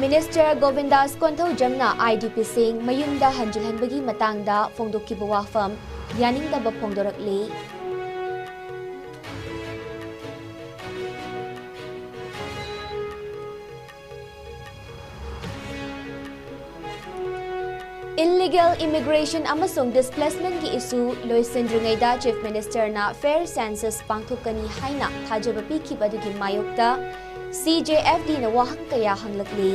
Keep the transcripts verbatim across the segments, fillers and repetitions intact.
Minister ꯒꯣꯕꯤꯟꯗꯥꯁ ꯀꯣꯟꯊꯧꯖꯝꯅ IDPꯁꯤꯡ ꯃꯌꯨꯝꯗ ꯍꯟꯖꯤꯜꯍꯟꯕꯒꯤ ꯃꯇꯥꯡꯗ ꯐꯣꯡꯗꯣꯛꯈꯤꯕ ꯋꯥꯐꯝ ꯌꯥꯅꯤꯡꯗꯕ ꯐꯣꯡꯗꯣꯔꯛꯂꯤ꯫ Illegal immigration ꯑꯃꯁꯨꯡ displacementꯀꯤ issue ꯂꯣꯏꯁꯤꯟꯗ꯭ꯔꯤꯉꯩꯗ Chief Ministerꯅ fair census ꯄꯥꯡꯊꯣꯛꯀꯅꯤ ꯍꯥꯏꯅ ꯊꯥꯖꯕ ꯄꯤꯈꯤꯕ ꯑꯗꯨꯒꯤ ꯃꯥꯌꯣꯛꯇ CJFDꯅ ꯋꯥꯍꯪ ꯀꯌꯥ ꯍꯪꯂꯛꯂꯤ꯫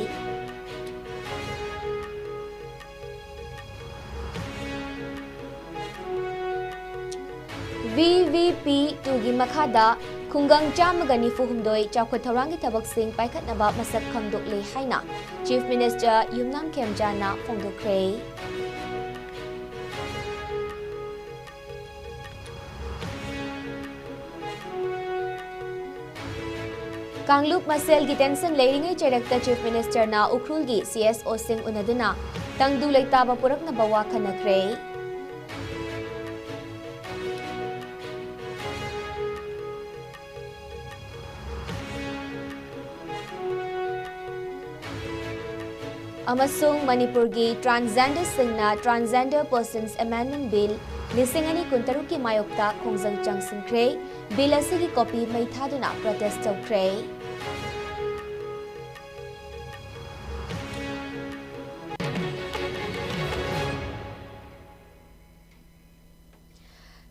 VVP twoꯒꯤ ꯃꯈꯥꯗ ꯈꯨꯡꯒꯪ ꯆꯥꯝꯃꯒ ꯅꯤꯐꯨ ꯍꯨꯝꯗꯣꯏ ꯆꯥꯎꯈꯠ ꯊꯧꯔꯥꯡꯒꯤ ꯊꯕꯛꯁꯤꯡ ꯄꯥꯏꯈꯠꯅꯕ ꯃꯁꯛ ꯈꯪꯗꯣꯛꯂꯦ ꯍꯥꯏꯅ Chief Minister ꯌꯨꯝꯅꯥꯝ ꯈꯦꯝꯖꯥꯅ ꯐꯣꯡꯗꯣꯛꯈ꯭ꯔꯦ꯫ ꯀꯥꯡꯂꯨꯞ ꯃꯁꯦꯜꯒꯤ tension ꯂꯩꯔꯤꯉꯩ ꯆꯩꯔꯛꯇ Chief Ministerꯅ ꯎꯈ꯭ꯔꯨꯜꯒꯤ CSOꯁꯤꯡ ꯎꯅꯗꯨꯅ ꯇꯪꯗꯨ ꯂꯩꯇꯥꯕ ꯄꯨꯔꯛꯅꯕ ꯋꯥ ꯈꯟꯅꯈ꯭ꯔꯦ꯫ ꯑꯃꯁꯨꯡ ꯃꯅꯤꯄꯨꯔꯒꯤ transgenderꯁꯤꯡꯅ Transgender Persons Amendment Bill ꯂꯤꯁꯤꯡ ꯑꯅꯤ ꯀꯨꯟꯇꯔꯨꯛꯀꯤ ꯃꯥꯌꯣꯛꯇ ꯈꯣꯡꯖꯪ ꯆꯪꯁꯤꯟꯈ꯭ꯔꯦ꯫ Bill ꯑꯁꯤꯒꯤ copy ꯃꯩ ꯊꯥꯗꯨꯅ protest ꯇꯧꯈ꯭ꯔꯦ꯫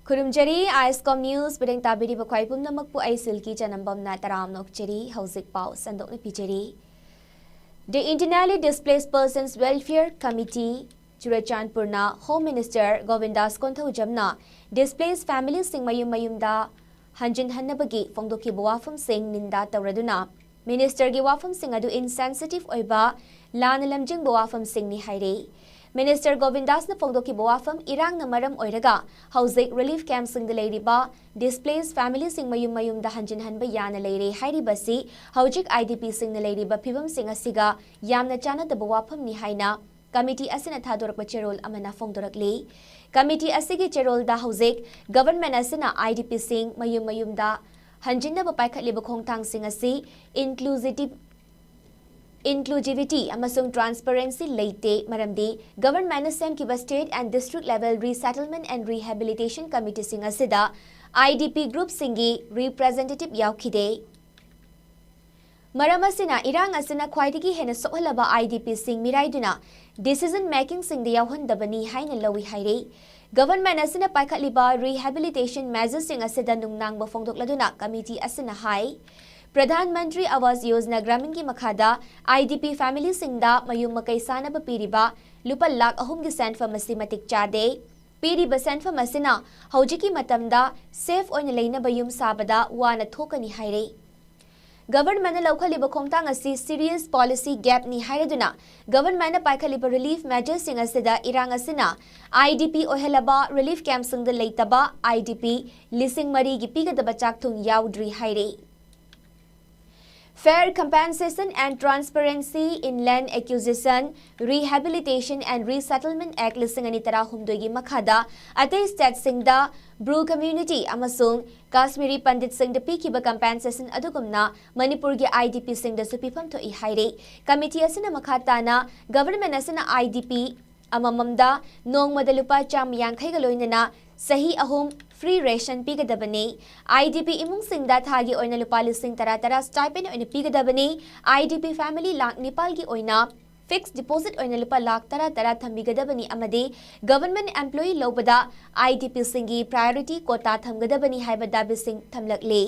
ꯈꯨꯔꯨꯝꯖꯔꯤ, ISCOM News ꯄꯔꯦꯡ ꯇꯥꯕꯤꯔꯤꯕ ꯈ꯭ꯋꯥꯏ ꯄꯨꯝꯅꯃꯛꯄꯨ ꯑꯩ ꯁꯤꯜꯀꯤ ꯆꯅꯝꯕꯝꯅ ꯇꯔꯥꯝꯅ ꯑꯣꯛꯆꯔꯤ꯫ ꯍꯧꯖꯤꯛ ꯄꯥꯎ ꯁꯟꯗꯣꯛꯅ ꯄꯤꯖꯔꯤ꯫ The Internally Displaced Persons Welfare Committee, ꯆꯨꯔꯆꯥꯟꯄꯨꯔꯅ Home Minister ꯒꯣꯕꯤꯟꯗꯥꯁ ꯀꯣꯟꯊꯧꯖꯝꯅ displaced familyꯁꯤꯡ ꯃꯌꯨꯝ ꯃꯌꯨꯝꯗ ꯍꯟꯖꯤꯟꯍꯟꯅꯕꯒꯤ ꯐꯣꯡꯗꯣꯛꯈꯤꯕ ꯋꯥꯐꯝꯁꯤꯡ ꯅꯤꯟꯗꯥ ꯇꯧꯔꯗꯨꯅ, Ministerꯒꯤ ꯋꯥꯐꯝꯁꯤꯡ ꯑꯗꯨ insensitive ꯑꯣꯏꯕ, ꯂꯥꯟꯅ ꯂꯝꯖꯤꯡꯕ ꯋꯥꯐꯝꯁꯤꯡꯅꯤ ꯍꯥꯏꯔꯤ꯫ Minister ꯒꯣꯕꯤꯟꯗꯥꯁꯅ ꯐꯣꯡꯗꯣꯛꯈꯤꯕ ꯋꯥꯐꯝ, ꯏꯔꯥꯡꯅ ꯃꯔꯝ ꯑꯣꯏꯔꯒ ꯍꯧꯖꯤꯛ relief campꯁꯤꯡꯗ ꯂꯩꯔꯤꯕ displaced familyꯁꯤꯡ ꯃꯌꯨꯝ ꯃꯌꯨꯝꯗ ꯍꯟꯖꯤꯟꯍꯟꯕ ꯌꯥꯅ ꯂꯩꯔꯦ ꯍꯥꯏꯔꯤꯕꯁꯤ ꯍꯧꯖꯤꯛ IDPꯁꯤꯡꯅ ꯂꯩꯔꯤꯕ ꯐꯤꯕꯝꯁꯤꯡ ꯑꯁꯤꯒ ꯌꯥꯝꯅ ꯆꯥꯟꯅꯗꯕ ꯋꯥꯐꯝꯅꯤ ꯍꯥꯏꯅ committee ꯑꯁꯤꯅ ꯊꯥꯗꯣꯔꯛꯄ ꯆꯦꯔꯣꯜ ꯑꯃꯅ ꯐꯣꯡꯗꯣꯔꯛꯂꯤ꯫ Committee ꯑꯁꯤꯒꯤ ꯆꯦꯔꯣꯜꯗ ꯍꯧꯖꯤꯛ government ꯑꯁꯤꯅ IDPꯁꯤꯡ ꯃꯌꯨꯝ ꯃꯌꯨꯝꯗ ꯍꯟꯖꯤꯟꯅꯕ ꯄꯥꯏꯈꯠꯂꯤꯕ ꯈꯣꯡꯊꯥꯡꯁꯤꯡ ꯑꯁꯤ inclusive, Inclusivity ꯑꯃꯁꯨꯡ transparency ꯂꯩꯇꯦ, ꯃꯔꯝꯗꯤ governmentꯅ ꯁꯦꯝꯈꯤꯕ state and district level resettlement and rehabilitation committeeꯁꯤꯡ ꯑꯁꯤꯗ IDP groupꯁꯤꯡꯒꯤ representative ꯌꯥꯎꯈꯤꯗꯦ꯫ ꯃꯔꯝ ꯑꯁꯤꯅ ꯏꯔꯥꯡ ꯑꯁꯤꯅ ꯈ꯭ꯋꯥꯏꯗꯒꯤ ꯍꯦꯟꯅ ꯁꯣꯛꯍꯜꯂꯕ IDPꯁꯤꯡ ꯃꯤꯔꯥꯏꯗꯨꯅ decision makingꯁꯤꯡꯗ ꯌꯥꯎꯍꯟꯗꯕꯅꯤ ꯍꯥꯏꯅ ꯂꯧꯏ ꯍꯥꯏꯔꯤ꯫ Government ꯑꯁꯤꯅ ꯄꯥꯏꯈꯠꯂꯤꯕ rehabilitation measuresꯁꯤꯡ ꯑꯁꯤꯗ ꯅꯨꯡꯅꯥꯡꯕ ꯐꯣꯡꯗꯣꯛꯂꯗꯨꯅ committee ꯑꯁꯤꯅ ꯍꯥꯏ, ꯄ꯭ꯔꯙꯥꯟ ꯃꯟꯇ꯭ꯔꯤ ꯑꯋꯥꯁ ꯌꯣꯖꯅꯥ ꯒ꯭ꯔꯥꯃꯤꯟꯒꯤ ꯃꯈꯥꯗ IDP familyꯁꯤꯡꯗ ꯃꯌꯨꯝ ꯃꯀꯩ ꯁꯥꯅꯕ ꯄꯤꯔꯤꯕ ꯂꯨꯄꯥ ꯂꯥꯈ ꯑꯍꯨꯝꯒꯤ ꯁꯦꯟꯐꯝ ꯑꯁꯤ ꯃꯇꯤꯛ ꯆꯥꯗꯦ꯫ ꯄꯤꯔꯤꯕ ꯁꯦꯟꯐꯝ ꯑꯁꯤꯅ ꯍꯧꯖꯤꯛꯀꯤ ꯃꯇꯝꯗ safe ꯑꯣꯏꯅ ꯂꯩꯅꯕ ꯌꯨꯝ ꯁꯥꯕꯗ ꯋꯥꯅ ꯊꯣꯛꯀꯅꯤ ꯍꯥꯏꯔꯤ꯫ Governmentꯅ ꯂꯧꯈꯠꯂꯤꯕ ꯈꯣꯡꯊꯥꯡ ꯑꯁꯤ serious policy gapꯅꯤ ꯍꯥꯏꯔꯗꯨꯅ, governmentꯅ ꯄꯥꯏꯈꯠꯂꯤꯕ relief measuresꯁꯤꯡ ꯑꯁꯤꯗ ꯏꯔꯥꯡ ꯑꯁꯤꯅ IDP ꯑꯣꯏꯍꯜꯂꯕ relief campꯁꯤꯡꯗ ꯂꯩꯇꯕ IDP ꯂꯤꯁꯤꯡ ꯃꯔꯤꯒꯤ ꯄꯤꯒꯗꯕ ꯆꯥꯛꯊꯨꯡ ꯌꯥꯎꯗ꯭ꯔꯤ ꯍꯥꯏꯔꯤ꯫ Fair Compensation and Transparency in Land Acquisition, Rehabilitation and Resettlement Act ꯂꯤꯁꯤꯡ ꯑꯅꯤ ꯇꯔꯥꯍꯨꯝꯗꯣꯏꯒꯤ ꯃꯈꯥꯗ ꯑꯇꯩ stateꯁꯤꯡꯗ Bru community ꯑꯃꯁꯨꯡ Kashmiri ꯄꯟꯗꯤꯠꯁꯤꯡꯗ ꯄꯤꯈꯤꯕ compensation ꯑꯗꯨꯒꯨꯝꯅ ꯃꯅꯤꯄꯨꯔꯒꯤ IDPꯁꯤꯡꯗꯁꯨ ꯄꯤꯐꯝ ꯊꯣꯛꯏ ꯍꯥꯏꯔꯤ꯫ Committee ꯑꯁꯤꯅ ꯃꯈꯥ ꯇꯥꯅ government ꯑꯁꯤꯅ IDP ꯑꯃꯃꯝꯗ ꯅꯣꯡꯃꯗ ꯂꯨꯄꯥ ꯆꯥꯝꯃ ꯌꯥꯡꯈꯩꯒ ꯂꯣꯏꯅꯅ ꯆꯍꯤ ꯑꯍꯨꯝ free ration ꯄꯤꯒꯗꯕꯅꯤ꯫ IDP ꯏꯃꯨꯡꯁꯤꯡꯗ ꯊꯥꯒꯤ ꯑꯣꯏꯅ ꯂꯨꯄꯥ ꯂꯤꯁꯤꯡ ꯇꯔꯥ ꯇꯔꯥ stipend ꯑꯣꯏꯅ ꯄꯤꯒꯗꯕꯅꯤ꯫ IDP family ꯂꯥꯈ ꯅꯤꯄꯥꯜꯒꯤ ꯑꯣꯏꯅ fixed deposit ꯑꯣꯏꯅ ꯂꯨꯄꯥ ꯂꯥꯈ ꯇꯔꯥ ꯇꯔꯥ ꯊꯝꯕꯤꯒꯗꯕꯅꯤ ꯑꯃꯗꯤ government employee ꯂꯧꯕꯗ IDPꯁꯤꯡꯒꯤ priority quota ꯊꯝꯒꯗꯕꯅꯤ ꯍꯥꯏꯕ ꯗꯥꯕꯤꯁꯤꯡ ꯊꯝꯂꯛꯂꯤ꯫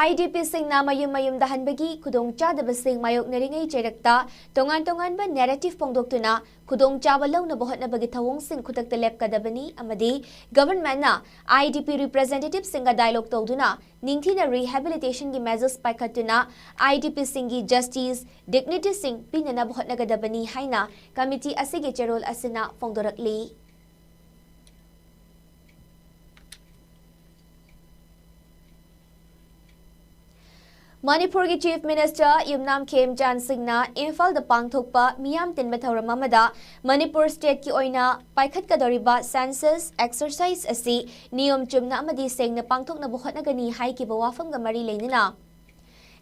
IDPꯁꯤꯡꯅ ꯃꯌꯨꯝ ꯃꯌꯨꯝꯗ ꯍꯟꯕꯒꯤ ꯈꯨꯗꯣꯡꯆꯥꯗꯕꯁꯤꯡ ꯃꯥꯌꯣꯛꯅꯔꯤꯉꯩ ꯆꯩꯔꯛꯇ ꯇꯣꯉꯥꯟ ꯇꯣꯉꯥꯟꯕ narrative ꯐꯣꯡꯗꯣꯛꯇꯨꯅ ꯈꯨꯗꯣꯡꯆꯥꯕ ꯂꯧꯅꯕ ꯍꯣꯠꯅꯕꯒꯤ ꯊꯧꯑꯣꯡꯁꯤꯡ ꯈꯨꯗꯛꯇ ꯂꯦꯞꯀꯗꯕꯅꯤ ꯑꯃꯗꯤ governmentꯅ IDP representativeꯁꯤꯡꯒ dialogue ꯇꯧꯗꯨꯅ ꯅꯤꯡꯊꯤꯅ rehabilitationꯒꯤ measures ꯄꯥꯏꯈꯠꯇꯨꯅ IDPꯁꯤꯡꯒꯤ justice, dignityꯁꯤꯡ ꯄꯤꯅꯅꯕ ꯍꯣꯠꯅꯒꯗꯕꯅꯤ ꯍꯥꯏꯅ committee ꯑꯁꯤꯒꯤ ꯆꯦꯔꯣꯜ ꯑꯁꯤꯅ ꯐꯣꯡꯗꯣꯔꯛꯂꯤ꯫ ꯃꯅꯤꯄꯨꯔꯒꯤ Chief Minister ꯌꯨꯝꯅꯥꯝ ꯈꯦꯝꯆꯥꯟ ꯁꯤꯡꯅ ꯏꯝꯐꯥꯜꯗ ꯄꯥꯡꯊꯣꯛꯄ ꯃꯤꯌꯥꯝ ꯇꯤꯟꯕ ꯊꯧꯔꯝ ꯑꯃꯗ ꯃꯅꯤꯄꯨꯔ stateꯀꯤ ꯑꯣꯏꯅ ꯄꯥꯏꯈꯠꯀꯗꯧꯔꯤꯕ census exercise ꯑꯁꯤ ꯅꯤꯌꯣꯝ ꯆꯨꯝꯅ ꯑꯃꯗꯤ ꯁꯦꯡꯅ ꯄꯥꯡꯊꯣꯛꯅꯕ ꯍꯣꯠꯅꯒꯅꯤ ꯍꯥꯏꯈꯤꯕ ꯋꯥꯐꯝꯒ ꯃꯔꯤ ꯂꯩꯅꯅ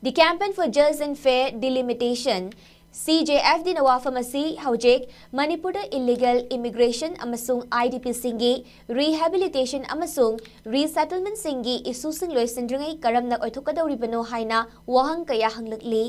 The Campaign for Just and Fair Delimitation, C J F D ꯅ ꯋꯥꯐꯝ ꯑꯁꯤ ꯍꯧꯖꯤꯛ ꯃꯅꯤꯄꯨꯔꯗ illegal immigration ꯑꯃꯁꯨꯡ I D P ꯁꯤꯡꯒꯤ rehabilitation ꯑꯃꯁꯨꯡ resettlement ꯁꯤꯡꯒꯤ issue ꯁꯤꯡ ꯂꯣꯏꯁꯤꯟꯗ꯭ꯔꯤꯉꯩ ꯀꯔꯝꯅ ꯑꯣꯏꯊꯣꯛꯀꯗꯧꯔꯤꯕꯅꯣ ꯍꯥꯏꯅ ꯋꯥꯍꯪ ꯀꯌꯥ ꯍꯪꯂꯛꯂꯤ꯫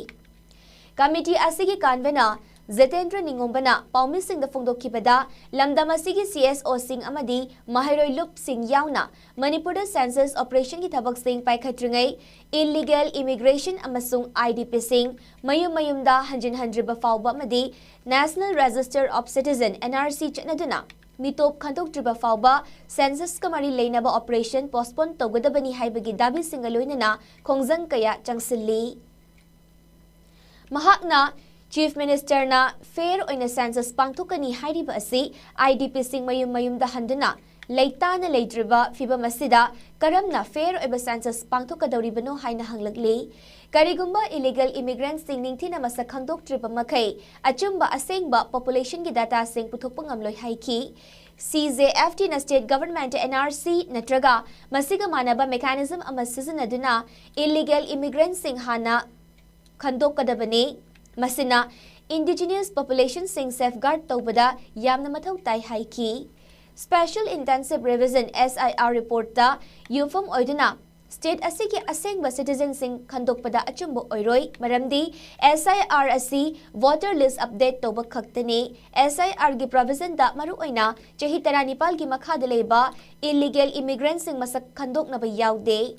Committee ꯑꯁꯤꯒꯤ convener ꯖꯤꯇꯦꯟꯗ꯭ꯔ ꯅꯤꯡꯉꯣꯝꯕꯅ ꯄꯥꯎꯃꯤꯁꯤꯡꯗ ꯐꯣꯡꯗꯣꯛꯈꯤꯕꯗ, ꯂꯝꯗꯝ ꯑꯁꯤꯒꯤ C S O ꯁꯤꯡ ꯑꯃꯗꯤ ꯃꯍꯩꯔꯣꯏ ꯂꯨꯞꯁꯤꯡ ꯌꯥꯎꯅ ꯃꯅꯤꯄꯨꯔꯗ census operation ꯒꯤ ꯊꯕꯛꯁꯤꯡ ꯄꯥꯏꯈꯠꯇ꯭ꯔꯤꯉꯩ illegal immigration ꯑꯃꯁꯨꯡ I D P ꯁꯤꯡ ꯃꯌꯨꯝ ꯃꯌꯨꯝꯗ ꯍꯟꯖꯤꯟꯍꯟꯗ꯭ꯔꯤꯕ ꯐꯥꯎꯕ ꯑꯃꯗꯤ National Register of Citizen, N R C, ꯆꯠꯅꯗꯨꯅ ꯃꯤꯇꯣꯞ ꯈꯟꯗꯣꯛꯇ꯭ꯔꯤꯕ ꯐꯥꯎꯕ census ꯀ ꯃꯔꯤ ꯂꯩꯅꯕ operation postpone ꯇꯧꯒꯗꯕꯅꯤ ꯍꯥꯏꯕꯒꯤ ꯗꯥꯕꯤꯁꯤꯡꯒ ꯂꯣꯏꯅꯅ ꯈꯣꯡꯖꯪ ꯀꯌꯥ ꯆꯪꯁꯤꯜꯂꯤ꯫ ꯃꯍꯥꯛꯅ Chief Minister ꯅ fair ꯑꯣꯏꯅ census ꯄꯥꯡꯊꯣꯛꯀꯅꯤ ꯍꯥꯏꯔꯤꯕ ꯑꯁꯤ I D P ꯁꯤꯡ ꯃꯌꯨꯝ ꯃꯌꯨꯝꯗ ꯍꯟꯗꯨꯅ ꯂꯩꯇꯥꯅ ꯂꯩꯇ꯭ꯔꯤꯕ ꯐꯤꯚꯝ ꯑꯁꯤꯗ ꯀꯔꯝꯅ fair ꯑꯣꯏꯕ census ꯄꯥꯡꯊꯣꯛꯀꯗꯧꯔꯤꯕꯅꯣ ꯍꯥꯏꯅ ꯍꯪꯂꯛꯂꯤ꯫ ꯀꯔꯤꯒꯨꯝꯕ illegal immigrant ꯁꯤꯡ ꯅꯤꯡꯊꯤꯅ ꯃꯁꯛ ꯈꯪꯗꯣꯛꯇ꯭ꯔꯤꯕ ꯃꯈꯩ ꯑꯆꯨꯝꯕ ꯑꯁꯦꯡꯕ population ꯒꯤ data ꯁꯤꯡ ꯄꯨꯊꯣꯛꯄ ꯉꯝꯂꯣꯏ ꯍꯥꯏꯈꯤ꯫ C J F D ꯅ state government ꯇ N R C ꯅꯠꯇ꯭ꯔꯒ ꯃꯁꯤꯒ ꯃꯥꯟꯅꯕ mechanism ꯑꯃ ꯁꯤꯖꯤꯟꯅꯗꯨꯅ illegal immigrant ꯁꯤꯡ ꯍꯥꯟꯅ ꯈꯟꯗꯣꯛꯀꯗꯕꯅꯤ꯫ ꯃꯁꯤꯅ indigenous population ꯁꯤꯡ safeguard ꯇꯧꯕꯗ ꯌꯥꯝꯅ ꯃꯊꯧ ꯇꯥꯏ ꯍꯥꯏꯈꯤ꯫ Special Intensive Revision, S I R, report ꯇ ꯌꯨꯝꯐꯝ ꯑꯣꯏꯗꯨꯅ state ꯑꯁꯤꯒꯤ ꯑꯁꯦꯡꯕ citizen ꯁꯤꯡ ꯈꯟꯗꯣꯛꯄꯗ ꯑꯆꯨꯝꯕ ꯑꯣꯏꯔꯣꯏ, ꯃꯔꯝꯗꯤ S I R ꯑꯁꯤ voter list update ꯇꯧꯕ ꯈꯛꯇꯅꯤ꯫ S I R ꯒꯤ provision ꯗ ꯃꯔꯨꯑꯣꯏꯅ ꯆꯍꯤ ꯇꯔꯥꯅꯤꯄꯥꯜ ꯒꯤ ꯃꯈꯥꯗ ꯂꯩꯕ illegal immigrant ꯁꯤꯡ ꯃꯁꯛ ꯈꯟꯗꯣꯛꯅꯕ ꯌꯥꯎꯗꯦ꯫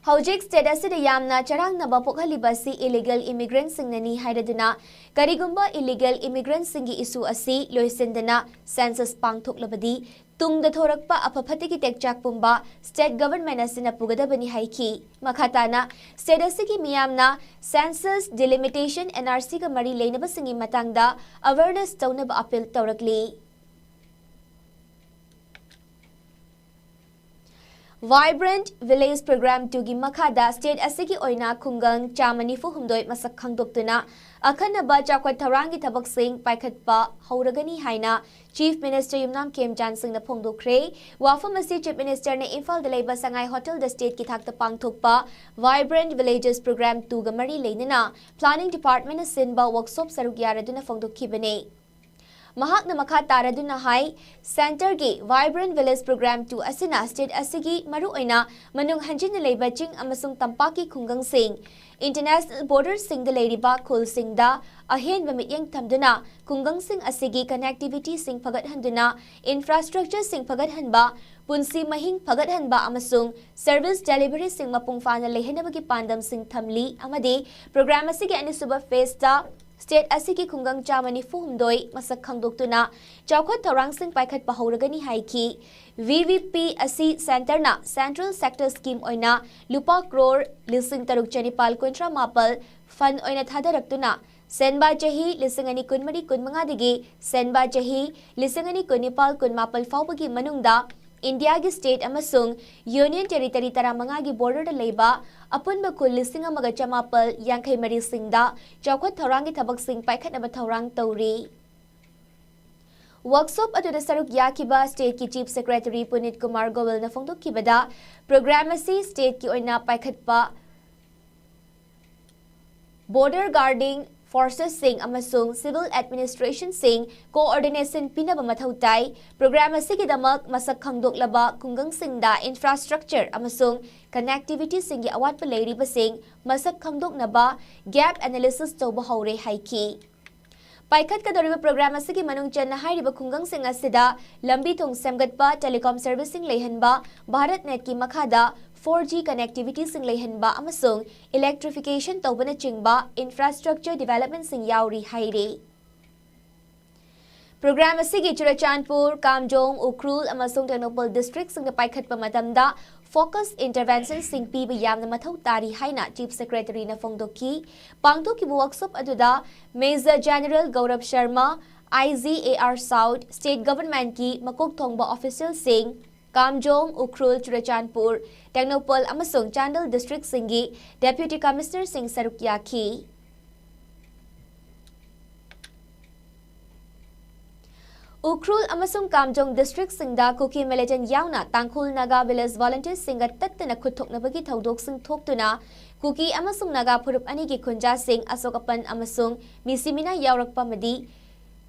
ꯍꯧꯖꯤꯛ state ꯑꯁꯤꯗ ꯌꯥꯝꯅ ꯆꯔꯥꯡꯅꯕ ꯄꯣꯛꯍꯜꯂꯤꯕ ꯑꯁꯤ illegal immigrant ꯁꯤꯡꯅꯅꯤ ꯍꯥꯏꯔꯗꯨꯅ, ꯀꯔꯤꯒꯨꯝꯕ illegal immigrant ꯁꯤꯡꯒꯤ issue ꯑꯁꯤ ꯂꯣꯏꯁꯤꯟꯗꯅ census ꯄꯥꯡꯊꯣꯛꯂꯕꯗꯤ, ꯇꯨꯡꯗ ꯊꯣꯔꯛꯄ ꯑꯐ ꯐꯠꯇꯒꯤ ꯇꯦꯛꯆꯥꯛ ꯄꯨꯝꯕ state government ꯑꯁꯤꯅ ꯄꯨꯒꯗꯕꯅꯤ ꯍꯥꯏꯈꯤ꯫ ꯃꯈꯥ ꯇꯥꯅ, state ꯑꯁꯤꯒꯤ ꯃꯤꯌꯥꯝꯅ census, delimitation, N R C ꯒ ꯃꯔꯤ ꯂꯩꯅꯕꯁꯤꯡꯒꯤ ꯃꯇꯥꯡꯗ awareness ꯇꯧꯅꯕ appeal ꯇꯧꯔꯛꯂꯤ꯫ Vibrant Village Program two ꯒꯤ ꯃꯈꯥꯗ state ꯑꯁꯤꯒꯤ ꯑꯣꯏꯅ ꯈꯨꯡꯒꯪ ꯆꯥꯝꯃ ꯅꯤꯐꯨ ꯍꯨꯝꯗꯣꯏ ꯃꯁꯛ ꯈꯪꯗꯣꯛꯇꯨꯅ ꯑꯈꯟꯅꯕ ꯆꯥꯎꯈꯠ ꯊꯧꯔꯥꯡꯒꯤ ꯊꯕꯛꯁꯤꯡ ꯄꯥꯏꯈꯠꯄ ꯍꯧꯔꯒꯅꯤ ꯍꯥꯏꯅ Chief Minister ꯌꯨꯝꯅꯥꯝ ꯈꯦꯝꯆꯥꯟ ꯁꯤꯡꯅ ꯐꯣꯡꯗꯣꯛꯈ꯭ꯔꯦ꯫ ꯋꯥꯐꯝ ꯑꯁꯤ Chief Minister ꯅ ꯏꯝꯐꯥꯜꯗ ꯂꯩꯕ ꯁꯉꯥꯏ Hotel ꯗ state ꯀꯤ ꯊꯥꯛꯇ ꯄꯥꯡꯊꯣꯛꯄ Vibrant Villages Program two ꯒ ꯃꯔꯤ ꯂꯩꯅꯅ Planning Department ꯅ ꯁꯤꯟꯕ workshop ꯁꯔꯨꯛ ꯌꯥꯔꯗꯨꯅ ꯐꯣꯡꯗꯣꯛꯈꯤꯕꯅꯤ꯫ ꯃꯍꯥꯛꯅ ꯃꯈꯥ ꯇꯥꯔꯗꯨꯅ ꯍꯥꯏ, Centre ꯒꯤ Vibrant Village Program two ꯑꯁꯤꯅ state ꯑꯁꯤꯒꯤ ꯃꯔꯨꯑꯣꯏꯅ ꯃꯅꯨꯡ ꯍꯟꯖꯤꯟꯅ ꯂꯩꯕ ꯆꯤꯡ ꯑꯃꯁꯨꯡ ꯇꯝꯄꯥꯛꯀꯤ ꯈꯨꯡꯒꯪꯁꯤꯡ, international border ꯁꯤꯡꯗ ꯂꯩꯔꯤꯕ ꯈꯨꯜꯁꯤꯡꯗ ꯑꯍꯦꯟꯕ ꯃꯤꯠꯌꯦꯡ ꯊꯝꯗꯨꯅ ꯈꯨꯡꯒꯪꯁꯤꯡ ꯑꯁꯤꯒꯤ connectivity ꯁꯤꯡ ꯐꯒꯠꯍꯟꯗꯨꯅ infrastructure ꯁꯤꯡ ꯐꯒꯠꯍꯟꯕ, ꯄꯨꯟꯁꯤ ꯃꯍꯤꯡ ꯐꯒꯠꯍꯟꯕ ꯑꯃꯁꯨꯡ service delivery ꯁꯤꯡ ꯃꯄꯨꯡ ꯐꯥꯅ ꯂꯩꯍꯟꯅꯕꯒꯤ ꯄꯥꯟꯗꯝꯁꯤꯡ ꯊꯝꯂꯤ ꯑꯃꯗꯤ program ꯑꯁꯤꯒꯤ ꯑꯅꯤꯁꯨꯕ phase ꯇ state ꯑꯁꯤꯒꯤ ꯈꯨꯡꯒꯪ ꯆꯥꯝꯃ ꯅꯤꯐꯨ ꯍꯨꯝꯗꯣꯏ ꯃꯁꯛ ꯈꯪꯗꯣꯛꯇꯨꯅ ꯆꯥꯎꯈꯠ ꯊꯧꯔꯥꯡꯁꯤꯡ ꯄꯥꯏꯈꯠꯄ ꯍꯧꯔꯒꯅꯤ ꯍꯥꯏꯈꯤ꯫ V V P ꯑꯁꯤ Centre ꯅ Central Sector Scheme ꯑꯣꯏꯅ ꯂꯨꯄꯥ ꯀ꯭ꯔꯣꯔ ꯂꯤꯁꯤꯡ ꯇꯔꯨꯛ ꯆꯅꯤꯄꯥꯜ ꯀꯨꯟꯊ꯭ꯔꯥ ꯃꯥꯄꯜ fund ꯑꯣꯏꯅ ꯊꯥꯗꯔꯛꯇꯨꯅ ꯁꯦꯟꯕꯥ ꯆꯍꯤ ꯂꯤꯁꯤꯡ ꯑꯅꯤ ꯀꯨꯟꯃꯔꯤ ꯀꯨꯟꯃꯉꯥꯗꯒꯤ ꯁꯦꯟꯕꯥ ꯆꯍꯤ ꯂꯤꯁꯤꯡ ꯑꯅꯤ ꯀꯨꯟꯅꯤꯄꯥꯜ ꯀꯨꯟꯃꯥꯄꯜ ꯐꯥꯎꯕꯒꯤ ꯃꯅꯨꯡꯗ ꯏꯟꯗꯤꯌꯥꯒꯤ state ꯑꯃꯁꯨꯡ Union Territory ꯇꯔꯥꯃꯉꯥꯒꯤ border ꯗ ꯂꯩꯕ ꯑꯄꯨꯟꯕ ꯈꯨꯜ ꯂꯤꯁꯤꯡ ꯑꯃꯒ ꯆꯃꯥꯄꯜ ꯌꯥꯡꯈꯩ ꯃꯔꯤ ꯁꯤꯡꯗ ꯆꯥꯎꯈꯠ ꯊꯧꯔꯥꯡꯒꯤ ꯊꯕꯛꯁꯤꯡ ꯄꯥꯏꯈꯠꯅꯕ ꯊꯧꯔꯥꯡ ꯇꯧꯔꯤ꯫ Workshop ꯑꯗꯨꯗ ꯁꯔꯨꯛ ꯌꯥꯈꯤꯕ state ꯀꯤ Chief Secretary ꯄꯨꯅꯤꯠ ꯀꯨꯃꯥꯔ ꯒꯣꯋꯜꯅ ꯐꯣꯡꯗꯣꯛꯈꯤꯕꯗ, program ꯑꯁꯤ state ꯀꯤ ꯑꯣꯏꯅ ꯄꯥꯏꯈꯠꯄ border guarding forces ꯁꯤꯡ ꯑꯃꯁꯨꯡ civil administration ꯁꯤꯡ coordination ꯄꯤꯅꯕ ꯃꯊꯧ ꯇꯥꯏ꯫ Program ꯑꯁꯤꯒꯤꯗꯃꯛ ꯃꯁꯛ ꯈꯪꯗꯣꯛꯂꯕ ꯈꯨꯡꯒꯪꯁꯤꯡꯗ infrastructure ꯑꯃꯁꯨꯡ connectivity ꯁꯤꯡꯒꯤ ꯑꯋꯥꯠꯄ ꯂꯩꯔꯤꯕꯁꯤꯡ ꯃꯁꯛ ꯈꯪꯗꯣꯛꯅꯕ gap analysis ꯇꯧꯕ ꯍꯧꯔꯦ ꯍꯥꯏꯈꯤ꯫ ꯄꯥꯏꯈꯠꯀꯗꯧꯔꯤꯕ program ꯑꯁꯤꯒꯤ ꯃꯅꯨꯡ ꯆꯟꯅ ꯍꯥꯏꯔꯤꯕ ꯈꯨꯡꯒꯪꯁꯤꯡ ꯑꯁꯤꯗ ꯂꯝꯕꯤ ꯊꯣꯡ ꯁꯦꯝꯒꯠꯄ, telecom servicing ꯂꯩꯍꯟꯕ, BharatNet ꯀꯤ ꯃꯈꯥꯗ four G connectivity ꯁꯤꯡ ꯂꯩꯍꯟꯕ ꯑꯃꯁꯨꯡ electrification ꯇꯧꯕꯅꯆꯤꯡꯕ infrastructure development ꯁꯤꯡ ꯌꯥꯎꯔꯤ ꯍꯥꯏꯔꯤ꯫ Program ꯑꯁꯤꯒꯤ ꯆꯨꯔꯆꯥꯟꯄꯨꯔ, ꯀꯥꯝꯖꯣꯡ, ꯎꯈ꯭ꯔꯨꯜ ꯑꯃꯁꯨꯡ ꯇꯦꯡꯅꯧꯄꯜ district ꯁꯤꯡꯗ ꯄꯥꯏꯈꯠꯄ ꯃꯇꯝꯗ focus intervention ꯁꯤꯡ ꯄꯤꯕ ꯌꯥꯝꯅ ꯃꯊꯧ ꯇꯥꯔꯤ ꯍꯥꯏꯅ Chief Secretary ꯅ ꯐꯣꯡꯗꯣꯛꯈꯤ꯫ ꯄꯥꯡꯊꯣꯛꯈꯤꯕ workshop ꯑꯗꯨꯗ Major General ꯒꯧꯔꯕ Sharma, I G A R South, state government ꯀꯤ ꯃꯀꯣꯛ ꯊꯣꯡꯕ official ꯁꯤꯡ, ꯀꯥꯝꯖꯣꯡ, ꯎꯈ꯭ꯔꯨꯜ, ꯆꯨꯔꯆꯥꯟꯄꯨꯔ, ꯇꯦꯡꯅꯧꯄꯜ ꯑꯃꯁꯨꯡ ꯆꯥꯟꯗꯦꯜ districtꯁꯤꯡꯒꯤ Deputy Commissionerꯁꯤꯡ ꯁꯔꯨꯛ ꯌꯥꯈꯤ꯫ ꯎꯈ꯭ꯔꯨꯜ ꯑꯃꯁꯨꯡ ꯀꯥꯝꯖꯣꯡ districtꯁꯤꯡꯗ ꯀꯨꯀꯤ militant ꯌꯥꯎꯅ ꯇꯥꯡꯈꯨꯜ ꯅꯥꯒꯥ village volunteersꯁꯤꯡꯒ ꯇꯠꯇꯅ ꯈꯨꯠ ꯊꯣꯛꯅꯕꯒꯤ ꯊꯧꯗꯣꯛꯁꯤꯡ ꯊꯣꯛꯇꯨꯅ ꯀꯨꯀꯤ ꯑꯃꯁꯨꯡ ꯅꯥꯒꯥ ꯐꯨꯔꯨꯞ ꯑꯅꯤꯒꯤ ꯈꯨꯟꯖꯥꯁꯤꯡ ꯑꯁꯣꯛ ꯑꯄꯟ ꯑꯃꯁꯨꯡ ꯃꯤꯁꯤ ꯃꯤꯅꯥ ꯌꯥꯎꯔꯛꯄ ꯑꯃꯗꯤ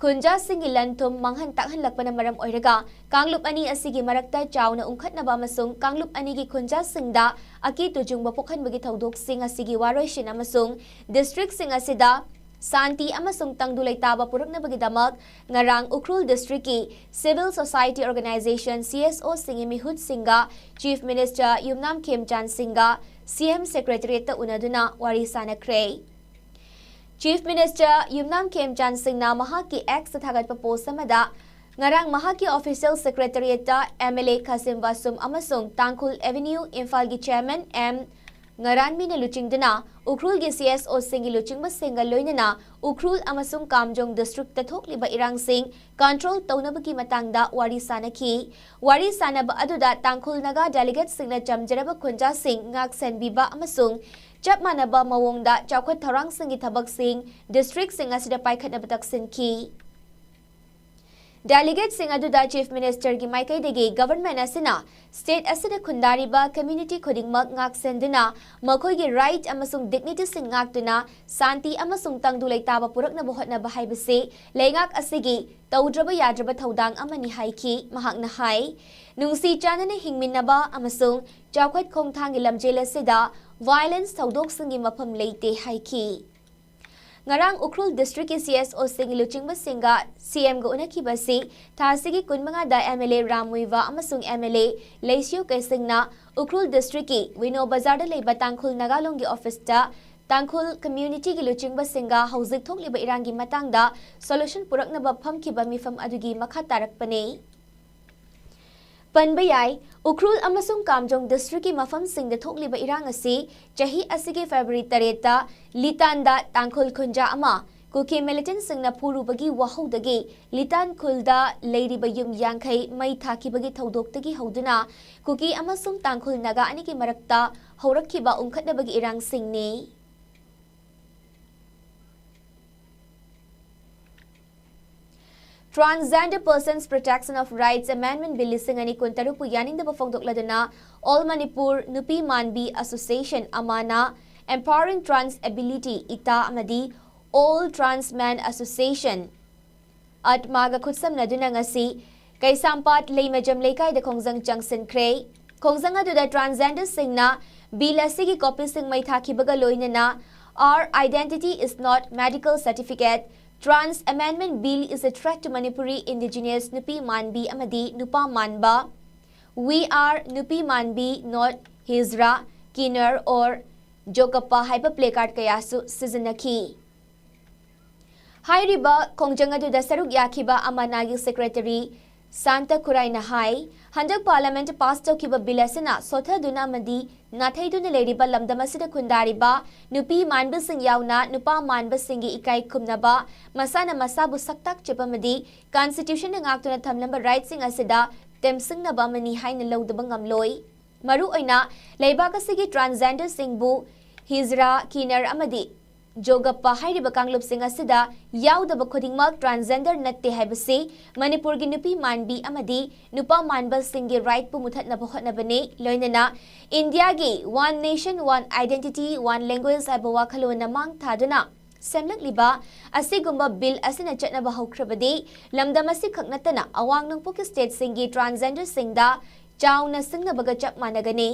ꯈꯨꯟꯖꯥꯁꯤꯡꯒꯤ ꯂꯟ ꯊꯨꯝ ꯃꯥꯡꯍꯟ ꯇꯥꯛꯍꯟꯂꯛꯄꯅ ꯃꯔꯝ ꯑꯣꯏꯔꯒ ꯀꯥꯡꯂꯨꯞ ꯑꯅꯤ ꯑꯁꯤꯒꯤ ꯃꯔꯛꯇ ꯆꯥꯎꯅ ꯎꯪꯈꯠꯅꯕ ꯑꯃꯁꯨꯡ ꯀꯥꯡꯂꯨꯞ ꯑꯅꯤꯒꯤ ꯈꯨꯟꯖꯥꯁꯤꯡꯗ ꯑꯀꯤ ꯇꯨꯖꯨꯡꯕ ꯄꯣꯛꯍꯟꯕꯒꯤ ꯊꯧꯗꯣꯛꯁꯤꯡ ꯑꯁꯤꯒꯤ ꯋꯥꯔꯣꯏꯁꯤꯟ ꯑꯃꯁꯨꯡ districtꯁꯤꯡ ꯑꯁꯤꯗ ꯁꯥꯟꯇꯤ ꯑꯃꯁꯨꯡ ꯇꯪꯗꯨ ꯂꯩꯇꯥꯕ ꯄꯨꯔꯛꯅꯕꯒꯤꯗꯃꯛ ꯉꯔꯥꯡ Ukhrul districtꯀꯤ civil society organization CSOꯁꯤꯡꯒꯤ ꯃꯤꯍꯨꯠꯁꯤꯡꯒ Chief Minister ꯌꯨꯝꯅꯥꯝ ꯈꯦꯝꯆꯥꯟ ꯁꯤꯡꯒ CM Secretariatꯇ ꯎꯅꯗꯨꯅ ꯋꯥꯔꯤ ꯁꯥꯅꯈ꯭ꯔꯦ꯫ Chief Minister ꯌꯨꯝꯅꯥꯝ ꯈꯦꯝꯆꯥꯟ ꯁꯤꯡꯅ ꯃꯍꯥꯛꯀꯤ Xꯇ ꯊꯥꯒꯠꯄ post ꯑꯃꯗ ꯉꯔꯥꯡ ꯃꯍꯥꯛꯀꯤ official secretariatꯇ MLA ꯈꯥꯁꯤꯝ ꯕꯥꯁꯨꯝ ꯑꯃꯁꯨꯡ ꯇꯥꯡꯈꯨꯜ Avenue ꯏꯝꯐꯥꯜꯒꯤ chairman M ꯉꯔꯥꯟꯃꯤꯅ ꯂꯨꯆꯤꯡꯗꯨꯅ ꯎꯈ꯭ꯔꯨꯜꯒꯤ CSOꯁꯤꯡꯒꯤ ꯂꯨꯆꯤꯡꯕꯁꯤꯡꯒ ꯂꯣꯏꯅꯅ ꯎꯈ꯭ꯔꯨꯜ ꯑꯃꯁꯨꯡ ꯀꯥꯝꯖꯣꯡ districtꯇ ꯊꯣꯛꯂꯤꯕ ꯏꯔꯥꯡꯁꯤꯡ control ꯇꯧꯅꯕꯒꯤ ꯃꯇꯥꯡꯗ ꯋꯥꯔꯤ ꯁꯥꯅꯈꯤ꯫ ꯋꯥꯔꯤ ꯁꯥꯅꯕ ꯑꯗꯨꯗ ꯇꯥꯡꯈꯨꯜ ꯅꯥꯒꯥ delegateꯁꯤꯡꯅ ꯆꯝꯖꯔꯕ ꯈꯨꯟꯖꯥꯁꯤꯡ ꯉꯥꯛ ꯁꯦꯟꯕꯤꯕ ꯑꯃꯁꯨꯡ ꯆꯞ ꯃꯥꯟꯅꯕ ꯃꯑꯣꯡꯗ ꯆꯥꯎꯈꯠ ꯊꯧꯔꯥꯡꯁꯤꯡꯒꯤ ꯊꯕꯛꯁꯤꯡ districtꯁꯤꯡ ꯑꯁꯤꯗ ꯄꯥꯏꯈꯠꯅꯕ ꯇꯛꯁꯤꯟꯈꯤ꯫ Delegateꯁꯤꯡ ꯑꯗꯨꯗ Chief Ministerꯒꯤ ꯃꯥꯏꯀꯩꯗꯒꯤ government ꯑꯁꯤꯅ state ꯑꯁꯤꯗ ꯈꯨꯟꯗꯥꯔꯤꯕ community ꯈꯨꯗꯤꯡꯃꯛ ꯉꯥꯛꯁꯦꯟꯗꯨꯅ ꯃꯈꯣꯏꯒꯤ right ꯑꯃꯁꯨꯡ dignityꯁꯤꯡ ꯉꯥꯛꯇꯨꯅ ꯁꯥꯟꯇꯤ ꯑꯃꯁꯨꯡ ꯇꯪꯗꯨ ꯂꯩꯇꯥꯕ ꯄꯨꯔꯛꯅꯕ ꯍꯣꯠꯅꯕ ꯍꯥꯏꯕꯁꯤ ꯂꯩꯉꯥꯛ ꯑꯁꯤꯒꯤ ꯇꯧꯗ꯭ꯔꯕ ꯌꯥꯗ꯭ꯔꯕ ꯊꯧꯗꯥꯡ ꯑꯃꯅꯤ ꯍꯥꯏꯈꯤ꯫ ꯃꯍꯥꯛꯅ ꯍꯥꯏ, ꯅꯨꯡꯁꯤ ꯆꯥꯟꯅꯅ ꯍꯤꯡꯃꯤꯟꯅꯕ ꯑꯃꯁꯨꯡ ꯆꯥꯎꯈꯠ ꯈꯣꯡꯊꯥꯡꯒꯤ ꯂꯝꯖꯦꯜ ꯑꯁꯤꯗ violence ꯊꯧꯗꯣꯛꯁꯤꯡꯒꯤ ꯃꯐꯝ ꯂꯩꯇꯦ ꯍꯥꯏꯈꯤ꯫ ꯉꯔꯥꯡ ꯎꯈ꯭ꯔꯨꯜ districtꯀꯤ CSOꯁꯤꯡꯒꯤ ꯂꯨꯆꯤꯡꯕꯁꯤꯡꯒ CMꯒ ꯎꯅꯈꯤꯕ ꯑꯁꯤ ꯊꯥ ꯑꯁꯤꯒꯤ ꯀꯨꯟꯃꯉꯥꯗ MLA ꯔꯥꯝ ꯃꯨꯏꯕꯥ ꯑꯃꯁꯨꯡ MLA ꯂꯩꯁꯤꯌꯨ ꯀꯩꯁꯤꯡꯅ ꯎꯈ꯭ꯔꯨꯜ districtꯀꯤ ꯋꯤꯅꯣ ꯕꯖꯥꯔꯗ ꯂꯩꯕ ꯇꯥꯡꯈꯨꯜ ꯅꯥꯒꯥ ꯂꯣꯟꯒꯤ officeꯇ ꯇꯥꯡꯈꯨꯜ communityꯒꯤ ꯂꯨꯆꯤꯡꯕꯁꯤꯡꯒ ꯍꯧꯖꯤꯛ ꯊꯣꯛꯂꯤꯕ ꯏꯔꯥꯡꯒꯤ ꯃꯇꯥꯡꯗ solution ꯄꯨꯔꯛꯅꯕ ꯐꯝꯈꯤꯕ ꯃꯤꯐꯝ ꯑꯗꯨꯒꯤ ꯃꯈꯥ ꯇꯥꯔꯛꯄꯅꯤ꯫ ꯄꯟꯕ ꯌꯥꯏ, ꯎꯈ꯭ꯔꯨꯜ ꯑꯃꯁꯨꯡ ꯀꯥꯝꯖꯣꯡ districtꯀꯤ ꯃꯐꯝꯁꯤꯡꯗ ꯊꯣꯛꯂꯤꯕ ꯏꯔꯥꯡ ꯑꯁꯤ ꯆꯍꯤ ꯑꯁꯤꯒꯤ February ꯇꯔꯦꯠꯇ ꯂꯤꯇꯥꯟꯗ ꯇꯥꯡꯈꯨꯜ ꯈꯨꯟꯖꯥ ꯑꯃ ꯀꯨꯀꯤ ꯃꯤꯂꯤꯇꯦꯟꯠꯁꯤꯡꯅ ꯐꯨꯔꯨꯕꯒꯤ ꯋꯥꯍꯧꯗꯒꯤ ꯂꯤꯇꯥꯟ ꯈꯨꯜꯗ ꯂꯩꯔꯤꯕ ꯌꯨꯝ ꯌꯥꯡꯈꯩ ꯃꯩ ꯊꯥꯈꯤꯕꯒꯤ ꯊꯧꯗꯣꯛꯇꯒꯤ ꯍꯧꯗꯨꯅ ꯀꯨꯀꯤ ꯑꯃꯁꯨꯡ ꯇꯥꯡꯈꯨꯜ ꯅꯥꯒꯥ ꯑꯅꯤꯒꯤ ꯃꯔꯛꯇ ꯍꯧꯔꯛꯈꯤꯕ ꯎꯪꯈꯠꯅꯕꯒꯤ ꯏꯔꯥꯡꯁꯤꯡꯅꯤ꯫ Transgender Persons Protection of Rights Amendment Bill ꯂꯤꯁꯤꯡ ꯑꯅꯤ ꯀꯨꯟꯇꯔꯨꯛꯄꯨ ꯌꯥꯅꯤꯡꯗꯕ ꯐꯣꯡꯗꯣꯛꯂꯗꯨꯅ All Manipur ꯅꯨꯄꯤ ꯃꯥꯟꯕꯤ Association, ꯑꯃꯥꯅ, Empowering Trans Ability, ꯏꯇꯥ, ꯑꯃꯗꯤ All Trans Men Association, ꯑꯠꯃꯥꯒ ꯈꯨꯠꯁꯝꯅꯗꯨꯅ ꯉꯁꯤ ꯀꯩꯁꯥꯝꯄꯥꯠ ꯂꯩꯃꯖꯝ ꯂꯩꯀꯥꯏꯗ ꯈꯣꯡꯖꯪ ꯆꯪꯁꯤꯟꯈ꯭ꯔꯦ꯫ ꯈꯣꯡꯖꯪ ꯑꯗꯨꯗ transgenderꯁꯤꯡꯅ ꯕꯤꯜ ꯑꯁꯤꯒꯤ ꯀꯣꯄꯤꯁꯤꯡ ꯃꯩ ꯊꯥꯈꯤꯕꯒ ꯂꯣꯏꯅꯅ "Our identity is not medical certificate, Trans Amendment Bill is a threat to Manipuri Indigenous ꯅꯨꯄꯤ ꯃꯥꯟꯕꯤ ꯑꯃꯗꯤ ꯅꯨꯄꯥ ꯃꯥꯟꯕ, "We are ꯅꯨꯄꯤ ꯃꯥꯟꯕꯤ, not Hijra, Kinnar or Jogappa" ꯍꯥꯏꯕ placard ꯀꯌꯥꯁꯨ ꯁꯤꯖꯤꯟꯅꯈꯤ꯫ ꯍꯥꯏꯔꯤꯕ ꯈꯣꯡꯖꯪ ꯑꯗꯨꯗ ꯁꯔꯨꯛ ꯌꯥꯈꯤꯕ ꯑꯃꯥꯅꯥꯒꯤ secretary ꯁꯥꯟꯇ ꯈꯨꯔꯥꯏꯅ ꯍꯥꯏ, ꯍꯟꯗꯛ parliament pass ꯇꯧꯈꯤꯕ ꯕꯤꯜ ꯑꯁꯤꯅ ꯁꯣꯊꯗꯨꯅ ꯑꯃꯗꯤ ꯅꯥꯊꯩꯗꯨꯅ ꯂꯩꯔꯤꯕ ꯂꯝꯗꯝ ꯑꯁꯤꯗ ꯈꯨꯟꯗꯥꯔꯤꯕ ꯅꯨꯄꯤ ꯃꯥꯟꯕꯁꯤꯡ ꯌꯥꯎꯅ ꯅꯨꯄꯥ ꯃꯥꯟꯕꯁꯤꯡꯒꯤ ꯏꯀꯥꯏ ꯈꯨꯝꯅꯕ, ꯃꯁꯥꯅ ꯃꯁꯥꯕꯨ ꯁꯛꯇꯥꯛꯆꯕ ꯑꯃꯗꯤ constitutionꯅ ꯉꯥꯛꯇꯨꯅ ꯊꯝꯂꯝꯕ rightꯁꯤꯡ ꯑꯁꯤꯗ ꯇꯦꯝꯁꯤꯡꯅꯕ ꯑꯃꯅꯤ ꯍꯥꯏꯅ ꯂꯧꯗꯕ ꯉꯝꯂꯣꯏ꯫ ꯃꯔꯨꯑꯣꯏꯅ ꯂꯩꯕꯥꯛ ꯑꯁꯤꯒꯤ transgenderꯁꯤꯡꯕꯨ ꯍꯤꯖꯔꯥ, ꯀꯤꯅꯔ ꯑꯃꯗꯤ ꯖꯣꯒꯞꯄ ꯍꯥꯏꯔꯤꯕ ꯀꯥꯡꯂꯨꯞꯁꯤꯡ ꯑꯁꯤꯗ ꯌꯥꯎꯗꯕ ꯈꯨꯗꯤꯡꯃꯛ transgender ꯅꯠꯇꯦ ꯍꯥꯏꯕꯁꯤ ꯃꯅꯤꯄꯨꯔꯒꯤ ꯅꯨꯄꯤ ꯃꯥꯟꯕꯤ ꯑꯃꯗꯤ ꯅꯨꯄꯥ ꯃꯥꯟꯕꯁꯤꯡꯒꯤ rightꯄꯨ ꯃꯨꯊꯠꯅꯕ ꯍꯣꯠꯅꯕꯅꯤ꯫ ꯂꯣꯏꯅꯅ ꯏꯟꯗꯤꯌꯥꯒꯤ One Nation, One Identity, One Language ꯍꯥꯏꯕ ꯋꯥꯈꯜꯂꯣꯟꯅ ꯃꯥꯡ ꯊꯥꯗꯨꯅ ꯁꯦꯝꯂꯛꯂꯤꯕ ꯑꯁꯤꯒꯨꯝꯕ ꯕꯤꯜ ꯑꯁꯤꯅ ꯆꯠꯅꯕ ꯍꯧꯈ꯭ꯔꯕꯗꯤ ꯂꯝꯗꯝ ꯑꯁꯤꯈꯛ ꯅꯠꯇꯅ ꯑꯋꯥꯡ ꯅꯣꯡꯄꯣꯛꯀꯤ stateꯁꯤꯡꯒꯤ transgenderꯁꯤꯡꯗ ꯆꯥꯎꯅ ꯁꯤꯡꯅꯕꯒ ꯆꯞ ꯃꯥꯟꯅꯒꯅꯤ꯫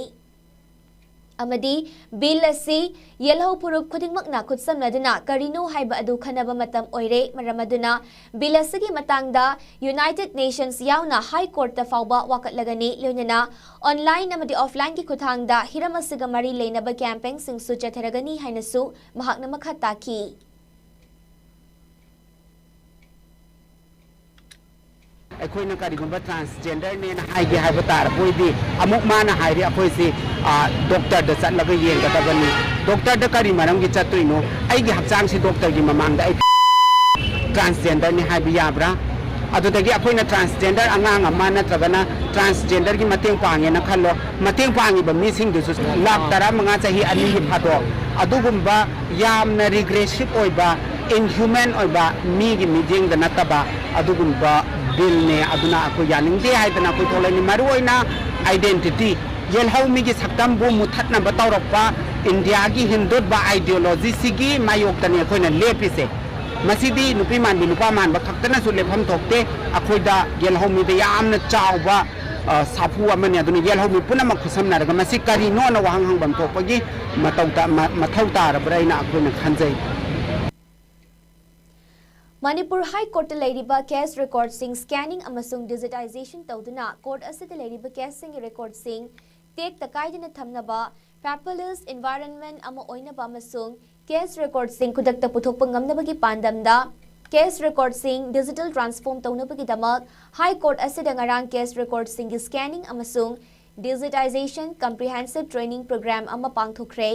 ꯑꯃꯗꯤ ꯕꯤꯜ ꯑꯁꯤ ꯌꯦꯜꯍꯧ ꯐꯨꯔꯨꯞ ꯈꯨꯗꯤꯡꯃꯛꯅ ꯈꯨꯠꯁꯝꯅꯗꯨꯅ ꯀꯔꯤꯅꯣ ꯍꯥꯏꯕ ꯑꯗꯨ ꯈꯟꯅꯕ ꯃꯇꯝ ꯑꯣꯏꯔꯦ꯫ ꯃꯔꯝ ꯑꯗꯨꯅ ꯕꯤꯜ ꯑꯁꯤꯒꯤ ꯃꯇꯥꯡꯗ United Nations ꯌꯥꯎꯅ High Courtꯇ ꯐꯥꯎꯕ ꯋꯥꯀꯠꯂꯒꯅꯤ꯫ ꯂꯣꯏꯅꯅ online ꯑꯃꯗꯤ offlineꯒꯤ ꯈꯨꯠꯊꯥꯡꯗ ꯍꯤꯔꯝ ꯑꯁꯤꯒ ꯃꯔꯤ ꯂꯩꯅꯕ campaignꯁꯤꯡꯁꯨ ꯆꯠꯊꯔꯒꯅꯤ ꯍꯥꯏꯅꯁꯨ ꯃꯍꯥꯛꯅ ꯃꯈꯥ ꯇꯥꯈꯤ꯫ ꯑꯩꯈꯣꯏꯅ ꯀꯔꯤꯒꯨꯝꯕ transgenderꯅꯦꯅ ꯍꯥꯏꯒꯦ ꯍꯥꯏꯕ ꯇꯥꯔꯕ ꯑꯣꯏꯗꯤ, ꯑꯃꯨꯛ ꯃꯥꯅ ꯍꯥꯏꯔꯤ, ꯑꯩꯈꯣꯏꯁꯤ, ꯑ, doctorꯗ ꯆꯠꯂꯒ ꯌꯦꯡꯒꯗꯕꯅꯤ꯫ Doctorꯗ ꯀꯔꯤ ꯃꯔꯝꯒꯤ ꯆꯠꯇꯣꯏꯅꯣ? ꯑꯩꯒꯤ ꯍꯛꯆꯥꯡꯁꯤ doctorꯒꯤ ꯃꯃꯥꯡꯗ ꯑꯩ ꯇ꯭ꯔꯥꯟꯁꯖꯦꯟꯗꯔꯅꯤ ꯍꯥꯏꯕ ꯌꯥꯕ꯭ꯔꯥ? ꯑꯗꯨꯗꯒꯤ ꯑꯩꯈꯣꯏꯅ ꯇ꯭ꯔꯥꯟꯁꯖꯦꯟꯗꯔ ꯑꯉꯥꯡ ꯑꯃ ꯅꯠꯇ꯭ꯔꯒꯅ ꯇ꯭ꯔꯥꯟꯁꯖꯦꯟꯗꯔꯒꯤ ꯃꯇꯦꯡ ꯄꯥꯡꯉꯦꯅ ꯈꯜꯂꯣ, ꯃꯇꯦꯡ ꯄꯥꯡꯉꯤꯕ ꯃꯤꯁꯤꯡꯗꯨꯁꯨ ꯂꯥꯛ ꯇꯔꯥꯃꯉꯥ ꯆꯍꯤ ꯑꯅꯤꯒꯤ ꯐꯥꯗꯣꯛ, ꯑꯗꯨꯒꯨꯝꯕ ꯌꯥꯝꯅ ꯔꯤꯒ꯭ꯔꯦꯁꯤꯞ ꯑꯣꯏꯕ, ꯏꯟꯍ꯭ꯌꯨꯃꯦꯟ ꯑꯣꯏꯕ, ꯃꯤꯒꯤ ꯃꯤꯠꯌꯦꯡꯗ ꯅꯠꯇꯕ ꯑꯗꯨꯒꯨꯝꯕ ꯕꯤꯜꯅꯦ꯫ ꯑꯗꯨꯅ ꯑꯩꯈꯣꯏ ꯌꯥꯅꯤꯡꯗꯦ ꯍꯥꯏꯗꯅ ꯑꯩꯈꯣꯏ ꯊꯣꯛꯂꯛꯏꯅꯤ꯫ ꯃꯔꯨꯑꯣꯏꯅ ꯑꯥꯏꯗꯦꯟꯇꯤꯇꯤ, ꯌꯦꯜꯍꯧꯃꯤꯒꯤ ꯁꯛꯇꯝꯕꯨ ꯃꯨꯊꯠꯅꯕ ꯇꯧꯔꯛꯄ ꯏꯟꯗꯤꯌꯥꯒꯤ ꯍꯤꯟꯗꯨꯠꯕ ꯑꯥꯏꯗꯤꯌꯣꯂꯣꯖꯤꯁꯤꯒꯤ ꯃꯥꯌꯣꯛꯇꯅꯤ ꯑꯩꯈꯣꯏꯅ ꯂꯦꯞꯄꯤꯁꯦ꯫ ꯃꯁꯤꯗꯤ ꯅꯨꯄꯤ ꯃꯥꯟꯕꯤ ꯅꯨꯄꯥ ꯃꯥꯟꯕ ꯈꯛꯇꯅꯁꯨ ꯂꯦꯞꯐꯝ ꯊꯣꯛꯇꯦ꯫ ꯑꯩꯈꯣꯏꯗ ꯌꯦꯜꯍꯧꯃꯤꯗ ꯌꯥꯝꯅ ꯆꯥꯎꯕ, ꯑ, ꯁꯥꯐꯨ ꯑꯃꯅꯤ꯫ ꯑꯗꯨꯅ ꯌꯦꯜꯍꯧꯃꯤ ꯄꯨꯝꯅꯃꯛ ꯈꯨꯠꯁꯝꯅꯔꯒ ꯃꯁꯤ ꯀꯔꯤꯅꯣꯅ ꯋꯥꯍꯪ ꯍꯪꯐꯝ ꯊꯣꯛꯄꯒꯤ ꯃꯇꯧ ꯇ-, ꯃ-, ꯃꯊꯧ ꯇꯥꯔꯕ꯭ꯔꯥ ꯍꯥꯏꯅ ꯑꯩꯈꯣꯏꯅ ꯈꯟꯖꯩ꯫ ꯃꯅꯤꯄꯨꯔ ꯍꯥꯏ ꯀꯣꯔꯠꯇ ꯂꯩꯔꯤꯕ ꯀꯦꯁ ꯔꯦꯀꯣꯔꯗꯁꯤꯡ ꯁ꯭ꯀꯦꯅꯤꯡ ꯑꯃꯁꯨꯡ ꯗꯤꯖꯤꯇꯥꯏꯖꯦꯁꯟ ꯇꯧꯗꯨꯅ ꯀꯣꯔꯠ ꯑꯁꯤꯗ ꯂꯩꯔꯤꯕ ꯀꯦꯁꯁꯤꯡꯒꯤ ꯔꯦꯀꯣꯔꯗꯁꯤꯡ ꯇꯦꯛꯇ ꯀꯥꯏꯗꯅ ꯊꯝꯅꯕ, ꯄꯦꯄꯔꯂꯦꯁ ꯏꯟꯚꯥꯏꯔꯟꯃꯦꯟ ꯑꯃ ꯑꯣꯏꯅꯕ ꯑꯃꯁꯨꯡ ꯀꯦꯁ ꯔꯦꯀꯣꯔꯗꯁꯤꯡ ꯈꯨꯗꯛꯇ ꯄꯨꯊꯣꯛꯄ ꯉꯝꯅꯕꯒꯤ ꯄꯥꯟꯗꯝꯗ ꯀꯦꯁ ꯔꯦꯀꯣꯔꯗꯁꯤꯡ ꯗꯤꯖꯤꯇꯦꯜ ꯇ꯭ꯔꯥꯟꯁꯐꯣꯔꯝ ꯇꯧꯅꯕꯒꯤꯗꯃꯛ ꯍꯥꯏ ꯀꯣꯔꯠ ꯑꯁꯤꯗ ꯉꯔꯥꯡ ꯀꯦꯁ ꯔꯦꯀꯣꯔꯗꯁꯤꯡꯒꯤ ꯁ꯭ꯀꯦꯅꯤꯡ ꯑꯃꯁꯨꯡ ꯗꯤꯖꯤꯇꯥꯏꯖꯦꯁꯟ ꯀꯝꯄ꯭ꯔꯤꯍꯦꯟꯁꯤꯞ ꯇ꯭ꯔꯦꯅꯤꯡ ꯄ꯭ꯔꯣꯒ꯭ꯔꯥꯝ ꯑꯃ ꯄꯥꯡꯊꯣꯛꯈ꯭ꯔꯦ꯫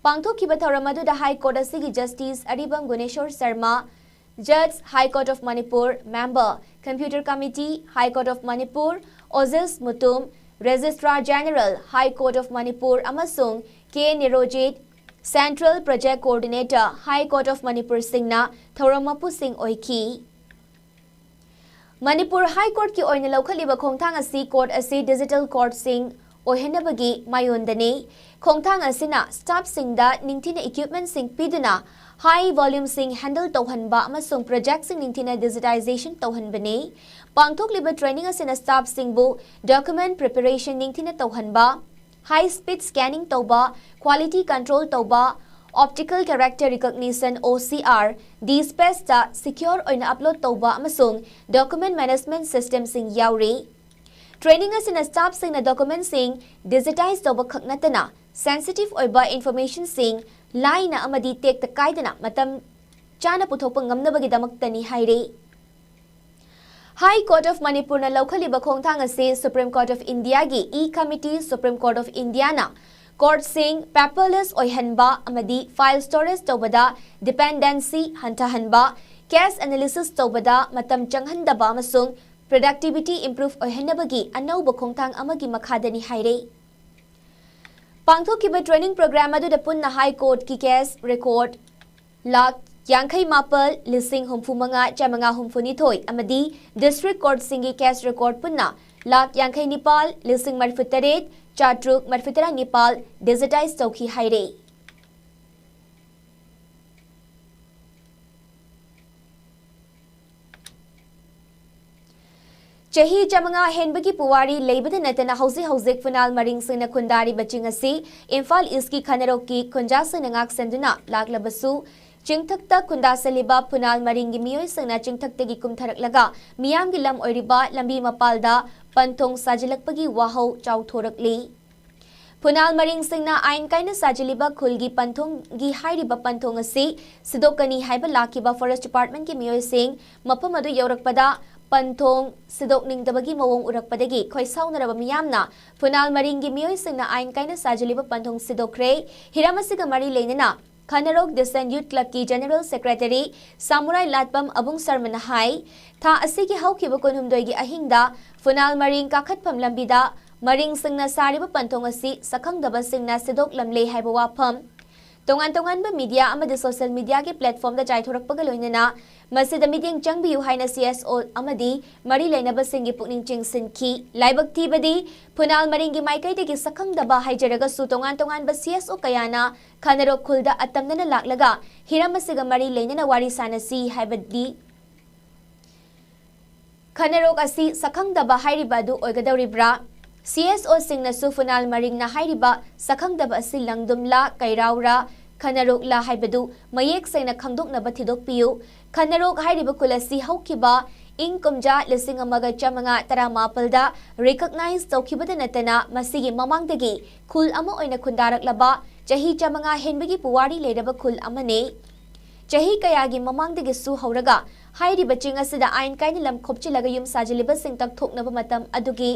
ꯄꯥꯡꯊꯣꯛꯈꯤꯕ ꯊꯧꯔꯝ ꯑꯗꯨꯗ ꯍꯥꯏ ꯀꯣꯔꯠ ꯑꯁꯤꯒꯤ justice Aribam Guneshor Sharma, Judge, High Court of Manipur, Member, Computer Committee, High Court of Manipur, Ozis Mutum, Registrar General, High Court of Manipur, ꯑꯃꯁꯨꯡ ꯀꯦ ꯅꯤꯔꯣꯖꯤꯠ, Central Project Coordinator, High Court of Manipur ꯁꯤꯡꯅ ꯊꯧꯔꯝ ꯃꯄꯨꯁꯤꯡ ꯑꯣꯏꯈꯤ꯫ ꯃꯅꯤꯄꯨꯔ ꯍꯥꯏ ꯀꯣꯔꯠꯀꯤ ꯑꯣꯏꯅ ꯂꯧꯈꯠꯂꯤꯕ ꯈꯣꯡꯊꯥꯡ ꯑꯁꯤ court ꯑꯁꯤ digital ꯀꯣꯔꯠꯁꯤꯡ ꯑꯣꯏꯍꯟꯅꯕꯒꯤ ꯃꯥꯌꯣꯟꯗꯅꯤ꯫ ꯈꯣꯡꯊꯥꯡ ꯑꯁꯤꯅ ꯁ꯭ꯇꯥꯐꯁꯤꯡꯗ ꯅꯤꯡꯊꯤꯅ ꯏꯀ꯭ꯋꯤꯞꯃꯦꯟꯠꯁꯤꯡ ꯄꯤꯗꯨꯅ ꯍꯥꯏ ꯚꯣꯂ꯭ꯌꯨꯝꯁꯤꯡ ꯍꯦꯟꯗꯜ ꯇꯧꯍꯟꯕ ꯑꯃꯁꯨꯡ ꯄ꯭ꯔꯣꯖꯦꯛꯁꯤꯡ ꯅꯤꯡꯊꯤꯅ ꯗꯤꯖꯤꯇꯥꯏꯖꯦꯁꯟ ꯇꯧꯍꯟꯕꯅꯤ꯫ ꯄꯥꯡꯊꯣꯛꯂꯤꯕ ꯇ꯭ꯔꯦꯅꯤꯡ ꯑꯁꯤꯅ ꯁ꯭ꯇꯥꯐꯁꯤꯡꯕꯨ ꯗꯣꯀꯨꯃꯦꯟꯠ ꯄ꯭ꯔꯤꯄꯦꯔꯦꯁꯟ ꯅꯤꯡꯊꯤꯅ ꯇꯧꯍꯟꯕ, ꯍꯥꯏ ꯁ꯭ꯄꯤꯗ ꯁ꯭ꯀꯦꯅꯤꯡ ꯇꯧꯕ, ꯀ꯭ꯋꯥꯂꯤꯇꯤ ꯀꯟꯇ꯭ꯔꯣꯜ ꯇꯧꯕ, ꯑꯣꯞꯇꯤꯀꯦꯜ ꯀꯦꯔꯦꯛꯇꯔ ꯔꯤꯀꯣꯒꯅꯤꯁꯟ, ꯑꯣ ꯁꯤ ꯑꯥꯔ, ꯗꯤꯁꯄꯦꯆꯇ ꯁꯤꯀ꯭ꯌꯣꯔ ꯑꯣꯏꯅ ꯑꯞꯂꯣꯗ ꯇꯧꯕ ꯑꯃꯁꯨꯡ ꯗꯣꯀꯨꯃꯦꯟꯠ ꯃꯦꯅꯦꯖꯃꯦꯟꯠ ꯁꯤꯁꯇꯦꯝꯁꯤꯡ ꯌꯥꯎꯔꯤ꯫ ꯇ꯭ꯔꯦꯅꯤꯡ ꯑꯁꯤꯅ ꯁ꯭ꯇꯥꯐꯁꯤꯡꯅ ꯗꯣꯀꯨꯃꯦꯟꯠꯁꯤꯡ ꯗꯤꯖꯤꯇꯥꯏꯖ ꯇꯧꯕ ꯈꯛ ꯅꯠꯇꯅ ꯁꯦꯟꯁꯤꯇꯤꯚ ꯑꯣꯏꯕ ꯏꯟꯐꯣꯔꯃꯦꯁꯟꯁꯤꯡ ꯂꯥꯏꯅ ꯑꯃꯗꯤ ꯇꯦꯛꯇ ꯀꯥꯏꯗꯅ ꯃꯇꯝ ꯆꯥꯅ ꯄꯨꯊꯣꯛꯄ ꯉꯝꯅꯕꯒꯤꯗꯃꯛꯇꯅꯤ ꯍꯥꯏꯔꯤ꯫ ꯍꯥꯏ ꯀꯣꯔꯠ ꯑꯣꯐ ꯃꯅꯤꯄꯨꯔꯅ ꯂꯧꯈꯠꯂꯤꯕ ꯈꯣꯡꯊꯥꯡ ꯑꯁꯤ ꯁꯨꯄ꯭ꯔꯤꯝ ꯀꯣꯔꯠ ꯑꯣꯐ ꯏꯟꯗꯤꯌꯥꯒꯤ E committee, supreme court of ꯏꯟꯗꯤꯌꯥꯅ ꯀꯣꯔꯠꯁꯤꯡ ꯄꯦꯄꯔꯂꯦꯁ ꯑꯣꯏꯍꯟꯕ ꯑꯃꯗꯤ ꯐꯥꯏꯜ ꯁ꯭ꯇꯣꯔꯦꯖ ꯇꯧꯕꯗ ꯗꯤꯄꯦꯟꯗꯦꯟꯁꯤ ꯍꯟꯊꯍꯟꯕ, Case analysis ꯇꯧꯕꯗ ꯃꯇꯝ ꯆꯪꯍꯟꯗꯕ ꯑꯃꯁꯨꯡ productivity improve ꯑꯣꯏꯍꯟꯅꯕꯒꯤ ꯑꯅꯧꯕ ꯈꯣꯡꯊꯥꯡ ꯑꯃꯒꯤ ꯃꯈꯥꯗꯅꯤ ꯍꯥꯏꯔꯦ꯫ ꯄꯥꯡꯊꯣꯛꯈꯤꯕ training program ꯑꯗꯨꯗ ꯄꯨꯟꯅ High Courtꯀꯤ case record ꯂꯥꯈ ꯌꯥꯡꯈꯩ ꯃꯥꯄꯜ ꯂꯤꯁꯤꯡ ꯍꯨꯝꯐꯨ ꯃꯉꯥ ꯆꯥꯃꯉꯥ ꯍꯨꯝꯐꯨ ꯅꯤꯊꯣꯏ ꯑꯃꯗꯤ District Courtꯁꯤꯡꯒꯤ case record ꯄꯨꯟꯅ ꯂꯥꯈ ꯌꯥꯡꯈꯩ ꯅꯤꯄꯥꯜ ꯂꯤꯁꯤꯡ ꯃꯔꯤꯐꯨ ꯇꯔꯦꯠ ꯆꯥꯇ꯭ꯔꯨꯛ ꯃꯔꯤꯐꯨ ꯇꯔꯥ ꯅꯤꯄꯥꯜ digitise ꯇꯧꯈꯤ ꯍꯥꯏꯔꯦ꯫ ꯆꯍꯤ ꯆꯥꯃꯉꯥ ꯍꯦꯟꯕꯒꯤ ꯄꯨꯋꯥꯔꯤ ꯂꯩꯕꯗ ꯅꯠꯇꯅ ꯍꯧꯖꯤꯛ ꯍꯧꯖꯤꯛ ꯐꯨꯅꯥꯜ ꯃꯔꯤꯡꯁꯤꯡꯅ ꯈꯨꯟꯗꯥꯔꯤꯕ ꯆꯤꯡ ꯑꯁꯤ ꯏꯝꯐꯥꯜ ꯏꯁꯀꯤ ꯈꯥꯅꯔꯣꯛꯀꯤ ꯈꯨꯟꯖꯥꯁꯤꯡꯅ ꯉꯥꯛꯁꯦꯟꯗꯨꯅ ꯂꯥꯛꯂꯕꯁꯨ, ꯆꯤꯡꯊꯛꯇ ꯈꯨꯟꯗꯥꯁꯜꯂꯤꯕ ꯐꯨꯅꯥꯜ ꯃꯔꯤꯡꯒꯤ ꯃꯤꯑꯣꯏꯁꯤꯡꯅ ꯆꯤꯡꯊꯛꯇꯒꯤ ꯀꯨꯝꯊꯔꯛꯂꯒ ꯃꯤꯌꯥꯝꯒꯤ ꯂꯝ ꯑꯣꯏꯔꯤꯕ ꯂꯝꯕꯤ ꯃꯄꯥꯜꯗ ꯄꯟꯊꯣꯡ ꯁꯥꯖꯤꯜꯂꯛꯄꯒꯤ ꯋꯥꯍꯧ ꯆꯥꯎꯊꯣꯔꯛꯂꯤ꯫ ꯐꯨꯅꯥꯜ ꯃꯔꯤꯡꯁꯤꯡꯅ ꯑꯥꯏꯟ ꯀꯥꯏꯅ ꯁꯥꯖꯤꯜꯂꯤꯕ ꯈꯨꯜꯒꯤ ꯄꯟꯊꯣꯡꯒꯤ ꯍꯥꯏꯔꯤꯕ ꯄꯟꯊꯣꯡ ꯑꯁꯤ ꯁꯤꯗꯣꯛꯀꯅꯤ ꯍꯥꯏꯕ ꯂꯥꯛꯈꯤꯕ Forest Departmentꯀꯤ ꯃꯤꯑꯣꯏꯁꯤꯡ ꯃꯐꯝ ꯑꯗꯨ ꯌꯧꯔꯛꯄꯗ ꯄꯟꯊꯣꯡ ꯁꯤꯗꯣꯛꯅꯤꯡꯗꯕꯒꯤ ꯃꯑꯣꯡ ꯎꯔꯛꯄꯗꯒꯤ ꯈꯣꯏꯁꯥꯎꯅꯔꯕ ꯃꯤꯌꯥꯝꯅ ꯐꯨꯅꯥꯜ ꯃꯔꯤꯡꯒꯤ ꯃꯤꯑꯣꯏꯁꯤꯡꯅ ꯑꯥꯏꯟ ꯀꯥꯏꯅ ꯁꯥꯖꯤꯜꯂꯤꯕ ꯄꯟꯊꯣꯡ ꯁꯤꯗꯣꯛꯈ꯭ꯔꯦ꯫ ꯍꯤꯔꯝ ꯑꯁꯤꯒ ꯃꯔꯤ ꯂꯩꯅꯅ ꯈꯥꯅꯔꯣꯛ District Youth Clubꯀꯤ General Secretary ꯁꯥꯃꯨꯔꯥꯏ ꯂꯥꯠꯄꯝ ꯑꯕꯨꯡ ꯁꯔꯃꯅ ꯍꯥꯏ, ꯊꯥ ꯑꯁꯤꯒꯤ ꯍꯧꯈꯤꯕ ꯀꯨꯟꯍꯨꯝꯗꯣꯏꯒꯤ ꯑꯍꯤꯡꯗ ꯐꯨꯅꯥꯜ ꯃꯔꯤꯡ ꯀꯥꯈꯠꯐꯝ ꯂꯝꯕꯤꯗ ꯃꯔꯤꯡꯁꯤꯡꯅ ꯁꯥꯔꯤꯕ ꯄꯟꯊꯣꯡ ꯑꯁꯤ ꯁꯛꯈꯪꯗꯕꯁꯤꯡꯅ ꯁꯤꯗꯣꯛꯂꯝꯂꯦ ꯍꯥꯏꯕ ꯋꯥꯐꯝ ꯇꯣꯉꯥꯟ ꯇꯣꯉꯥꯟꯕ media ꯑꯃꯗꯤ social mediaꯒꯤ platformꯗ ꯆꯥꯏꯊꯣꯔꯛꯄꯒ ꯂꯣꯏꯅꯅ ꯃꯁꯤꯗ ꯃꯤꯠꯌꯦꯡ ꯆꯪꯕꯤꯌꯨ ꯍꯥꯏꯅ CSO ꯑꯃꯗꯤ ꯃꯔꯤ ꯂꯩꯅꯕꯁꯤꯡꯒꯤ ꯄꯨꯛꯅꯤꯡ ꯆꯤꯡꯁꯤꯟꯈꯤ꯫ ꯂꯥꯏꯕꯛ ꯊꯤꯕꯗꯤ ꯐꯨꯅꯥꯜ ꯃꯔꯤꯡꯒꯤ ꯃꯥꯏꯀꯩꯗꯒꯤ ꯁꯛꯈꯪꯗꯕ ꯍꯥꯏꯖꯔꯒꯁꯨ ꯇꯣꯉꯥꯟ ꯇꯣꯉꯥꯟꯕ CSO ꯀꯌꯥꯅ ꯈꯥꯅꯔꯣꯛ ꯈꯨꯜꯗ ꯑꯇꯝꯅꯅ ꯂꯥꯛꯂꯒ ꯍꯤꯔꯝ ꯑꯁꯤꯒ ꯃꯔꯤ ꯂꯩꯅꯅ ꯋꯥꯔꯤ ꯁꯥꯅꯁꯤ ꯍꯥꯏꯕꯗꯤ ꯈꯥꯅꯔꯣꯛ ꯑꯁꯤ ꯁꯛꯈꯪꯗꯕ ꯍꯥꯏꯔꯤꯕ ꯑꯗꯨ ꯑꯣꯏꯒꯗꯧꯔꯤꯕ꯭ꯔꯥ? CSOꯁꯤꯡꯅꯁꯨ ꯐꯨꯅꯥꯜ ꯃꯔꯤꯡꯅ ꯍꯥꯏꯔꯤꯕ ꯁꯛꯈꯪꯗꯕ ꯑꯁꯤ ꯂꯪꯗꯨꯝꯂꯥ, ꯀꯩꯔꯥꯎꯔꯥ, ꯈꯥꯅꯔꯣꯛꯂꯥ ꯍꯥꯏꯕꯗꯨ ꯃꯌꯦꯛ ꯁꯦꯡꯅ ꯈꯪꯗꯣꯛꯅꯕ ꯊꯤꯗꯣꯛꯄꯤꯌꯨ꯫ ꯈꯥꯅꯔꯣꯛ ꯍꯥꯏꯔꯤꯕ ꯈꯨꯜ ꯑꯁꯤ ꯍꯧꯈꯤꯕ ꯏꯪ ꯀꯨꯝꯖꯥ ꯂꯤꯁꯤꯡ ꯑꯃꯒ ꯆꯥꯃꯉꯥ ꯇꯔꯥꯃꯥꯄꯜꯗ recognise ꯇꯧꯈꯤꯕꯗ ꯅꯠꯇꯅ ꯃꯁꯤꯒꯤ ꯃꯃꯥꯡꯗꯒꯤ ꯈꯨꯜ ꯑꯃ ꯑꯣꯏꯅ ꯈꯨꯟꯗꯥꯔꯛꯂꯕ ꯆꯍꯤ ꯆꯥꯃꯉꯥ ꯍꯦꯟꯕꯒꯤ ꯄꯨꯋꯥꯔꯤ ꯂꯩꯔꯕ ꯈꯨꯜ ꯑꯃꯅꯤ꯫ ꯆꯍꯤ ꯀꯌꯥꯒꯤ ꯃꯃꯥꯡꯗꯒꯤꯁꯨ ꯍꯧꯔꯒ ꯍꯥꯏꯔꯤꯕ ꯆꯤꯡ ꯑꯁꯤꯗ ꯑꯥꯏꯟ ꯀꯥꯏꯅ ꯂꯝ ꯈꯣꯞꯆꯤꯜꯂꯒ ꯌꯨꯝ ꯁꯥꯖꯤꯜꯂꯤꯕꯁꯤꯡ ꯀꯛꯊꯣꯛꯅꯕ ꯃꯇꯝ ꯑꯗꯨꯒꯤ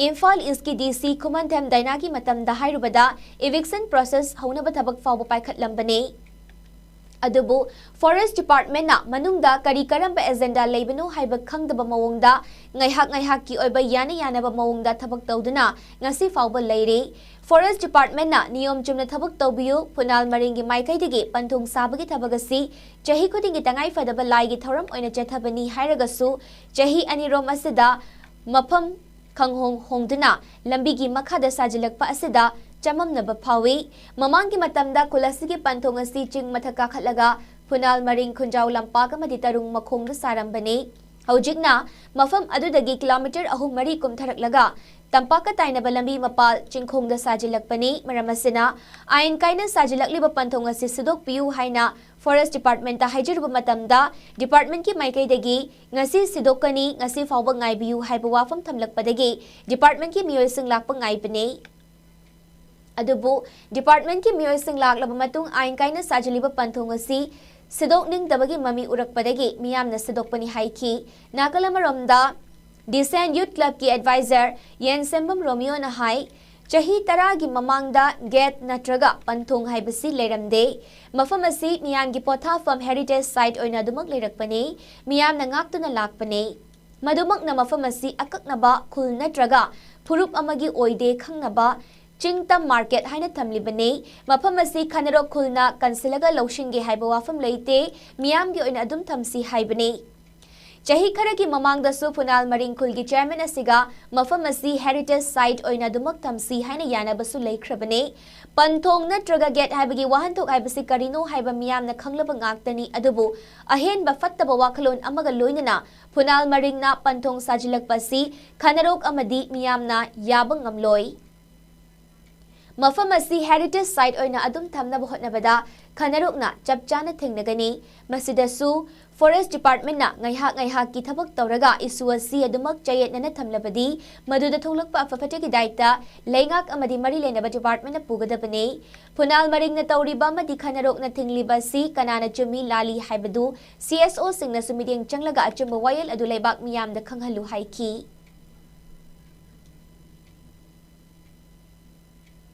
ꯏꯝꯐꯥꯜ ꯏꯁꯀꯤ DC ꯈꯨꯃꯟꯊꯦꯝ ꯗꯥꯏꯅꯥꯒꯤ ꯃꯇꯝꯗ ꯍꯥꯏꯔꯨꯕꯗ eviction process ꯍꯧꯅꯕ ꯊꯕꯛ ꯐꯥꯎꯕ ꯄꯥꯏꯈꯠꯂꯝꯕꯅꯤ꯫ ꯑꯗꯨꯕꯨ Forest Department ꯅ ꯃꯅꯨꯡꯗ ꯀꯔꯤ ꯀꯔꯝꯕ agenda ꯂꯩꯕꯅꯣ ꯍꯥꯏꯕ ꯈꯪꯗꯕ ꯃꯑꯣꯡꯗ ꯉꯥꯏꯍꯥꯛ ꯉꯥꯏꯍꯥꯛꯀꯤ ꯑꯣꯏꯕ ꯌꯥꯅ ꯌꯥꯅꯕ ꯃꯑꯣꯡꯗ ꯊꯕꯛ ꯇꯧꯗꯨꯅ ꯉꯁꯤ ꯐꯥꯎꯕ ꯂꯩꯔꯤ꯫ Forest Department ꯅ ꯅꯤꯌꯣꯝ ꯆꯨꯝꯅ ꯊꯕꯛ ꯇꯧꯕꯤꯌꯨ, ꯐꯨꯅꯥꯜ ꯃꯔꯤꯡꯒꯤ ꯃꯥꯏꯀꯩꯗꯒꯤ ꯄꯟꯊꯨꯡ ꯁꯥꯕꯒꯤ ꯊꯕꯛ ꯑꯁꯤ ꯆꯍꯤ ꯈꯨꯗꯤꯡꯒꯤ ꯇꯉꯥꯏ ꯐꯗꯕ ꯂꯥꯏꯒꯤ ꯊꯧꯔꯝ ꯑꯣꯏꯅ ꯆꯠꯊꯕꯅꯤ ꯍꯥꯏꯔꯒꯁꯨ, ꯆꯍꯤ ꯑꯅꯤꯔꯣꯝ ꯑꯁꯤꯗ ꯃꯐꯝ ꯈꯪꯍꯣꯡ ꯍꯣꯡꯗꯨꯅ ꯂꯝꯕꯤꯒꯤ ꯃꯈꯥꯗ ꯁꯥꯖꯤꯜꯂꯛꯄ ꯑꯁꯤꯗ ꯆꯃꯝꯅꯕ ꯐꯥꯎꯏ꯫ ꯃꯃꯥꯡꯒꯤ ꯃꯇꯝꯗ ꯈꯨꯜ ꯑꯁꯤꯒꯤ ꯄꯟꯊꯨꯡ ꯑꯁꯤ ꯆꯤꯡ ꯃꯊꯛ ꯀꯥꯈꯠꯂꯒ ꯐꯨꯅꯥꯜ ꯃꯔꯤꯡ ꯈꯨꯟꯖꯥꯎ ꯂꯝꯄꯥꯛ ꯑꯃꯗꯤ ꯇꯔꯨꯡ ꯃꯈꯣꯡꯗ ꯁꯥꯔꯝꯕꯅꯤ꯫ ꯍꯧꯖꯤꯛꯅ ꯃꯐꯝ ꯑꯗꯨꯗꯒꯤ ꯀꯤꯂꯣꯃꯤꯇꯔ ꯑꯍꯨꯝ ꯃꯔꯤ ꯀꯨꯝꯊꯔꯛꯂꯒ ꯇꯝꯄꯥꯛꯀ ꯇꯥꯏꯅꯕ ꯂꯝꯕꯤ ꯃꯄꯥꯜ ꯆꯤꯡꯈꯣꯡꯗ ꯁꯥꯖꯤꯜꯂꯛꯄꯅꯤ꯫ ꯃꯔꯝ ꯑꯁꯤꯅ, ꯑꯥꯏꯟ ꯀꯥꯏꯅ ꯁꯥꯖꯤꯜꯂꯛꯂꯤꯕ ꯄꯟꯊꯨꯡ ꯑꯁꯤ ꯁꯤꯗꯣꯛꯄꯤꯌꯨ ꯍꯥꯏꯅ Forest Department ꯇ ꯍꯥꯏꯖꯔꯨꯕ ꯃꯇꯝꯗ, Department ꯀꯤ ꯃꯥꯏꯀꯩꯗꯒꯤ ꯉꯁꯤ ꯁꯤꯗꯣꯛꯀꯅꯤ, ꯉꯁꯤ ꯐꯥꯎꯕ ꯉꯥꯏꯕꯤꯌꯨ ꯍꯥꯏꯕ ꯋꯥꯐꯝ ꯊꯝꯂꯛꯄꯗꯒꯤ Department ꯀꯤ ꯃꯤꯑꯣꯏꯁꯤꯡ ꯂꯥꯛꯄ ꯉꯥꯏꯕꯅꯤ꯫ ꯑꯗꯨꯕꯨ Department ꯀꯤ ꯃꯤꯑꯣꯏꯁꯤꯡ ꯂꯥꯛꯂꯕ ꯃꯇꯨꯡ ꯑꯥꯏꯟ ꯀꯥꯏꯅ ꯁꯥꯖꯤꯜꯂꯤꯕ ꯄꯟꯊꯨꯡ ꯑꯁꯤ ꯁꯤꯗꯣꯛꯅꯤꯡꯗꯕꯒꯤ ꯃꯃꯤ ꯎꯔꯛꯄꯗꯒꯤ ꯃꯤꯌꯥꯝꯅ ꯁꯤꯗꯣꯛꯄꯅꯤ ꯍꯥꯏꯈꯤ꯫ ꯅꯥꯀꯜ ꯑꯃꯔꯣꯝꯗ, Dissent Youth Club ꯀꯤ advisor ꯌꯦꯟꯁꯦꯝꯕꯝ ꯔꯣꯃꯤꯌꯣꯅ ꯍꯥꯏ, ꯆꯍꯤ ꯇꯔꯥꯒꯤ ꯃꯃꯥꯡꯗ gate ꯅꯠꯇ꯭ꯔꯒ ꯄꯟꯊꯨꯡ ꯍꯥꯏꯕꯁꯤ ꯂꯩꯔꯝꯗꯦ꯫ ꯃꯐꯝ ꯑꯁꯤ ꯃꯤꯌꯥꯝꯒꯤ ꯄꯣꯊꯥꯐꯝ heritage site ꯑꯣꯏꯅ ꯑꯗꯨꯃꯛ ꯂꯩꯔꯛꯄꯅꯤ꯫ ꯃꯤꯌꯥꯝꯅ ꯉꯥꯛꯇꯨꯅ ꯂꯥꯛꯄꯅꯤ꯫ ꯃꯗꯨꯃꯛꯅ ꯃꯐꯝ ꯑꯁꯤ ꯑꯀꯛꯅꯕ ꯈꯨꯜ ꯅꯠꯇ꯭ꯔꯒ ꯐꯨꯔꯨꯞ ꯑꯃꯒꯤ ꯑꯣꯏꯗꯦ ꯈꯪꯅꯕ ꯆꯤꯡꯇꯝ market ꯍꯥꯏꯅ ꯊꯝꯂꯤꯕꯅꯤ꯫ ꯃꯐꯝ ꯑꯁꯤ ꯈꯅꯔꯣꯛ ꯈꯨꯜꯅ ꯀꯟꯁꯤꯜꯂꯒ ꯂꯧꯁꯤꯟꯒꯦ ꯍꯥꯏꯕ ꯋꯥꯐꯝ ꯂꯩꯇꯦ, ꯃꯤꯌꯥꯝꯒꯤ ꯑꯣꯏꯅ ꯑꯗꯨꯝ ꯊꯝꯁꯤ ꯍꯥꯏꯕꯅꯤ꯫ ꯆꯍꯤ ꯈꯔꯒꯤ ꯃꯃꯥꯡꯗꯁꯨ ꯐꯨꯅꯥꯜ ꯃꯔꯤꯡ ꯈꯨꯜꯒꯤ chairman ꯑꯁꯤꯒ ꯃꯐꯝ ꯑꯁꯤ heritage site ꯑꯣꯏꯅ ꯑꯗꯨꯃꯛ ꯊꯝꯁꯤ ꯍꯥꯏꯅ ꯌꯥꯅꯕꯁꯨ ꯂꯩꯈ꯭ꯔꯕꯅꯤ꯫ ꯄꯟꯊꯣꯡ ꯅꯠꯇ꯭ꯔꯒ gate ꯍꯥꯏꯕꯒꯤ ꯋꯥꯍꯟꯊꯣꯛ ꯍꯥꯏꯕꯁꯤ ꯀꯔꯤꯅꯣ ꯍꯥꯏꯕ ꯃꯤꯌꯥꯝꯅ ꯈꯪꯂꯕ ꯉꯥꯛꯇꯅꯤ, ꯑꯗꯨꯕꯨ ꯑꯍꯦꯟꯕ ꯐꯠꯇꯕ ꯋꯥꯈꯜꯂꯣꯟ ꯑꯃꯒ ꯂꯣꯏꯅꯅ ꯐꯨꯅꯥꯜ ꯃꯔꯤꯡꯅ ꯄꯟꯊꯣꯡ ꯁꯥꯖꯤꯜꯂꯛꯄ ꯑꯁꯤ ꯈꯅꯔꯣꯛ ꯑꯃꯗꯤ ꯃꯤꯌꯥꯝꯅ ꯌꯥꯕ ꯉꯝꯂꯣꯏ꯫ ꯃꯐꯝ ꯑꯁꯤ heritage site ꯑꯣꯏꯅ ꯑꯗꯨꯝ ꯊꯝꯅꯕ ꯍꯣꯠꯅꯕꯗ ꯈꯅꯔꯣꯛꯅ ꯆꯞ ꯆꯥꯅ ꯊꯦꯡꯅꯒꯅꯤ꯫ ꯃꯁꯤꯗꯁꯨ Forest Department ꯅ ꯉꯥꯏꯍꯥꯛ ꯉꯥꯏꯍꯥꯛꯀꯤ ꯊꯕꯛ ꯇꯧꯔꯒ issue ꯑꯁꯤ ꯑꯗꯨꯃꯛ ꯆꯌꯦꯠꯅꯅ ꯊꯝꯂꯕꯗꯤ, ꯃꯗꯨꯗ ꯊꯣꯛꯂꯛꯄ ꯑꯐ ꯐꯠꯇꯒꯤ ꯗꯥꯏꯇ ꯂꯩꯉꯥꯛ ꯑꯃꯗꯤ ꯃꯔꯤ ꯂꯩꯅꯕ department ꯅ ꯄꯨꯒꯗꯕꯅꯤ꯫ ꯐꯨꯅꯥꯜ ꯃꯔꯤꯡꯅ ꯇꯧꯔꯤꯕ ꯑꯃꯗꯤ ꯈꯅꯔꯣꯛꯅ ꯊꯤꯡꯂꯤꯕ ꯑꯁꯤ ꯀꯅꯥꯅ ꯆꯨꯝꯃꯤ ꯂꯥꯜꯂꯤ ꯍꯥꯏꯕꯗꯨ C S O ꯁꯤꯡꯅꯁꯨ ꯃꯤꯠꯌꯦꯡ ꯆꯪꯂꯒ ꯑꯆꯨꯝꯕ ꯋꯥꯌꯦꯜ ꯑꯗꯨ ꯂꯩꯕꯥꯛ ꯃꯤꯌꯥꯝꯗ ꯈꯪꯍꯜꯂꯨ ꯍꯥꯏꯈꯤ꯫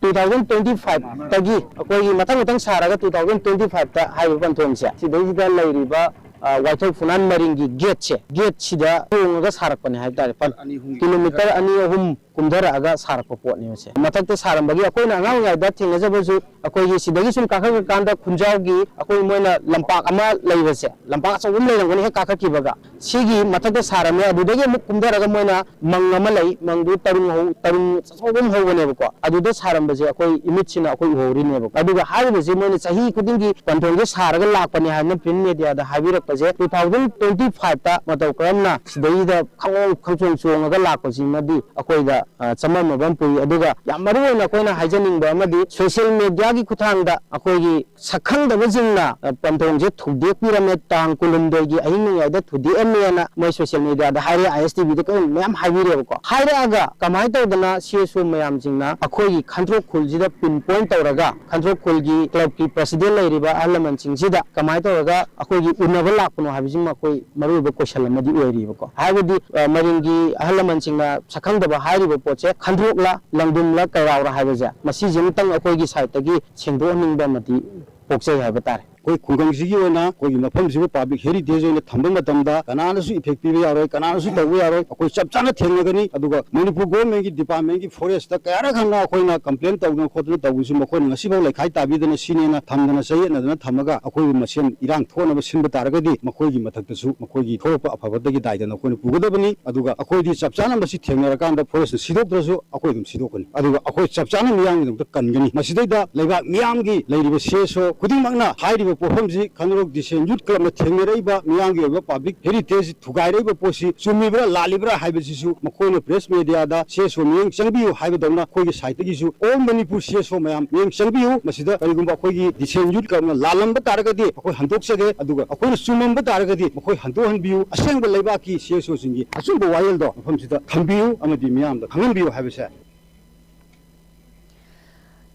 Two thousand twenty five ꯇꯒꯤ ꯑꯩꯈꯣꯏꯒꯤ ꯃꯊꯪ ꯃꯊꯪ ꯁꯥꯔꯒ two thousand twenty five ꯇ ꯍꯥꯏꯔꯤꯕ ꯄꯟꯊꯣꯡꯁꯦ ꯁꯤꯗꯩꯁꯤꯗ ꯂꯩꯔꯤꯕ, ꯑ, ꯋꯥꯏꯊꯧ ꯐꯨꯅꯥꯟ ꯃꯔꯤꯡꯒꯤ ꯒꯦꯠꯁꯦ, ꯒꯦꯠꯁꯤꯗ ꯇꯣꯡꯉꯒ ꯁꯥꯔꯛꯄꯅꯦ ꯍꯥꯏꯕ ꯇꯥꯔꯦ꯫ ꯄꯟ-, ꯀꯤꯂꯣꯃꯤꯇꯔ ꯑꯅꯤ ꯑꯍꯨꯝ ꯀꯨꯝꯊꯔꯛꯑꯒ ꯁꯥꯔꯛꯄ ꯄꯣꯠꯅꯦꯕꯁꯦ꯫ ꯃꯊꯛꯇ ꯁꯥꯔꯝꯕꯒꯤ ꯑꯩꯈꯣꯏꯅ ꯑꯉꯥꯡ ꯑꯣꯏꯔꯤꯉꯩꯗ ꯊꯦꯡꯅꯖꯕꯁꯨ, ꯑꯩꯈꯣꯏꯒꯤ ꯁꯤꯗꯒꯤ ꯁꯨꯝ ꯀꯥꯈꯠꯂꯀꯥꯟꯗ ꯈꯨꯟꯖꯥꯎꯒꯤ ꯑꯩꯈꯣꯏ ꯃꯣꯏꯅ ꯂꯝꯄꯥꯛ ꯑꯃ ꯂꯩꯕꯁꯦ, ꯂꯝꯄꯥꯛ ꯑꯆꯧꯕ ꯑꯃ ꯂꯩꯔꯝꯒꯅꯤ ꯍꯦꯛ ꯀꯥꯈꯠꯈꯤꯕꯒ꯫ ꯁꯤꯒꯤ ꯃꯊꯛꯇ ꯁꯥꯔꯝꯃꯦ꯫ ꯑꯗꯨꯗꯒꯤ ꯑꯃꯨꯛ ꯀꯨꯝꯊꯔꯒ ꯃꯣꯏꯅ ꯃꯪ ꯑꯃ ꯂꯩ, ꯃꯪꯗꯨ ꯇꯔꯨꯡ ꯍꯧ-, ꯇꯔꯨꯡ ꯑꯆꯧꯕ ꯑꯃ ꯍꯧꯕꯅꯦꯕꯀꯣ꯫ ꯑꯗꯨꯗ ꯁꯥꯔꯝꯕꯁꯦ ꯑꯩꯈꯣꯏ ꯏꯃꯤꯠꯁꯤꯅ ꯑꯩꯈꯣꯏ ꯎꯍꯧꯔꯤꯅꯦꯕꯀꯣ꯫ ꯑꯗꯨꯒ ꯍꯥꯏꯔꯤꯕꯁꯦ ꯃꯣꯏꯅ ꯆꯍꯤ ꯈꯨꯗꯤꯡꯒꯤ ꯄꯟꯊꯣꯡꯁꯦ ꯁꯥꯔꯒ ꯂꯥꯛꯄꯅꯦ ꯍꯥꯏꯅ print media ꯗ ꯍꯥꯏꯕꯤꯔꯛꯄꯁꯦ, two thousand twenty five ꯇ ꯃꯇꯧ ꯀꯔꯝꯅ ꯁꯤꯗꯩꯗ ꯈꯪꯍꯧ-, ꯈꯪꯆꯣꯡ ꯆꯣꯡꯉꯒ ꯂꯥꯛꯄꯁꯤꯃꯗꯤ ꯑꯩꯈꯣꯏꯗ, ꯑ, ꯆꯃꯝꯅꯕ ꯑꯃ ꯄꯣꯛꯏ꯫ ꯑꯗꯨꯒ ꯌꯥꯝ ꯃꯔꯨ ꯑꯣꯏꯅ ꯑꯩꯈꯣꯏꯅ ꯍꯥꯏꯖꯅꯤꯡꯕ ꯑꯃꯗꯤ social media ꯒꯤ ꯈꯨꯠꯊꯥꯡꯗ ꯑꯩꯈꯣꯏꯒꯤ ꯁꯛꯈꯪꯗꯕꯁꯤꯡꯅ, ꯑ, ꯄꯟꯊꯣꯡꯁꯦ ꯊꯨꯗꯦꯛꯄꯤꯔꯝꯃꯦ, ꯇꯥꯡ ꯀꯨꯟꯍꯨꯝꯗꯣꯏꯒꯤ ꯑꯍꯤꯡ ꯅꯣꯡꯌꯥꯏꯗ ꯊꯨꯗꯦꯛꯑꯝꯃꯦꯅ ꯃꯣꯏ social media ꯗ ꯍꯥꯏꯔꯛꯑꯦ, I S T V ꯗ ꯀꯔꯤ ꯃꯌꯥꯝ ꯍꯥꯏꯕꯤꯔꯦꯕꯀꯣ꯫ ꯍꯥꯏꯔꯛꯑꯒ ꯀꯃꯥꯏꯅ ꯇꯧꯗꯅ C S O ꯃꯌꯥꯝꯁꯤꯡꯅ ꯑꯩꯈꯣꯏꯒꯤ ꯈꯟꯗ꯭ꯔꯣꯛ ꯈꯨꯜꯁꯤꯗ pin point ꯇꯧꯔꯒ ꯈꯟꯗ꯭ꯔꯣꯛ ꯈꯨꯜꯒꯤ club ꯀꯤ president ꯂꯩꯔꯤꯕ ꯑꯍꯜ ꯂꯃꯟꯁꯤꯡꯁꯤꯗ ꯀꯃꯥꯏꯅ ꯇꯧꯔꯒ ꯑꯩꯈꯣꯏꯒꯤ ꯎꯅꯕ ꯂꯥꯛꯄꯅꯣ ꯍꯥꯏꯕꯁꯤꯃ ꯑꯩꯈꯣꯏ ꯃꯔꯨꯑꯣꯏꯕ question ꯑꯃꯗꯤ ꯑꯣꯏꯔꯤꯕꯀꯣ꯫ ꯍꯥꯏꯕꯗꯤ, ꯑ, ꯃꯔꯤꯡꯒꯤ ꯑꯍꯜ ꯂꯃꯟꯁꯤꯡꯅ ꯁꯛꯈꯪꯗꯕ ꯍꯥꯏꯔꯤꯕ ꯄꯣꯠꯁꯦ ꯈꯟꯗ꯭ꯔꯣꯛꯂ, ꯂꯪꯗꯨꯝꯂ, ꯀꯩꯔꯥꯎꯔ ꯍꯥꯏꯕꯁꯦ, ꯃꯁꯤꯁꯤꯃꯇꯪ ꯑꯩꯈꯣꯏꯒꯤ side ꯇꯒꯤ ꯁꯦꯡꯗꯣꯛꯍꯟꯅꯤꯡꯕ ꯑꯃꯗꯤ ꯄꯣꯛꯆꯩ ꯍꯥꯏꯕ ꯇꯥꯔꯦ꯫ ꯑꯩꯈꯣꯏ ꯈꯨꯡꯒꯪꯁꯤꯒꯤ ꯑꯣꯏꯅ ꯑꯩꯈꯣꯏꯒꯤ ꯃꯐꯝꯁꯤꯕꯨ public heritage ꯑꯣꯏꯅ ꯊꯝꯕ ꯃꯇꯝꯗ ꯀꯅꯥꯅꯁꯨ effect ꯄꯤꯕ ꯌꯥꯔꯣꯏ, ꯀꯅꯥꯅꯁꯨ ꯇꯧꯕ ꯌꯥꯔꯣꯏ꯫ ꯑꯩꯈꯣꯏ ꯆꯞ ꯆꯥꯅ ꯊꯦꯡꯅꯒꯅꯤ꯫ ꯑꯗꯨꯒ ꯃꯅꯤꯄꯨꯔ government ꯀꯤ department ꯀꯤ forest ꯇ ꯀꯌꯥꯔꯛ ꯍꯟꯅ ꯑꯩꯈꯣꯏꯅ complain ꯇꯧꯗꯅ ꯈꯣꯠꯇꯅ ꯇꯧꯕꯁꯨ ꯃꯈꯣꯏꯅ ꯉꯁꯤꯐꯥꯎ ꯂꯩꯈꯥꯏ ꯇꯥꯕꯤꯗꯅ ꯁꯤꯅꯦꯅ ꯊꯝꯗꯅ ꯆꯌꯦꯠꯅꯗꯅ ꯊꯝꯃꯒ ꯑꯩꯈꯣꯏꯕꯨ ꯃꯁꯦꯟ ꯏꯔꯥꯡ ꯊꯣꯛꯅꯕ ꯁꯤꯟꯕ ꯇꯥꯔꯒꯗꯤ ꯃꯈꯣꯏꯒꯤ ꯃꯊꯛꯇꯁꯨ ꯃꯈꯣꯏꯒꯤ ꯊꯣꯛꯂꯛꯄ ꯑꯐꯕꯗꯒꯤ ꯗꯥꯏꯗ ꯅꯈꯣꯏꯅ ꯄꯨꯒꯗꯕꯅꯤ꯫ ꯑꯗꯨꯒ ꯑꯩꯈꯣꯏꯗꯤ ꯆꯞ ꯆꯥꯅ ꯃꯁꯤ ꯊꯦꯡꯅꯔꯀꯥꯟꯗ forest ꯅ ꯁꯤꯗꯣꯛꯇ꯭ꯔꯁꯨ ꯑꯩꯈꯣꯏ ꯑꯗꯨꯝ ꯁꯤꯗꯣꯛꯀꯅꯤ꯫ ꯑꯗꯨꯒ ꯑꯩꯈꯣꯏ ꯆꯞ ꯆꯥꯅ ꯃꯤꯌꯥꯝꯒꯤꯗꯃꯛꯇ ꯀꯟꯒꯅꯤ꯫ ꯃꯁꯤꯗꯩꯗ ꯂꯩꯕꯥꯛ ꯃꯤꯌꯥꯝꯒꯤ ꯂꯩꯔꯤꯕ C S O ꯈꯨꯗꯤꯡꯃꯛꯅ ꯍꯥꯏꯔꯤꯕ ꯄꯣꯠꯐꯝꯁꯤ ꯈꯪꯅꯔꯣꯛ ꯗꯤꯁꯦꯟ youth club ꯅ ꯊꯦꯡꯅꯔꯛꯏꯕ ꯃꯤꯌꯥꯝꯒꯤ ꯑꯣꯏꯕ public heritage ꯊꯨꯒꯥꯏꯔꯛꯏꯕ ꯄꯣꯠꯁꯤ ꯆꯨꯝꯃꯤꯕ꯭ꯔꯥ ꯂꯥꯜꯂꯤꯕ꯭ꯔꯥ ꯍꯥꯏꯕꯁꯤꯁꯨ ꯃꯈꯣꯏꯅ press media ꯗ C S O ꯃꯤꯠꯌꯦꯡ ꯆꯪꯕꯤꯌꯨ ꯍꯥꯏꯕꯗꯧꯅ ꯑꯩꯈꯣꯏꯒꯤ side ꯇꯒꯤꯁꯨ all Manipur C S O ꯃꯌꯥꯝ ꯃꯤꯠꯌꯦꯡ ꯆꯪꯕꯤꯌꯨ꯫ ꯃꯁꯤꯗ ꯀꯔꯤꯒꯨꯝꯕ ꯑꯩꯈꯣꯏꯒꯤ ꯗꯤꯁꯦꯟ youth club ꯅ ꯂꯥꯜꯂꯝꯕ ꯇꯥꯔꯒꯗꯤ ꯑꯩꯈꯣꯏ ꯍꯟꯗꯣꯛꯆꯒꯦ, ꯑꯗꯨꯒ ꯑꯩꯈꯣꯏꯅ ꯆꯨꯝꯃꯝꯕ ꯇꯥꯔꯒꯗꯤ ꯃꯈꯣꯏ ꯍꯟꯗꯣꯛꯍꯟꯕꯤꯌꯨ꯫ ꯑꯁꯦꯡꯕ ꯂꯩꯕꯥꯛꯀꯤ C S O ꯁꯤꯡꯒꯤ ꯑꯆꯨꯝꯕ ꯋꯥꯌꯦꯜꯗꯣ ꯃꯐꯝꯁꯤꯗ ꯊꯝꯕꯤꯌꯨ ꯑꯃꯗꯤ ꯃꯤꯌꯥꯝꯗ ꯈꯪꯍꯟꯕꯤꯌꯨ ꯍꯥꯏꯕꯁꯦ꯫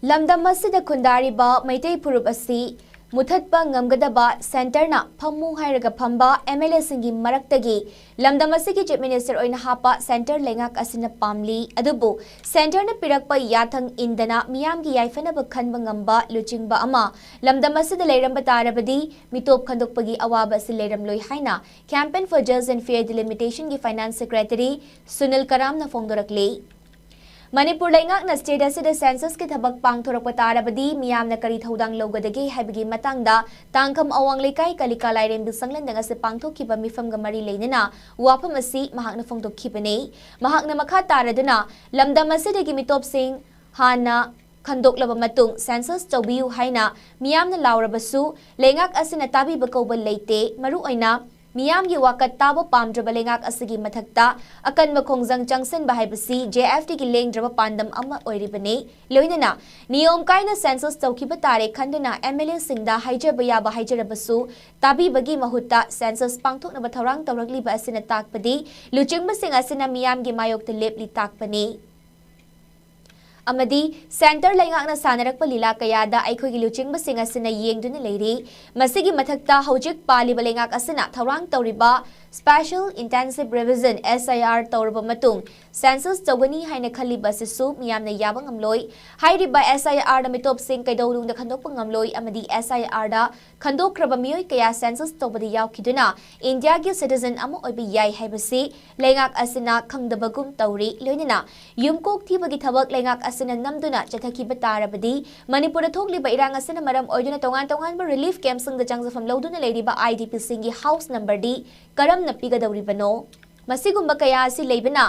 ꯂꯝꯗꯝ ꯑꯁꯤꯗ ꯈꯨꯟꯗꯥꯔꯤꯕ ꯃꯩꯇꯩ ꯐꯨꯔꯨꯞ ꯑꯁꯤ ꯃꯨꯊꯠꯄ ꯉꯝꯒꯗꯕ ꯁꯦꯟꯇꯔꯅ ꯐꯝꯃꯨ ꯍꯥꯏꯔꯒ ꯐꯝꯕ ꯑꯦꯝ ꯑꯦꯜ ꯑꯦꯁꯤꯡꯒꯤ ꯃꯔꯛꯇꯒꯤ ꯂꯝꯗꯝ ꯑꯁꯤꯒꯤ ꯆꯤꯐ ꯃꯤꯅꯤꯁꯇꯔ ꯑꯣꯏꯅ ꯍꯥꯞꯄ ꯁꯦꯟꯇꯔ ꯂꯩꯉꯥꯛ ꯑꯁꯤꯅ ꯄꯥꯝꯂꯤ꯫ ꯑꯗꯨꯕꯨ ꯁꯦꯟꯇꯔꯅ ꯄꯤꯔꯛꯄ ꯌꯥꯊꯪ ꯏꯟꯗꯅ ꯃꯤꯌꯥꯝꯒꯤ ꯌꯥꯏꯐꯅꯕ ꯈꯟꯕ ꯉꯝꯕ ꯂꯨꯆꯤꯡꯕ ꯑꯃ ꯂꯝꯗꯝ ꯑꯁꯤꯗ ꯂꯩꯔꯝꯕ ꯇꯥꯔꯕꯗꯤ ꯃꯤꯇꯣꯞ ꯈꯟꯗꯣꯛꯄꯒꯤ ꯑꯋꯥꯕ ꯑꯁꯤ ꯂꯩꯔꯝꯂꯣꯏ ꯍꯥꯏꯅ Campaign for Just and Fair Delimitationꯒꯤ finance secretary Sunil ꯀꯔꯥꯝꯅ ꯐꯣꯡꯗꯣꯔꯛꯂꯤ꯫ Manipur ꯂꯩꯉꯥꯛꯅ state ꯑꯁꯤꯗ censusꯀꯤ ꯊꯕꯛ ꯄꯥꯡꯊꯣꯔꯛꯄ ꯇꯥꯔꯕꯗꯤ ꯃꯤꯌꯥꯝꯅ ꯀꯔꯤ ꯊꯧꯗꯥꯡ ꯂꯧꯒꯗꯒꯦ ꯍꯥꯏꯕꯒꯤ ꯃꯇꯥꯡꯗ ꯇꯥꯡꯈꯝ ꯑꯋꯥꯡ ꯂꯩꯀꯥꯏ ꯀꯂꯤꯀꯥ ꯂꯥꯏꯔꯦꯝꯕꯤ ꯁꯪꯂꯦꯟꯗ ꯉꯁꯤ ꯄꯥꯡꯊꯣꯛꯈꯤꯕ ꯃꯤꯐꯝꯒ ꯃꯔꯤ ꯂꯩꯅꯅ ꯋꯥꯐꯝ ꯑꯁꯤ ꯃꯍꯥꯛꯅ ꯐꯣꯡꯗꯣꯛꯈꯤꯕꯅꯤ꯫ ꯃꯍꯥꯛꯅ ꯃꯈꯥ ꯇꯥꯔꯗꯨꯅ ꯂꯝꯗꯝ ꯑꯁꯤꯗꯒꯤ ꯃꯤꯇꯣꯞꯁꯤꯡ ꯍꯥꯟꯅ ꯈꯟꯗꯣꯛꯂꯕ ꯃꯇꯨꯡ census ꯇꯧꯕꯤꯌꯨ ꯍꯥꯏꯅ ꯃꯤꯌꯥꯝꯅ ꯂꯥꯎꯔꯕꯁꯨ ꯂꯩꯉꯥꯛ ꯑꯁꯤꯅ ꯇꯥꯕꯤꯕ ꯀꯧꯕ ꯂꯩꯇꯦ꯫ ꯃꯔꯨꯑꯣꯏꯅ ꯃꯤꯌꯥꯝꯒꯤ ꯋꯥꯀꯠ ꯇꯥꯕ ꯄꯥꯝꯗ꯭ꯔꯕ ꯂꯩꯉꯥꯛ ꯑꯁꯤꯒꯤ ꯃꯊꯛꯇ ꯑꯀꯟꯕ ꯈꯣꯡꯖꯪ ꯆꯪꯁꯤꯟꯕ ꯍꯥꯏꯕꯁꯤ J F Dꯒꯤ ꯂꯦꯡꯗ꯭ꯔꯕ ꯄꯥꯟꯗꯝ ꯑꯃ ꯑꯣꯏꯔꯤꯕꯅꯤ꯫ ꯂꯣꯏꯅꯅ ꯅꯤꯌꯣꯝ ꯀꯥꯏꯅ census ꯇꯧꯈꯤꯕ ꯇꯥꯔꯦ ꯈꯟꯗꯨꯅ M L Aꯁꯤꯡꯗ ꯍꯥꯏꯖꯕ ꯌꯥꯕ ꯍꯥꯏꯖꯔꯕꯁꯨ ꯇꯥꯕꯤꯕꯒꯤ ꯃꯍꯨꯠꯇ census ꯄꯥꯡꯊꯣꯛꯅꯕ ꯊꯧꯔꯥꯡ ꯇꯧꯔꯛꯂꯤꯕ ꯑꯁꯤꯅ ꯇꯥꯛꯄꯗꯤ ꯂꯨꯆꯤꯡꯕꯁꯤꯡ ꯑꯁꯤꯅ ꯃꯤꯌꯥꯝꯒꯤ ꯃꯥꯌꯣꯛꯇ ꯂꯦꯞꯂꯤ ꯇꯥꯛꯄꯅꯤ꯫ ꯑꯃꯗꯤ centre ꯂꯩꯉꯥꯛꯅ ꯁꯥꯟꯅꯔꯛꯄ ꯂꯤꯂꯥ ꯀꯌꯥꯗ ꯑꯩꯈꯣꯏꯒꯤ ꯂꯨꯆꯤꯡꯕꯁꯤꯡ ꯑꯁꯤꯅ ꯌꯦꯡꯗꯨꯅ ꯂꯩꯔꯤ꯫ ꯃꯁꯤꯒꯤ ꯃꯊꯛꯇ ꯍꯧꯖꯤꯛ ꯄꯥꯜꯂꯤꯕ ꯂꯩꯉꯥꯛ ꯑꯁꯤꯅ ꯊꯧꯔꯥꯡ ꯇꯧꯔꯤꯕ Special Intensive Revision, S I R, ꯇꯧꯔꯕ ꯃꯇꯨꯡ census ꯇꯧꯒꯅꯤ ꯍꯥꯏꯅ ꯈꯜꯂꯤꯕ ꯑꯁꯤꯁꯨ ꯃꯤꯌꯥꯝꯅ ꯌꯥꯕ ꯉꯝꯂꯣꯏ꯫ ꯍꯥꯏꯔꯤꯕ S I R ꯅ ꯃꯤꯇꯣꯞꯁꯤꯡ ꯀꯩꯗꯧꯅꯨꯡꯗ ꯈꯟꯗꯣꯛꯄ ꯉꯝꯂꯣꯏ ꯑꯃꯗꯤ S I R ꯗ ꯈꯟꯗꯣꯛꯈ꯭ꯔꯕ ꯃꯤꯑꯣꯏ ꯀꯌꯥ census ꯇꯧꯕꯗ ꯌꯥꯎꯈꯤꯗꯨꯅ ꯏꯟꯗꯤꯌꯥꯒꯤ citizen ꯑꯃ ꯑꯣꯏꯕ ꯌꯥꯏ ꯍꯥꯏꯕꯁꯤ ꯂꯩꯉꯥꯛ ꯑꯁꯤꯅ ꯈꯪꯗꯕꯒꯨꯝ ꯇꯧꯔꯤ꯫ ꯂꯣꯏꯅꯅ ꯌꯨꯝꯀꯣꯛ ꯊꯤꯕꯒꯤ ꯊꯕꯛ ꯂꯩꯉꯥꯛ ꯑꯁꯤꯅ ꯅꯝꯗꯨꯅ ꯆꯠꯊꯈꯤꯕ ꯇꯥꯔꯕꯗꯤ ꯃꯅꯤꯄꯨꯔꯗ ꯊꯣꯛꯂꯤꯕ ꯏꯔꯥꯡ ꯑꯁꯤꯅ ꯃꯔꯝ ꯑꯣꯏꯗꯨꯅ ꯇꯣꯉꯥꯟ ꯇꯣꯉꯥꯟꯕ relief camp ꯁꯤꯡꯗ ꯆꯪꯖꯐꯝ ꯂꯧꯗꯨꯅ ꯂꯩꯔꯤꯕ I D P ꯁꯤꯡꯒꯤ house number ꯗꯤ ꯀꯔꯝꯅ ꯄꯤꯒꯗꯧꯔꯤꯕꯅꯣ? ꯃꯁꯤꯒꯨꯝꯕ ꯀꯌꯥ ꯑꯁꯤ ꯂꯩꯕꯅ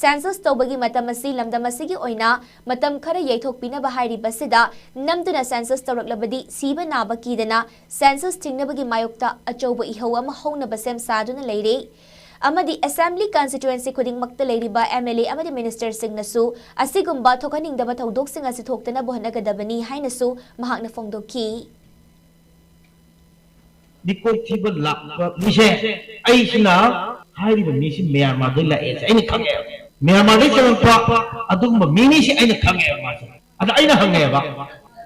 census ꯇꯧꯕꯒꯤ ꯃꯇꯝ ꯑꯁꯤ ꯂꯝꯗꯝ ꯑꯁꯤꯒꯤ ꯑꯣꯏꯅ ꯃꯇꯝ ꯈꯔ ꯌꯩꯊꯣꯛꯄꯤꯅꯕ ꯍꯥꯏꯔꯤꯕꯁꯤꯗ ꯅꯝꯗꯨꯅ census ꯇꯧꯔꯛꯂꯕꯗꯤ ꯁꯤꯕ ꯅꯥꯕ ꯀꯤꯗꯅ census ꯊꯤꯡꯅꯕꯒꯤ ꯃꯥꯌꯣꯛꯇ ꯑꯆꯧꯕ ꯏꯍꯧ ꯑꯃ ꯍꯧꯅꯕ ꯁꯦꯝ ꯁꯥꯗꯨꯅ ꯂꯩꯔꯦ꯫ ꯑꯃꯗꯤ assembly constituency ꯈꯨꯗꯤꯡꯃꯛꯇ ꯂꯩꯔꯤꯕ M L A ꯑꯃꯗꯤ minister ꯁꯤꯡꯅꯁꯨ ꯑꯁꯤꯒꯨꯝꯕ ꯊꯣꯛꯍꯟꯅꯤꯡꯗꯕ ꯊꯧꯗꯣꯛꯁꯤꯡ ꯑꯁꯤ ꯊꯣꯛꯇꯅꯕ ꯍꯣꯠꯅꯒꯗꯕꯅꯤ ꯍꯥꯏꯅꯁꯨ ꯃꯍꯥꯛꯅ ꯐꯣꯡꯗꯣꯛꯈꯤ꯫ ꯃꯤꯀꯣꯛ ꯊꯤꯕ ꯂꯥꯛꯄ ꯃꯤꯁꯦ ꯑꯩꯁꯤꯅ ꯍꯥꯏꯔꯤꯕ ꯃꯤꯁꯤ ꯃ꯭ꯌꯥꯟꯃꯥꯔꯗꯩ ꯂꯥꯛꯑꯦꯁꯦ ꯑꯩꯅ ꯈꯪꯉꯦꯕ꯫ ꯃ꯭ꯌꯥꯟꯃꯥꯔꯗꯩ ꯆꯪꯉꯛꯄ ꯑꯗꯨꯒꯨꯝꯕ ꯃꯤꯅꯤꯁꯦ ꯑꯩꯅ ꯈꯪꯉꯦꯕ ꯃꯥꯁꯦ꯫ ꯑꯗ ꯑꯩꯅ ꯍꯪꯉꯦꯕ,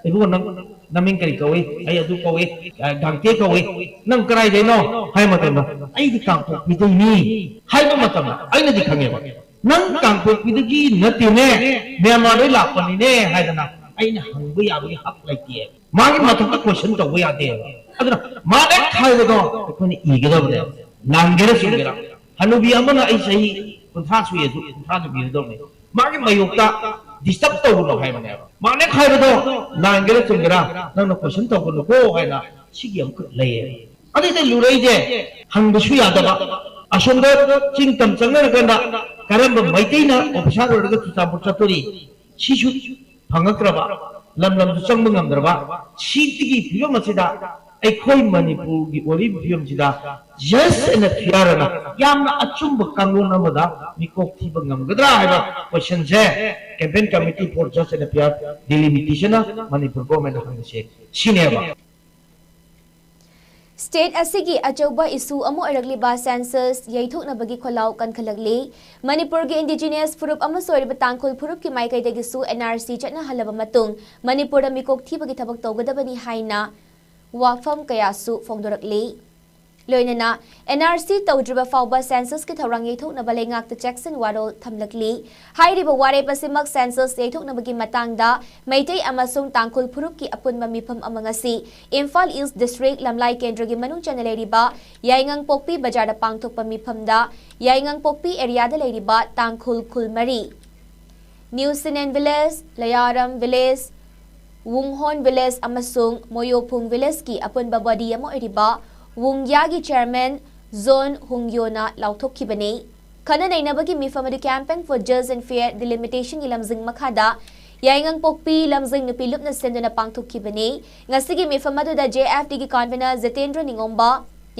"ꯏꯕꯨꯡꯉꯣ, ꯅꯪ ꯅꯃꯤꯡ ꯀꯔꯤ ꯀꯧꯏ? ꯑꯩ ꯑꯗꯨ ꯀꯧꯏ, ꯑ, ꯒꯥꯡꯇꯦ ꯀꯧꯏ꯫ ꯅꯪ ꯀꯗꯥꯏꯗꯩꯅꯣ ꯍꯥꯏꯕ ꯃꯇꯝꯗ, "ꯑꯩꯗꯤ ꯀꯥꯡꯄꯣꯛꯄꯤꯗꯩꯅꯤ" ꯍꯥꯏꯕ ꯃꯇꯝꯗ, ꯑꯩꯅꯗꯤ ꯈꯪꯉꯦꯕ, "ꯅꯪ ꯀꯥꯡꯄꯣꯛꯄꯤꯗꯒꯤ ꯅꯠꯇꯦꯅꯦ, ꯃ꯭ꯌꯥꯟꯃꯥꯔꯗꯩ ꯂꯥꯛꯄꯅꯤꯅꯦ" ꯍꯥꯏꯗꯅ ꯑꯩꯅ ꯍꯪꯕ ꯌꯥꯕꯒꯤ ꯍꯛ ꯂꯩꯇꯦ꯫ ꯃꯥꯒꯤ ꯃꯊꯛꯇ question ꯇꯧꯕ ꯌꯥꯗꯦꯕ꯫ ꯑꯗꯨꯅ ꯃꯥꯅ ꯍꯦꯛ ꯍꯥꯏꯕꯗꯣ ꯑꯩꯈꯣꯏꯅ ꯏꯒꯗꯕꯅꯦꯕ꯫ ꯂꯥꯟꯒꯦꯔꯥ ꯆꯨꯝꯒꯦꯔꯥ, ꯍꯅꯨꯕꯤ ꯑꯃꯅ ꯑꯩ ꯆꯍꯤ ꯀꯨꯟꯊ꯭ꯔꯥ ꯁꯨꯏ ꯑꯗꯨ ꯀꯨꯟꯊ꯭ꯔꯥ ꯅꯨꯄꯤꯗꯧꯅꯦ꯫ ꯃꯥꯒꯤ ꯃꯌꯣꯛꯇ disturb ꯇꯧꯒꯅꯣ ꯍꯥꯏꯕꯅꯦꯕ꯫ ꯃꯥꯅ ꯍꯥꯏꯕꯗꯣ ꯂꯥꯟꯒꯦꯔꯥ ꯆꯨꯝꯒꯦꯔꯥ, ꯅꯪꯅ question ꯇꯧꯒꯅꯨꯀꯣ ꯍꯥꯏꯅ ꯁꯤꯒꯤ ꯑꯃꯈꯛ ꯂꯩꯌꯦ꯫ ꯑꯗꯩꯗ ꯂꯨꯔꯛꯏꯁꯦ ꯍꯪꯕꯁꯨ ꯌꯥꯗꯕ, ꯑꯁꯣꯝꯗ ꯆꯤꯡ ꯇꯝ ꯆꯪꯅꯔꯀꯥꯟꯗ ꯀꯔꯝꯕ ꯃꯩꯇꯩꯅ officer ꯑꯣꯏꯔꯒ ꯆꯨꯔꯆꯥꯟꯄꯨꯔ ꯆꯠꯇꯣꯔꯤ, ꯁꯤꯁꯨ ꯐꯪꯉꯛꯇ꯭ꯔꯕ, ꯂꯝ ꯂꯝꯗꯨ ꯆꯪꯕ ꯉꯝꯗ꯭ꯔꯕ, ꯁꯤꯒꯤ ꯐꯤꯕꯝ ꯑꯁꯤꯗ ꯑꯩꯈꯣꯏ ꯃꯅꯤꯄꯨꯔꯒꯤ ꯑꯣꯏꯔꯤꯕ ꯐꯤꯕꯝꯁꯤꯗ just and fair ꯑꯅ ꯌꯥꯝꯅ ꯑꯆꯨꯝꯕ ꯀꯥꯡꯂꯣꯟ ꯑꯃꯗ ꯃꯤꯀꯣꯛ ꯊꯤꯕ ꯉꯝꯒꯗ꯭ꯔꯥ ꯍꯥꯏꯕ questionꯁꯦ Campaign Committee for Just and Fair Delimitation ꯅ ꯃꯅꯤꯄꯨꯔ government ꯗ ꯍꯪꯉꯤꯁꯦ ꯁꯤꯅꯦꯕ꯫ State ꯑꯁꯤꯒꯤ ꯑꯆꯧꯕ issue ꯑꯃ ꯑꯣꯏꯔꯛꯂꯤꯕ census ꯌꯩꯊꯣꯛꯅꯕꯒꯤ ꯈꯣꯜꯂꯥꯎ ꯀꯟꯈꯠꯂꯛꯂꯤ꯫ ꯃꯅꯤꯄꯨꯔꯒꯤ indigenous ꯐꯨꯔꯨꯞ ꯑꯃꯁꯨ ꯑꯣꯏꯔꯤꯕ ꯇꯥꯡꯈꯨꯜ ꯐꯨꯔꯨꯞꯀꯤ ꯃꯥꯏꯀꯩꯗꯒꯤꯁꯨ N R C ꯆꯠꯅꯍꯜꯂꯕ ꯃꯇꯨꯡ ꯃꯅꯤꯄꯨꯔꯗ ꯃꯤꯀꯣꯛ ꯊꯤꯕꯒꯤ ꯊꯕꯛ ꯇꯧꯒꯗꯕꯅꯤ ꯍꯥꯏꯅ ꯋꯥꯐꯝ ꯀꯌꯥꯁꯨ ꯐꯣꯡꯗꯣꯔꯛꯂꯤ꯫ ꯂꯣꯏꯅꯅ N R C ꯇꯧꯗ꯭ꯔꯤꯕ ꯐꯥꯎꯕ census ꯀꯤ ꯊꯧꯔꯥꯡ ꯌꯩꯊꯣꯛꯅꯕ ꯂꯩꯉꯥꯛꯇ ꯆꯦꯛꯁꯤꯟ ꯋꯥꯔꯣꯜ ꯊꯝꯂꯛꯂꯤ꯫ ꯍꯥꯏꯔꯤꯕ ꯋꯥꯔꯦꯞ ꯑꯁꯤꯃꯛ census ꯌꯩꯊꯣꯛꯅꯕꯒꯤ ꯃꯇꯥꯡꯗ ꯃꯩꯇꯩ ꯑꯃꯁꯨꯡ ꯇꯥꯡꯈꯨꯜ ꯐꯨꯔꯨꯞꯀꯤ ꯑꯄꯨꯟꯕ ꯃꯤꯐꯝ ꯑꯃ ꯉꯁꯤ ꯏꯝꯐꯥꯜ East District ꯂꯝꯂꯥꯏ ꯀꯦꯟꯗ꯭ꯔꯒꯤ ꯃꯅꯨꯡ ꯆꯟꯅ ꯂꯩꯔꯤꯕ ꯌꯥꯏꯉꯪꯄꯣꯛꯄꯤ ꯕꯖꯥꯔꯗ ꯄꯥꯡꯊꯣꯛꯄ ꯃꯤꯐꯝꯗ ꯌꯥꯏꯉꯪꯄꯣꯛꯄꯤ area ꯗ ꯂꯩꯔꯤꯕ ꯇꯥꯡꯈꯨꯜ ꯈꯨꯜ ꯃꯔꯤ, ꯅ꯭ꯌꯨ ꯁꯤꯅꯦꯟ village, ꯂꯌꯥꯔꯝ village, ꯋꯨꯡꯍꯣꯟ village ꯑꯃꯁꯨꯡ ꯃꯣꯌꯣꯐꯨꯡ village ꯀꯤ ꯑꯄꯨꯟꯕ body ꯑꯃ ꯑꯣꯏꯔꯤꯕ ꯋꯨꯡꯌꯥꯒꯤ chairman ꯖꯣꯟ ꯍꯨꯡꯌꯣꯅ ꯂꯥꯎꯊꯣꯛꯈꯤꯕꯅꯤ꯫ ꯈꯟꯅ ꯅꯩꯅꯕꯒꯤ ꯃꯤꯐꯝ ꯑꯗꯨ Campaign for Just and Fair Delimitation ꯒꯤ ꯂꯝꯖꯤꯡ ꯃꯈꯥꯗ ꯌꯥꯏꯉꯪꯄꯣꯛꯄꯤ ꯂꯝꯖꯤꯡ ꯅꯨꯄꯤ ꯂꯨꯞꯅ ꯁꯤꯟꯗꯨꯅ ꯄꯥꯡꯊꯣꯛꯈꯤꯕꯅꯤ꯫ ꯉꯁꯤꯒꯤ ꯃꯤꯐꯝ ꯑꯗꯨꯗ J F D ꯒꯤ convener ꯖꯤꯇꯦꯟꯗ꯭ꯔ ꯅꯤꯉꯣꯝꯕ,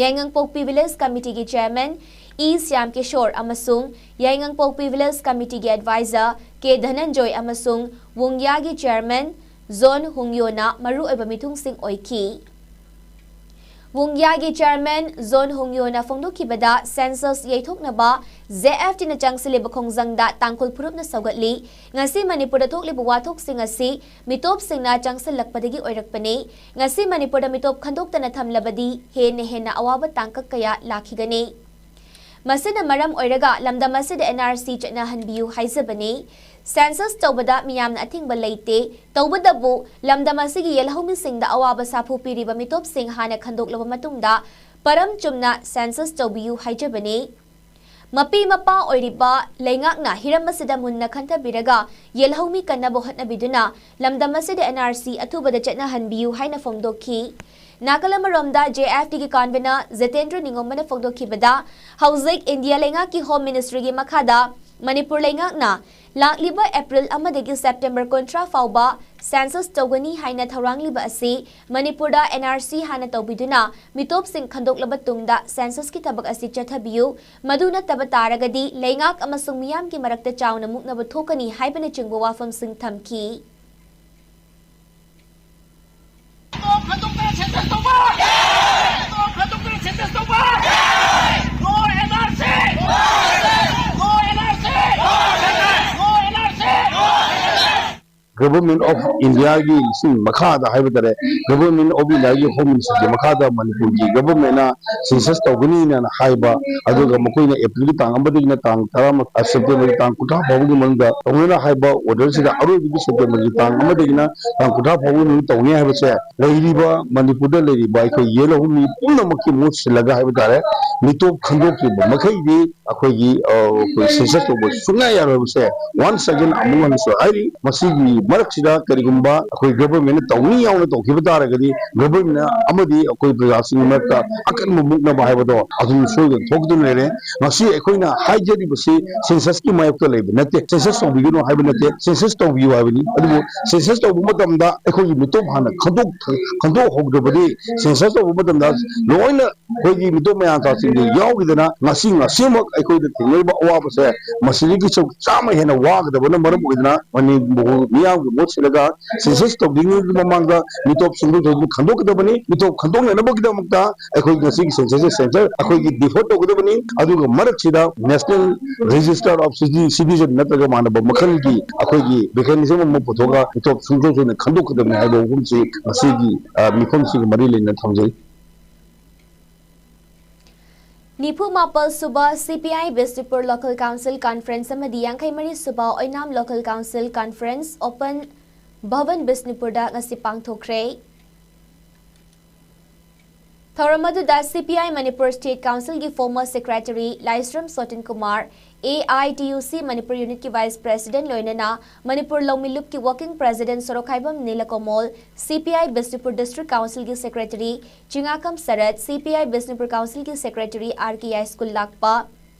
ꯌꯥꯏꯉꯪꯄꯣꯛꯄꯤ village committee ꯒꯤ chairman ꯏ ꯁ꯭ꯌꯥꯝ ꯀꯤꯁꯣꯔ ꯑꯃꯁꯨꯡ ꯌꯥꯏꯉꯪꯄꯣꯛꯄꯤ village committee ꯒꯤ advisor ꯀꯦ ꯙꯅꯟꯖꯣꯏ ꯑꯃꯁꯨꯡ ꯋꯨꯡꯌꯥꯒꯤ chairman ꯖꯣꯟ ꯍꯨꯡꯌꯣꯅ ꯃꯔꯨꯑꯣꯏꯕ ꯃꯤꯊꯨꯡꯁꯤꯡ ꯑꯣꯏꯈꯤ꯫ ꯋꯨꯡꯌꯥꯒꯤ ꯆꯤꯌꯔꯃꯦꯟ ꯖꯣꯟ ꯍꯨꯡꯌꯣꯅ ꯐꯣꯡꯗꯣꯛꯈꯤꯕꯗ, ꯁꯦꯟꯁꯁ ꯌꯩꯊꯣꯛꯅꯕ ꯖꯦ ꯑꯦꯐ ꯇꯤꯅ ꯆꯪꯁꯤꯜꯂꯤꯕ ꯈꯣꯡꯖꯪꯗ ꯇꯥꯡꯈꯨꯜ ꯐꯨꯔꯨꯞꯅ ꯁꯧꯒꯠꯂꯤ꯫ ꯉꯁꯤ ꯃꯅꯤꯄꯨꯔꯗ ꯊꯣꯛꯂꯤꯕ ꯋꯥꯊꯣꯛꯁꯤꯡ ꯑꯁꯤ ꯃꯤꯇꯣꯞꯁꯤꯡꯅ ꯆꯪꯁꯤꯜꯂꯛꯄꯗꯒꯤ ꯑꯣꯏꯔꯛꯄꯅꯤ꯫ ꯉꯁꯤ ꯃꯅꯤꯄꯨꯔꯗ ꯃꯤꯇꯣꯞ ꯈꯟꯗꯣꯛꯇꯅ ꯊꯝꯂꯕꯗꯤ ꯍꯦꯟꯅ ꯍꯦꯟꯅ ꯑꯋꯥꯕ ꯇꯥꯡꯀꯛ ꯀꯌꯥ ꯂꯥꯛꯈꯤꯒꯅꯤ꯫ ꯃꯁꯤꯅ ꯃꯔꯝ ꯑꯣꯏꯔꯒ ꯂꯝꯗꯝ ꯑꯁꯤꯗ ꯑꯦꯟ ꯑꯥꯔ ꯁꯤ ꯆꯠꯅꯍꯟꯕꯤꯌꯨ ꯍꯥꯏꯖꯕꯅꯤ꯫ ꯁꯦꯟꯁꯁ ꯇꯧꯕꯗ ꯃꯤꯌꯥꯝꯅ ꯑꯊꯤꯡꯕ ꯂꯩꯇꯦ꯫ ꯇꯧꯕꯇꯕꯨ ꯂꯝꯗꯝ ꯑꯁꯤꯒꯤ ꯌꯦꯜꯍꯧꯃꯤꯁꯤꯡꯗ ꯑꯋꯥꯕ ꯁꯥꯐꯨ ꯄꯤꯔꯤꯕ ꯃꯤꯇꯣꯞꯁꯤꯡ ꯍꯥꯟꯅ ꯈꯟꯗꯣꯛꯂꯕ ꯃꯇꯨꯡꯗ ꯄꯔꯝ ꯆꯨꯝꯅ ꯁꯦꯟꯁꯁ ꯇꯧꯕꯤꯌꯨ ꯍꯥꯏꯖꯕꯅꯤ꯫ ꯃꯄꯤ ꯃꯄꯥ ꯑꯣꯏꯔꯤꯕ ꯂꯩꯉꯥꯛꯅ ꯍꯤꯔꯝ ꯑꯁꯤꯗ ꯃꯨꯟꯅ ꯈꯟꯊꯕꯤꯔꯒ ꯌꯦꯜꯍꯧꯃꯤ ꯀꯟꯅꯕ ꯍꯣꯠꯅꯕꯤꯗꯨꯅ ꯂꯝꯗꯝ ꯑꯁꯤꯗ ꯑꯦꯟ ꯑꯥꯔ ꯁꯤ ꯑꯊꯨꯕꯗ ꯆꯠꯅꯍꯟꯕꯤꯌꯨ ꯍꯥꯏꯅ ꯐꯣꯡꯗꯣꯛꯈꯤ꯫ ꯅꯥꯀꯜ ꯑꯃꯔꯣꯝꯗ, ꯖꯦ ꯑꯦꯐ ꯇꯤꯒꯤ ꯀꯟꯚꯦꯅꯔ ꯖꯤꯇꯦꯟꯗ꯭ꯔ ꯅꯤꯉꯣꯝꯕꯅ ꯐꯣꯡꯗꯣꯛꯈꯤꯕꯗ, ꯍꯧꯖꯤꯛ ꯏꯟꯗꯤꯌꯥ ꯂꯩꯉꯥꯛꯀꯤ ꯍꯣꯝ ꯃꯤꯅꯤꯁꯇ꯭ꯔꯤꯒꯤ ꯃꯈꯥꯗ ꯃꯅꯤꯄꯨꯔ ꯂꯩꯉꯥꯛꯅ ꯂꯥꯛꯂꯤꯕ ꯑꯦꯄ꯭ꯔꯤꯜ ꯑꯃꯗꯒꯤ ꯁꯦꯞꯇꯦꯝꯕꯔ ꯀꯨꯟꯊ꯭ꯔꯥ ꯐꯥꯎꯕ ꯁꯦꯟꯁꯁ ꯇꯧꯒꯅꯤ ꯍꯥꯏꯅ ꯊꯧꯔꯥꯡꯂꯤꯕ ꯑꯁꯤ ꯃꯅꯤꯄꯨꯔꯗ ꯑꯦꯟ ꯑꯥꯔ ꯁꯤ ꯍꯥꯟꯅ ꯇꯧꯕꯤꯗꯨꯅ ꯃꯤꯇꯣꯞꯁꯤꯡ ꯈꯟꯗꯣꯛꯂꯕ ꯇꯨꯡꯗ ꯁꯦꯟꯁꯁꯀꯤ ꯊꯕꯛ ꯑꯁꯤ ꯆꯠꯊꯕꯤꯌꯨ, ꯃꯗꯨ ꯅꯠꯇꯕ ꯇꯥꯔꯒꯗꯤ ꯂꯩꯉꯥꯛ ꯑꯃꯁꯨꯡ ꯃꯤꯌꯥꯝꯒꯤ ꯃꯔꯛꯇ ꯆꯥꯎꯅ ꯃꯨꯛꯅꯕ ꯊꯣꯛꯀꯅꯤ ꯍꯥꯏꯕꯅꯆꯤꯡꯕ ꯋꯥꯐꯝꯁꯤꯡ ꯊꯝꯈꯤ꯫ Government of Indiaꯒꯤ ꯁꯤ ꯃꯈꯥꯗ ꯍꯥꯏꯕ ꯇꯥꯔꯦ, Government of Indiaꯒꯤ Home Ministerꯒꯤ ꯃꯈꯥꯗ ꯃꯅꯤꯄꯨꯔꯒꯤ governmentꯅ ꯁꯦꯟꯁꯁ ꯇꯧꯒꯅꯤꯅ ꯍꯥꯏꯕ, ꯑꯗꯨꯒ ꯃꯈꯣꯏꯅ ꯑꯦꯄ꯭ꯔꯤꯜꯒꯤ ꯇꯥꯡ ꯑꯃꯗꯒꯤꯅ ꯇꯥꯡ ꯇꯔꯥ, ꯁꯦꯞꯇꯦꯝꯕꯔꯒꯤ ꯇꯥꯡ ꯀꯨꯟꯊ꯭ꯔꯥ ꯐꯥꯎꯕꯒꯤ ꯃꯅꯨꯡꯗ ꯇꯧꯅꯤꯅ ꯍꯥꯏꯕ orderꯁꯤꯗ ꯑꯔꯣꯏꯕꯒꯤ ꯁꯦꯞꯇꯦꯝꯕꯔꯒꯤ ꯇꯥꯡ ꯑꯃꯗꯒꯤꯅ ꯇꯥꯡ ꯀꯨꯟꯊ꯭ꯔꯥ ꯐꯥꯎꯕꯒꯤ ꯃꯅꯨꯡꯗ ꯇꯧꯅꯤ ꯍꯥꯏꯕꯁꯦ, ꯂꯩꯔꯤꯕ ꯃꯅꯤꯄꯨꯔꯗ ꯂꯩꯔꯤꯕ ꯑꯩꯈꯣꯏ ꯌꯦꯜꯍꯧꯃꯤ ꯄꯨꯝꯅꯃꯛꯀꯤ ꯃꯍꯨꯠ ꯁꯤꯜꯂꯒ ꯍꯥꯏꯕ ꯇꯥꯔꯦ, ꯃꯤꯇꯣꯞ ꯈꯟꯗꯣꯛꯈꯤꯕ ꯃꯈꯩꯗꯤ ꯑꯩꯈꯣꯏꯒꯤ, ꯑ, ꯑꯩꯈꯣꯏ ꯁꯦꯟꯁꯁ ꯇꯧꯕ ꯁꯨꯡꯌꯥ ꯌꯥꯔꯣꯏ ꯍꯥꯏꯕꯁꯦ once again ꯑꯃꯨꯛ ꯍꯟꯅꯁꯨ ꯍꯥꯏꯔꯤ꯫ ꯃꯁꯤꯒꯤ ꯃꯔꯛꯁꯤꯗ ꯀꯔꯤꯒꯨꯝꯕ ꯑꯩꯈꯣꯏ governmentꯅ ꯇꯧꯅꯤ ꯌꯥꯎꯅ ꯇꯧꯈꯤꯕ ꯇꯥꯔꯒꯗꯤ, governmentꯅ ꯑꯃꯗꯤ ꯑꯩꯈꯣꯏ ꯄ꯭ꯔꯖꯥꯁꯤꯡꯒꯤ ꯃꯔꯛꯇ ꯑꯀꯟꯕ ꯃꯨꯛꯅꯕ ꯍꯥꯏꯕꯗꯣ ꯑꯗꯨꯝ ꯁꯣꯏꯗꯅ ꯊꯣꯛꯇꯨꯅ ꯂꯩꯔꯦ꯫ ꯉꯁꯤ ꯑꯩꯈꯣꯏꯅ ꯍꯥꯏꯖꯔꯤꯕꯁꯤ ꯁꯦꯟꯁꯁꯀꯤ ꯃꯥꯌꯣꯛꯇ ꯂꯩꯕ ꯅꯠꯇꯦ, ꯁꯦꯟꯁꯁ ꯇꯧꯕꯤꯒꯅꯨ ꯍꯥꯏꯕ ꯅꯠꯇꯦ, ꯁꯦꯟꯁꯁ ꯇꯧꯕꯤꯌꯨ ꯍꯥꯏꯕꯅꯤ꯫ ꯑꯗꯨꯕꯨ ꯁꯦꯟꯁꯁ ꯇꯧꯕ ꯃꯇꯝꯗ ꯑꯩꯈꯣꯏꯒꯤ ꯃꯤꯇꯣꯞ ꯍꯥꯟꯅ ꯈꯟꯗꯣꯛ-, ꯈꯟꯗꯣꯛꯍꯧꯗ꯭ꯔꯕꯗꯤ, ꯁꯦꯟꯁꯁ ꯇꯧꯕ ꯃꯇꯝꯗ ꯂꯣꯏꯅ ꯑꯩꯈꯣꯏꯒꯤ ꯃꯤꯇꯣꯞ ꯃꯌꯥꯝ ꯀꯥꯁꯤꯡꯗ ꯌꯥꯎꯈꯤꯗꯅ ꯉꯁꯤ ꯉꯁꯤꯃꯛ ꯑꯩꯈꯣꯏꯗ ꯊꯦꯡꯅꯔꯤꯕ ꯑꯋꯥꯕꯁꯦ ꯃꯁꯤꯗꯒꯤ ꯁꯔꯨꯛ ꯆꯥꯝꯃ ꯍꯦꯟꯅ ꯋꯥꯒꯗꯕꯅ ꯃꯔꯝ ꯑꯣꯏꯗꯅ ꯃꯅꯤꯄꯨꯔ ꯃꯤꯌꯥꯝꯒꯤ ꯃꯍꯨꯠ ꯁꯤꯜꯂꯒ ꯁꯦꯟꯁꯁ ꯇꯧꯗ꯭ꯔꯤꯉꯩꯒꯤ ꯃꯃꯥꯡꯗ ꯃꯤꯇꯣꯞ ꯁꯨꯡꯁꯣꯏ ꯁꯣꯏꯗꯅ ꯈꯟꯗꯣꯛꯀꯗꯕꯅꯤ꯫ ꯃꯤꯇꯣꯞ ꯈꯟꯗꯣꯛꯅꯅꯕꯒꯤꯗꯃꯛꯇ ꯑꯩꯈꯣꯏ ꯉꯁꯤꯒꯤ ꯁꯦꯟꯁꯁꯁꯦ ꯁꯦꯟꯁꯔ ꯑꯩꯈꯣꯏꯒꯤ ꯗꯤꯐꯣꯔꯠ ꯇꯧꯒꯗꯕꯅꯤ꯫ ꯑꯗꯨꯒ ꯃꯔꯛꯁꯤꯗ ꯅꯦꯁꯅꯦꯜ ꯔꯦꯖꯤꯁꯇꯔ ꯑꯣꯐ ꯁꯤꯇꯤꯖꯟ ꯅꯠꯇ꯭ꯔꯒ ꯃꯥꯟꯅꯕ ꯃꯈꯜꯒꯤ ꯑꯩꯈꯣꯏꯒꯤ ꯃꯦꯀꯥꯅꯤꯖꯝ ꯑꯃ ꯄꯨꯊꯣꯛꯑꯒ ꯃꯤꯇꯣꯞ ꯁꯨꯡꯁꯣꯏ ꯁꯣꯏꯗꯅ ꯈꯟꯗꯣꯛꯀꯗꯕꯅꯤ ꯍꯥꯏꯕ ꯋꯥꯐꯝꯁꯤ ꯉꯁꯤꯒꯤ, ꯑ, ꯃꯤꯐꯝꯁꯤꯒ ꯃꯔꯤ ꯂꯩꯅꯅ ꯊꯝꯖꯩ꯫ ꯅꯤꯐꯨ ꯃꯥꯄꯜ ꯁꯨꯕ C P I Bishnupur local council conference ꯑꯃꯗꯤ ꯌꯥꯡꯈꯩ ꯃꯔꯤ ꯁꯨꯕ ꯑꯣꯏꯅꯥꯝ ꯂꯣꯀꯦꯜ ꯀꯥꯎꯟꯁꯤꯜ ꯀꯟꯐꯔꯦꯟꯁ ꯑꯣꯄꯟ ꯚꯕꯟ ꯕꯤꯁꯅꯨꯄꯨꯔꯗ ꯉꯁꯤ ꯄꯥꯡꯊꯣꯛꯈ꯭ꯔꯦ꯫ ꯊꯧꯔꯝ ꯑꯗꯨꯗ C P I Manipur state ꯀꯥꯎꯟꯁꯤꯜꯒꯤ former secretary Laishram Sotin Kumar, A I T U C Manipur ꯌꯨꯅꯤꯠꯀꯤ vice president ꯂꯣꯏꯅꯅ ꯃꯅꯤꯄꯨꯔ ꯂꯧꯃꯤ ꯂꯨꯞꯀꯤ ꯋꯥꯔꯀꯤꯡ ꯄ꯭ꯔꯦꯁꯤꯗꯦꯟꯠ ꯁꯣꯔꯣꯛꯈꯥꯏꯕꯝ ꯅꯤꯂꯀꯣꯃꯣꯜ, ꯁꯤ ꯄꯤ ꯑꯥꯏ ꯕꯤꯁꯅꯨꯄꯨꯔ ꯗꯤꯁꯇ꯭ꯔꯤꯛ ꯀꯥꯎꯟꯁꯤꯜꯒꯤ ꯁꯦꯀ꯭ꯔꯦꯇꯔꯤ ꯆꯤꯉꯥꯈꯝ ꯁꯔꯠ, ꯁꯤ ꯄꯤ ꯑꯥꯏ ꯕꯤꯁꯅꯨꯄꯨꯔ ꯀꯥꯎꯟꯁꯤꯜꯒꯤ ꯁꯦꯀ꯭ꯔꯦꯇꯔꯤ ꯑꯥꯔ ꯀꯦ ꯌꯥꯏꯁ꯭ꯀꯨꯜ ꯂꯥꯛꯄ,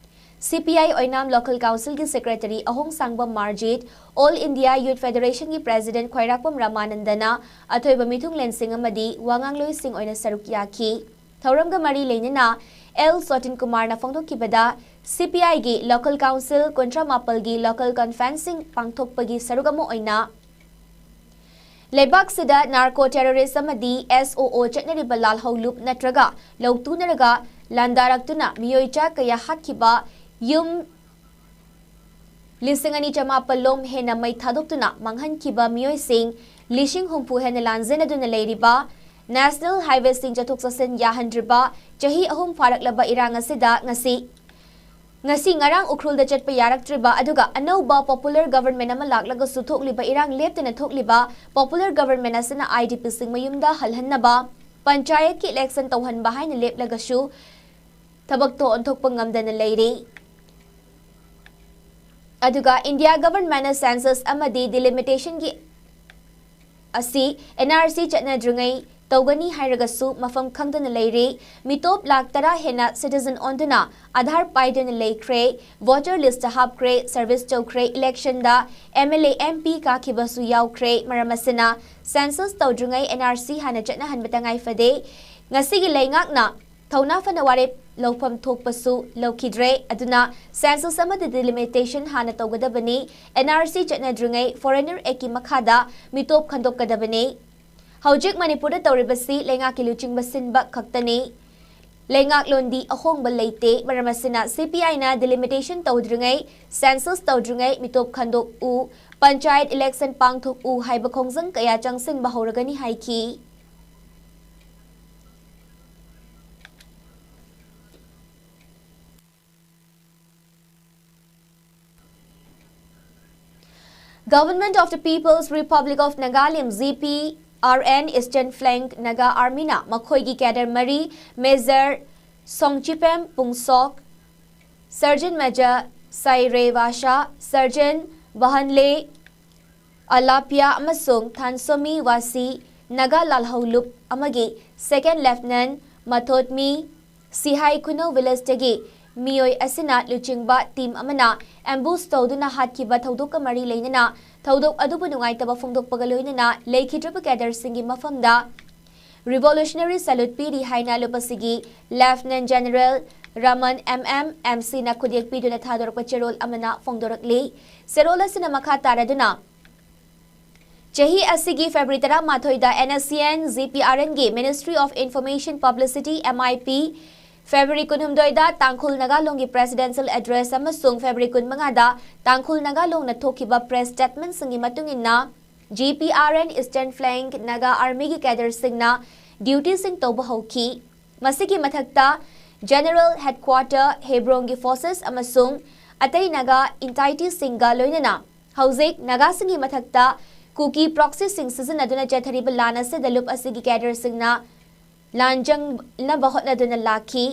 ꯁꯤ ꯄꯤ ꯑꯥꯏ ꯑꯣꯏꯅꯥꯝ ꯂꯣꯀꯦꯜ ꯀꯥꯎꯟꯁꯤꯜꯒꯤ secretary Ahongshangbam Marjit, all India youth ꯐꯦꯗꯔꯦꯁꯟꯒꯤ ꯄ꯭ꯔꯦꯁꯤꯗꯦꯟꯠ ꯈ꯭ꯋꯥꯏꯔꯥꯛꯄꯝ ꯔꯥꯃꯥꯅꯟꯗꯅ ꯑꯊꯣꯏꯕ ꯃꯤꯊꯨꯡꯂꯦꯟꯁꯤꯡ ꯑꯃꯗꯤ ꯋꯥꯉꯥꯡꯂꯣꯏꯁꯤꯡ ꯑꯣꯏꯅ ꯁꯔꯨꯛ ꯌꯥꯈꯤ꯫ ꯊꯧꯔꯝꯒ ꯃꯔꯤ ꯂꯩꯅꯅ ꯑꯦꯜ ꯁꯣꯇꯤꯟ ꯀꯨꯃꯥꯔꯅ ꯐꯣꯡꯗꯣꯛꯈꯤꯕꯗ, ꯁꯤ ꯄꯤ ꯑꯥꯏꯒꯤ ꯂꯣꯀꯦꯜ ꯀꯥꯎꯟꯁꯤꯜ ꯀꯨꯟꯊ꯭ꯔꯥ ꯃꯥꯄꯜꯒꯤ ꯂꯣꯀꯦꯜ ꯀꯟꯐꯔꯦꯟꯁꯁꯤꯡ ꯄꯥꯡꯊꯣꯛꯄꯒꯤ ꯁꯔꯨꯛ ꯑꯃ ꯑꯣꯏꯅ ꯂꯩꯕꯥꯛꯁꯤꯗ ꯅꯥꯔꯀꯣ ꯇꯦꯔꯣꯔꯤꯁ ꯑꯃꯗꯤ ꯑꯦꯁ ꯑꯣ ꯑꯣ ꯆꯠꯅꯔꯤꯕ ꯂꯥꯜꯍꯧꯂꯨꯞ ꯅꯠꯇ꯭ꯔꯒ ꯂꯧꯇꯨꯅꯔꯒ ꯂꯥꯟꯗꯥꯔꯛꯇꯨꯅ ꯃꯤꯑꯣꯏ ꯆꯥ ꯀꯌꯥ ꯍꯥꯠꯈꯤꯕ, ꯌꯨꯝ ꯂꯤꯁꯤꯡ ꯑꯅꯤ ꯆꯃꯥꯄꯜ ꯂꯣꯝ ꯍꯦꯟꯅ ꯃꯩ ꯊꯥꯗꯣꯛꯇꯨꯅ ꯃꯥꯡꯍꯟꯈꯤꯕ ꯃꯤꯑꯣꯏꯁꯤꯡ ꯂꯤꯁꯤꯡ ꯍꯨꯝꯐꯨ ꯍꯦꯟꯅ ꯂꯥꯟꯖꯦꯟꯅꯗꯨꯅ ꯂꯩꯔꯤꯕ ꯅꯦꯁꯅꯦꯜ ꯍꯥꯏꯋꯦꯁꯤꯡ ꯆꯠꯊꯣꯛ ꯆꯠꯁꯤꯟ ꯌꯥꯍꯟꯗ꯭ꯔꯤꯕ ꯆꯍꯤ ꯑꯍꯨꯝ ꯐꯥꯔꯛꯂꯕ ꯏꯔꯥꯡ ꯑꯁꯤꯗ ꯉꯁꯤ, ꯉꯁꯤ ꯉꯔꯥꯡ ꯎꯈ꯭ꯔꯨꯜꯗ ꯆꯠꯄ ꯌꯥꯔꯛꯇ꯭ꯔꯤꯕ ꯑꯗꯨꯒ ꯑꯅꯧꯕ ꯄꯣꯄꯨꯂꯔ ꯒꯕꯔꯟꯃꯦꯟꯠ ꯑꯃ ꯂꯥꯛꯂꯒꯁꯨ ꯊꯣꯛꯂꯤꯕ ꯏꯔꯥꯡ ꯂꯦꯞꯇꯅ ꯊꯣꯛꯂꯤꯕ ꯄꯣꯄꯨꯂꯔ ꯒꯕꯔꯟꯃꯦꯟꯠ ꯑꯁꯤꯅ ꯑꯥꯏ ꯗꯤ ꯄꯤꯁꯤꯡ ꯃꯌꯨꯝꯗ ꯍꯜꯍꯟꯅꯕ ꯄꯟꯆꯥꯌꯠꯀꯤ ꯏꯂꯦꯛꯁꯟ ꯇꯧꯍꯟꯕ ꯍꯥꯏꯅ ꯂꯦꯞꯂꯒꯁꯨ ꯊꯕꯛꯇꯣ ꯑꯣꯟꯊꯣꯛꯄ ꯉꯝꯗꯅ ꯂꯩꯔꯤ꯫ ꯑꯗꯨꯒ ꯏꯟꯗꯤꯌꯥ ꯒꯕꯔꯟꯃꯦꯟꯠꯅ ꯁꯦꯟꯁꯁ ꯑꯃꯗꯤ ꯗꯤꯂꯤꯃꯤꯇꯦꯁꯟꯒꯤ ꯑꯁꯤ ꯑꯦꯟ ꯑꯥꯔ ꯁꯤ ꯆꯠꯅꯗ꯭ꯔꯤꯉꯩ ꯇꯧꯒꯅꯤ ꯍꯥꯏꯔꯒꯁꯨ ꯃꯐꯝ ꯈꯪꯗꯅ ꯂꯩꯔꯤ꯫ ꯃꯤꯇꯣꯞ ꯂꯥꯈ ꯇꯔꯥ ꯍꯦꯟꯅ ꯁꯤꯇꯤꯖꯟ ꯑꯣꯟꯗꯨꯅ ꯑꯥꯙꯥꯔ ꯄꯥꯏꯗꯨꯅ ꯂꯩꯈ꯭ꯔꯦ, ꯚꯣꯇꯔ ꯂꯤꯁꯇ ꯍꯥꯞꯈ꯭ꯔꯦ, ꯁꯔꯚꯤꯁ ꯇꯧꯈ꯭ꯔꯦ, ꯏꯂꯦꯛꯁꯟꯗ M L A, M P ꯀꯥꯈꯤꯕꯁꯨ ꯌꯥꯎꯈ꯭ꯔꯦ꯫ ꯃꯔꯝ ꯑꯁꯤꯅ ꯁꯦꯟꯁꯁ ꯇꯧꯗ꯭ꯔꯤꯉꯩ ꯑꯦꯟ ꯑꯥꯔ ꯁꯤ ꯍꯥꯟꯅ ꯆꯠꯅꯍꯟꯕ ꯇꯉꯥꯏ ꯐꯗꯦ꯫ ꯉꯁꯤꯒꯤ ꯂꯩꯉꯥꯛꯅ ꯊꯧꯅꯥ ꯐꯅ ꯋꯥꯔꯦꯞ ꯂꯧꯐꯝ ꯊꯣꯛꯄꯁꯨ ꯂꯧꯈꯤꯗ꯭ꯔꯦ꯫ ꯑꯗꯨꯅ ꯁꯦꯟꯁꯁ ꯑꯃꯗꯤ ꯗꯤꯂꯤꯃꯤꯇꯦꯁꯟ ꯍꯥꯟꯅ ꯇꯧꯒꯗꯕꯅꯤ꯫ ꯑꯦꯟ ꯑꯥꯔ ꯁꯤ ꯆꯠꯅꯗ꯭ꯔꯤꯉꯩ ꯐꯣꯔꯦꯅꯔ ꯑꯦꯛꯀꯤ ꯃꯈꯥꯗ ꯃꯤꯇꯣꯞ ꯈꯟꯗꯣꯛꯀꯗꯕꯅꯤ꯫ ꯍꯧꯖꯤꯛ ꯃꯅꯤꯄꯨꯔꯗ ꯇꯧꯔꯤꯕꯁꯤ ꯂꯩꯉꯥꯛꯀꯤ ꯂꯨꯆꯤꯡꯕ ꯁꯤꯟꯕ ꯈꯛꯇꯅꯤ꯫ ꯂꯩꯉꯥꯛꯂꯣꯟꯗꯤ ꯑꯍꯣꯡꯕ ꯂꯩꯇꯦ꯫ ꯃꯔꯝ ꯑꯁꯤꯅ ꯁꯤ ꯄꯤ ꯑꯥꯏꯅ ꯗꯤꯂꯤꯃꯤꯇꯦꯁꯟ ꯇꯧꯗ꯭ꯔꯤꯉꯩ, ꯁꯦꯟꯁꯁ ꯇꯧꯗ꯭ꯔꯤꯉꯩ ꯃꯤꯇꯣꯞ ꯈꯟꯗꯣꯛꯎ, ꯄꯟꯆꯥꯌꯠ ꯏꯂꯦꯛꯁꯟ ꯄꯥꯡꯊꯣꯛꯎ ꯍꯥꯏꯕ ꯈꯣꯡꯖꯪ ꯀꯌꯥ ꯆꯪꯁꯤꯟꯕ ꯍꯧꯔꯒꯅꯤ ꯍꯥꯏꯈꯤ꯫ Government of the People's Republic of Nagalim, G P R N, Eastern Flank Naga Army ꯅ ꯃꯈꯣꯏꯒꯤ ꯀꯦꯗꯔ ꯃꯔꯤ, ꯃꯦꯖꯔ ꯁꯣꯡꯆꯤꯄꯦꯝ ꯄꯨꯡꯁꯣꯛ, ꯁꯔꯖꯟ ꯃꯦꯖꯔ ꯁꯥꯏꯔꯦ ꯋꯥꯁꯥ, ꯁꯔꯖꯟ ꯕꯍꯟꯂꯦ ꯑꯂꯥꯄꯤꯌꯥ ꯑꯃꯁꯨꯡ ꯊꯥꯟꯁꯣꯃꯤ ꯋꯥꯁꯤ ꯅꯥꯒꯥ ꯂꯥꯜꯍꯧꯂꯨꯞ ꯑꯃꯒꯤ ꯁꯦꯀꯦꯟ ꯂꯦꯐꯇꯅꯦꯟꯠ ꯃꯊꯣꯠꯃꯤ ꯁꯤꯍꯥꯏ ꯈꯨꯅꯧ ꯚꯤꯂꯦꯖꯇꯒꯤ ꯃꯤꯑꯣꯏ ꯑꯁꯤꯅ ꯂꯨꯆꯤꯡꯕ ꯇꯤꯝ ꯑꯃꯅ ꯑꯦꯝꯕꯨꯁ ꯇꯧꯗꯨꯅ ꯍꯥꯠꯈꯤꯕ ꯊꯧꯗꯣꯛꯀ ꯃꯔꯤ ꯂꯩꯅꯅ ꯊꯧꯗꯣꯛ ꯑꯗꯨꯕꯨ ꯅꯨꯡꯉꯥꯏꯇꯕ ꯐꯣꯡꯗꯣꯛꯄꯒ ꯂꯣꯏꯅꯅ ꯂꯩꯈꯤꯗ꯭ꯔꯕ ꯀꯦꯗꯔꯁꯤꯡꯒꯤ ꯃꯐꯝꯗ ꯔꯤꯚꯣꯂꯨꯁꯅꯔꯤ ꯁꯦꯂꯨꯠ ꯄꯤꯔꯤ ꯍꯥꯏꯅ ꯂꯨꯞ ꯑꯁꯤꯒꯤ lieutenant general Raman M M M ꯁꯤꯅ ꯈꯨꯗꯦꯛ ꯄꯤꯗꯨꯅ ꯊꯥꯗꯣꯔꯛꯄ ꯆꯦꯔꯣꯜ ꯑꯃꯅ ꯐꯣꯡꯗꯣꯔꯛꯂꯤ꯫ ꯆꯦꯔꯣꯜ ꯑꯁꯤꯅ ꯃꯈꯥ ꯇꯥꯔꯗꯨꯅ, ꯆꯍꯤ ꯑꯁꯤꯒꯤ ꯐꯦꯕ꯭ꯔꯨꯋꯥꯔꯤ ꯇꯔꯥꯃꯥꯊꯣꯏꯗ N S C N G P R ꯑꯦꯟꯒꯤ Ministry of Information Publicity, M I P, February ꯀꯨꯟꯍꯨꯝꯗꯣꯏꯗ ꯇꯥꯡꯈꯨꯜ ꯅꯥꯒꯥ ꯂꯣꯟꯒꯤ ꯄ꯭ꯔꯦꯁꯤꯗꯦꯟꯁꯤꯌꯦꯜ ꯑꯦꯗ꯭ꯔꯦꯁ ꯑꯃꯁꯨꯡ ꯐꯦꯕ꯭ꯔꯨꯋꯥꯔꯤ ꯀꯨꯟꯃꯉꯥꯗ ꯇꯥꯡꯈꯨꯜ ꯅꯥꯒꯥ ꯂꯣꯟꯅ ꯊꯣꯛꯈꯤꯕ ꯄ꯭ꯔꯦꯁ ꯁ꯭ꯇꯦꯠꯃꯦꯟꯠꯁꯤꯡꯒꯤ ꯃꯇꯨꯡ ꯏꯟꯅ, G P R N Eastern Flank Naga Armyꯒꯤ ꯀꯦꯗꯔꯁꯤꯡꯅ ꯗ꯭ꯌꯨꯇꯤꯁꯤꯡ ꯇꯧꯕ ꯍꯧꯈꯤ꯫ ꯃꯁꯤꯒꯤ ꯃꯊꯛꯇ, ꯖꯦꯅꯔꯦꯜ ꯍꯦꯗꯀ꯭ꯋꯥꯇꯔ, ꯍꯦꯕ꯭ꯔꯣꯟꯒꯤ ꯐꯣꯔꯁꯦꯁ ꯑꯃꯁꯨꯡ ꯑꯇꯩ ꯅꯥꯒꯥ ꯑꯦꯟꯇꯥꯏꯇꯤꯁꯤꯡꯒ ꯂꯣꯏꯅꯅ ꯍꯧꯖꯤꯛ ꯅꯥꯒꯥꯁꯤꯡꯒꯤ ꯃꯊꯛꯇ ꯀꯨꯀꯤ ꯄ꯭ꯔꯣꯛꯁꯤꯁꯤꯡ ꯁꯤꯖꯤꯟꯅꯗꯨꯅ ꯆꯠꯊꯔꯤꯕ ꯂꯥꯟ ꯑꯁꯤꯗ ꯂꯨꯞ ꯑꯁꯤꯒꯤ ꯀꯦꯗꯔꯁꯤꯡꯅ ꯂꯥꯟꯖꯪꯅꯕ ꯍꯣꯠꯅꯗꯨꯅ ꯂꯥꯛꯈꯤ꯫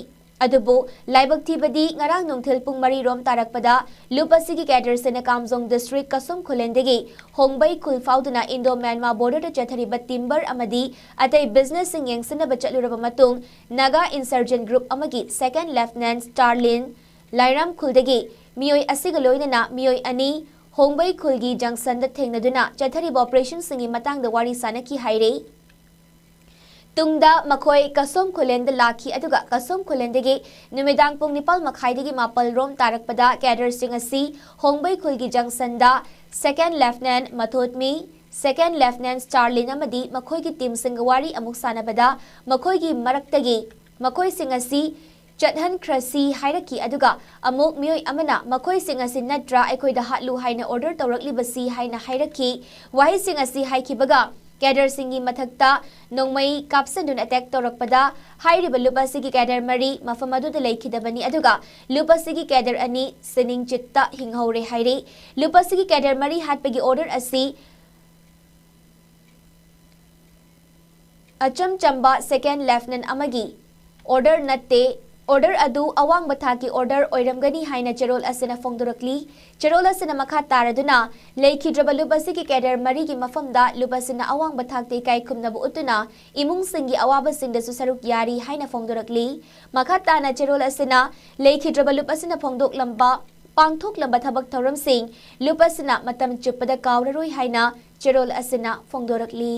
ꯑꯗꯨꯕꯨ ꯂꯥꯏꯕꯛ ꯊꯤꯕꯗꯤ ꯉꯔꯥꯡ ꯅꯨꯡꯊꯤꯜ ꯄꯨꯡ ꯃꯔꯤ ꯔꯣꯝ ꯇꯥꯔꯛꯄꯗ ꯂꯨꯞ ꯑꯁꯤꯒꯤ ꯀꯦꯗꯔꯁꯤꯡꯅ ꯀꯥꯝꯖꯣꯡ ꯗꯤꯁꯇ꯭ꯔꯤꯛ ꯀꯁꯨꯝ ꯈꯨꯂꯦꯟꯗꯒꯤ ꯍꯣꯡꯕꯩ ꯈꯨꯜ ꯐꯥꯎꯗꯨꯅ ꯏꯟꯗꯣ ꯃ꯭ꯌꯥꯟꯃꯥꯔ ꯕꯣꯔꯗꯔꯗ ꯆꯠꯊꯔꯤꯕ ꯇꯤꯝꯕꯔ ꯑꯃꯗꯤ ꯑꯇꯩ ꯕꯤꯖꯤꯅꯦꯁꯁꯤꯡ ꯌꯦꯡꯁꯤꯟꯅꯕ ꯆꯠꯂꯨꯔꯕ ꯃꯇꯨꯡ, ꯅꯥꯒꯥ ꯏꯟꯁꯔꯖꯦꯟꯠ ꯒ꯭ꯔꯨꯞ ꯑꯃꯒꯤ ꯁꯦꯀꯦꯟꯗ ꯂꯦꯐꯇꯅꯦꯟꯠ ꯁ꯭ꯇꯥꯔꯂꯤꯟ ꯂꯥꯏꯔꯥꯝ ꯈꯨꯜꯗꯒꯤ ꯃꯤꯑꯣꯏ ꯑꯁꯤꯒ ꯂꯣꯏꯅꯅ ꯃꯤꯑꯣꯏ ꯑꯅꯤ ꯍꯣꯡꯕꯩ ꯈꯨꯜꯒꯤ ꯖꯪꯁꯟꯗ ꯊꯦꯡꯅꯗꯨꯅ ꯆꯠꯊꯔꯤꯕ ꯑꯣꯄꯔꯦꯁꯟꯁꯤꯡꯒꯤ ꯃꯇꯥꯡꯗ ꯋꯥꯔꯤ ꯁꯥꯅꯈꯤ ꯍꯥꯏꯔꯤ꯫ ꯇꯨꯡꯗ ꯃꯈꯣꯏ ꯀꯁꯣꯝ ꯈꯨꯂꯦꯟꯗ ꯂꯥꯛꯈꯤ, ꯑꯗꯨꯒ ꯀꯁꯣꯝ ꯈꯨꯂꯦꯟꯗꯒꯤ ꯅꯨꯃꯤꯗꯥꯡ ꯄꯨꯡ ꯅꯤꯄꯥꯜ ꯃꯈꯥꯏꯗꯒꯤ ꯃꯥꯄꯜ ꯔꯣꯝ ꯇꯥꯔꯛꯄꯗ cadreꯁꯤꯡ ꯑꯁꯤ ꯍꯣꯡꯕꯩ ꯈꯨꯜꯒꯤ junctionꯗ Second Lieutenant ꯃꯊꯣꯠꯃꯤ, Second Lieutenant ꯁ꯭ꯇꯥꯔꯂꯤꯟ ꯑꯃꯗꯤ ꯃꯈꯣꯏꯒꯤ teamꯁꯤꯡꯒ ꯋꯥꯔꯤ ꯑꯃꯨꯛ ꯁꯥꯟꯅꯕꯗ ꯃꯈꯣꯏꯒꯤ ꯃꯔꯛꯇꯒꯤ ꯃꯈꯣꯏꯁꯤꯡ ꯑꯁꯤ ꯆꯠꯍꯟꯈ꯭ꯔꯁꯤ ꯍꯥꯏꯔꯛꯈꯤ, ꯑꯗꯨꯒ ꯑꯃꯨꯛ ꯃꯤꯑꯣꯏ ꯑꯃꯅ ꯃꯈꯣꯏꯁꯤꯡ ꯑꯁꯤ ꯅꯠꯇ꯭ꯔꯥ ꯑꯩꯈꯣꯏꯗ ꯍꯥꯠꯂꯨ ꯍꯥꯏꯅ order ꯇꯧꯔꯛꯂꯤꯕꯁꯤ ꯍꯥꯏꯅ ꯍꯥꯏꯔꯛꯈꯤ꯫ ꯋꯥꯍꯩꯁꯤꯡ ꯑꯁꯤ ꯍꯥꯏꯈꯤꯕꯒ cadreꯁꯤꯡꯒꯤ ꯃꯊꯛꯇ ꯅꯣꯡꯃꯩ ꯀꯥꯞꯁꯤꯟꯗꯨꯅ attack ꯇꯧꯔꯛꯄꯗ ꯍꯥꯏꯔꯤꯕ ꯂꯨꯞ ꯑꯁꯤꯒꯤ cadre ꯃꯔꯤ ꯃꯐꯝ ꯑꯗꯨꯗ ꯂꯩꯈꯤꯗꯕꯅꯤ, ꯑꯗꯨꯒ ꯂꯨꯞ ꯑꯁꯤꯒꯤ cadre ꯑꯅꯤ ꯁꯤꯅꯤꯡ ꯆꯤꯠꯇ ꯍꯤꯡꯍꯧꯔꯦ ꯍꯥꯏꯔꯤ꯫ ꯂꯨꯞ ꯑꯁꯤꯒꯤ cadre ꯃꯔꯤ ꯍꯥꯠꯄꯒꯤ order ꯑꯁꯤ ꯑꯆꯝ ꯆꯝꯕ Second Lieutenant ꯑꯃꯒꯤ order ꯅꯠꯇꯦ꯫ Order ꯑꯗꯨ ꯑꯋꯥꯡꯕ ꯊꯥꯛꯀꯤ order ꯑꯣꯏꯔꯝꯒꯅꯤ ꯍꯥꯏꯅ ꯆꯦꯔꯣꯜ ꯑꯁꯤꯅ ꯐꯣꯡꯗꯣꯔꯛꯂꯤ꯫ ꯆꯦꯔꯣꯜ ꯑꯁꯤꯅ ꯃꯈꯥ ꯇꯥꯔꯗꯨꯅ, ꯂꯩꯈꯤꯗ꯭ꯔꯕ ꯂꯨꯞ ꯑꯁꯤꯒꯤ cadre ꯃꯔꯤꯒꯤ ꯃꯐꯝꯗ ꯂꯨꯞ ꯑꯁꯤꯅ ꯑꯋꯥꯡꯕ ꯊꯥꯛꯇ ꯏꯀꯥꯏ ꯈꯨꯝꯅꯕ ꯎꯠꯇꯨꯅ ꯏꯃꯨꯡꯁꯤꯡꯒꯤ ꯑꯋꯥꯕꯁꯤꯡꯗꯁꯨ ꯁꯔꯨꯛ ꯌꯥꯔꯤ ꯍꯥꯏꯅ ꯐꯣꯡꯗꯣꯔꯛꯂꯤ꯫ ꯃꯈꯥ ꯇꯥꯅ ꯆꯦꯔꯣꯜ ꯑꯁꯤꯅ ꯂꯩꯈꯤꯗ꯭ꯔꯕ ꯂꯨꯞ ꯑꯁꯤꯅ ꯐꯣꯡꯗꯣꯛꯂꯝꯕ ꯄꯥꯡꯊꯣꯛꯂꯝꯕ ꯊꯕꯛ ꯊꯧꯔꯝꯁꯤꯡ ꯂꯨꯞ ꯑꯁꯤꯅ ꯃꯇꯝ ꯆꯨꯞꯄꯗ ꯀꯥꯎꯔꯔꯣꯏ ꯍꯥꯏꯅ ꯆꯦꯔꯣꯜ ꯑꯁꯤꯅ ꯐꯣꯡꯗꯣꯔꯛꯂꯤ꯫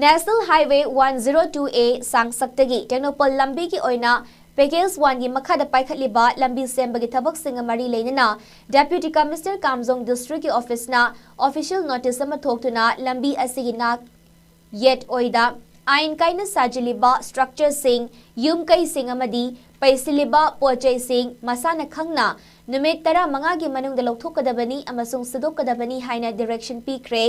National Highway one zero two A ꯁꯥꯡꯁꯛꯇꯒꯤ Tengnoupal ꯂꯝꯕꯤꯒꯤ ꯑꯣꯏꯅ Package one ꯒꯤ ꯃꯈꯥꯗ ꯄꯥꯏꯈꯠꯂꯤꯕ ꯂꯝꯕꯤ ꯁꯦꯝꯕꯒꯤ ꯊꯕꯛꯁꯤꯡꯒ ꯃꯔꯤ ꯂꯩꯅꯅ Deputy Commissioner ꯀꯥꯝꯖꯣꯡ District ꯀꯤ office ꯅ official notice ꯑꯃ ꯊꯣꯛꯇꯨꯅ ꯂꯝꯕꯤ ꯑꯁꯤꯒꯤ ꯅꯥꯛ ꯌꯦꯠ ꯑꯣꯏꯗ ꯑꯥꯏꯟ ꯀꯥꯏꯅ ꯁꯥꯖꯤꯜꯂꯤꯕ structure ꯁꯤꯡ, ꯌꯨꯝ ꯀꯩꯁꯤꯡ ꯑꯃꯗꯤ ꯄꯩꯁꯤꯜꯂꯤꯕ ꯄꯣꯠ ꯆꯩꯁꯤꯡ ꯃꯁꯥꯅ ꯈꯪꯅ ꯅꯨꯃꯤꯠ ꯇꯔꯥꯃꯉꯥꯒꯤ ꯃꯅꯨꯡꯗ ꯂꯧꯊꯣꯛꯀꯗꯕꯅꯤ ꯑꯃꯁꯨꯡ ꯁꯤꯗꯣꯛꯀꯗꯕꯅꯤ ꯍꯥꯏꯅ direction ꯄꯤꯈ꯭ꯔꯦ꯫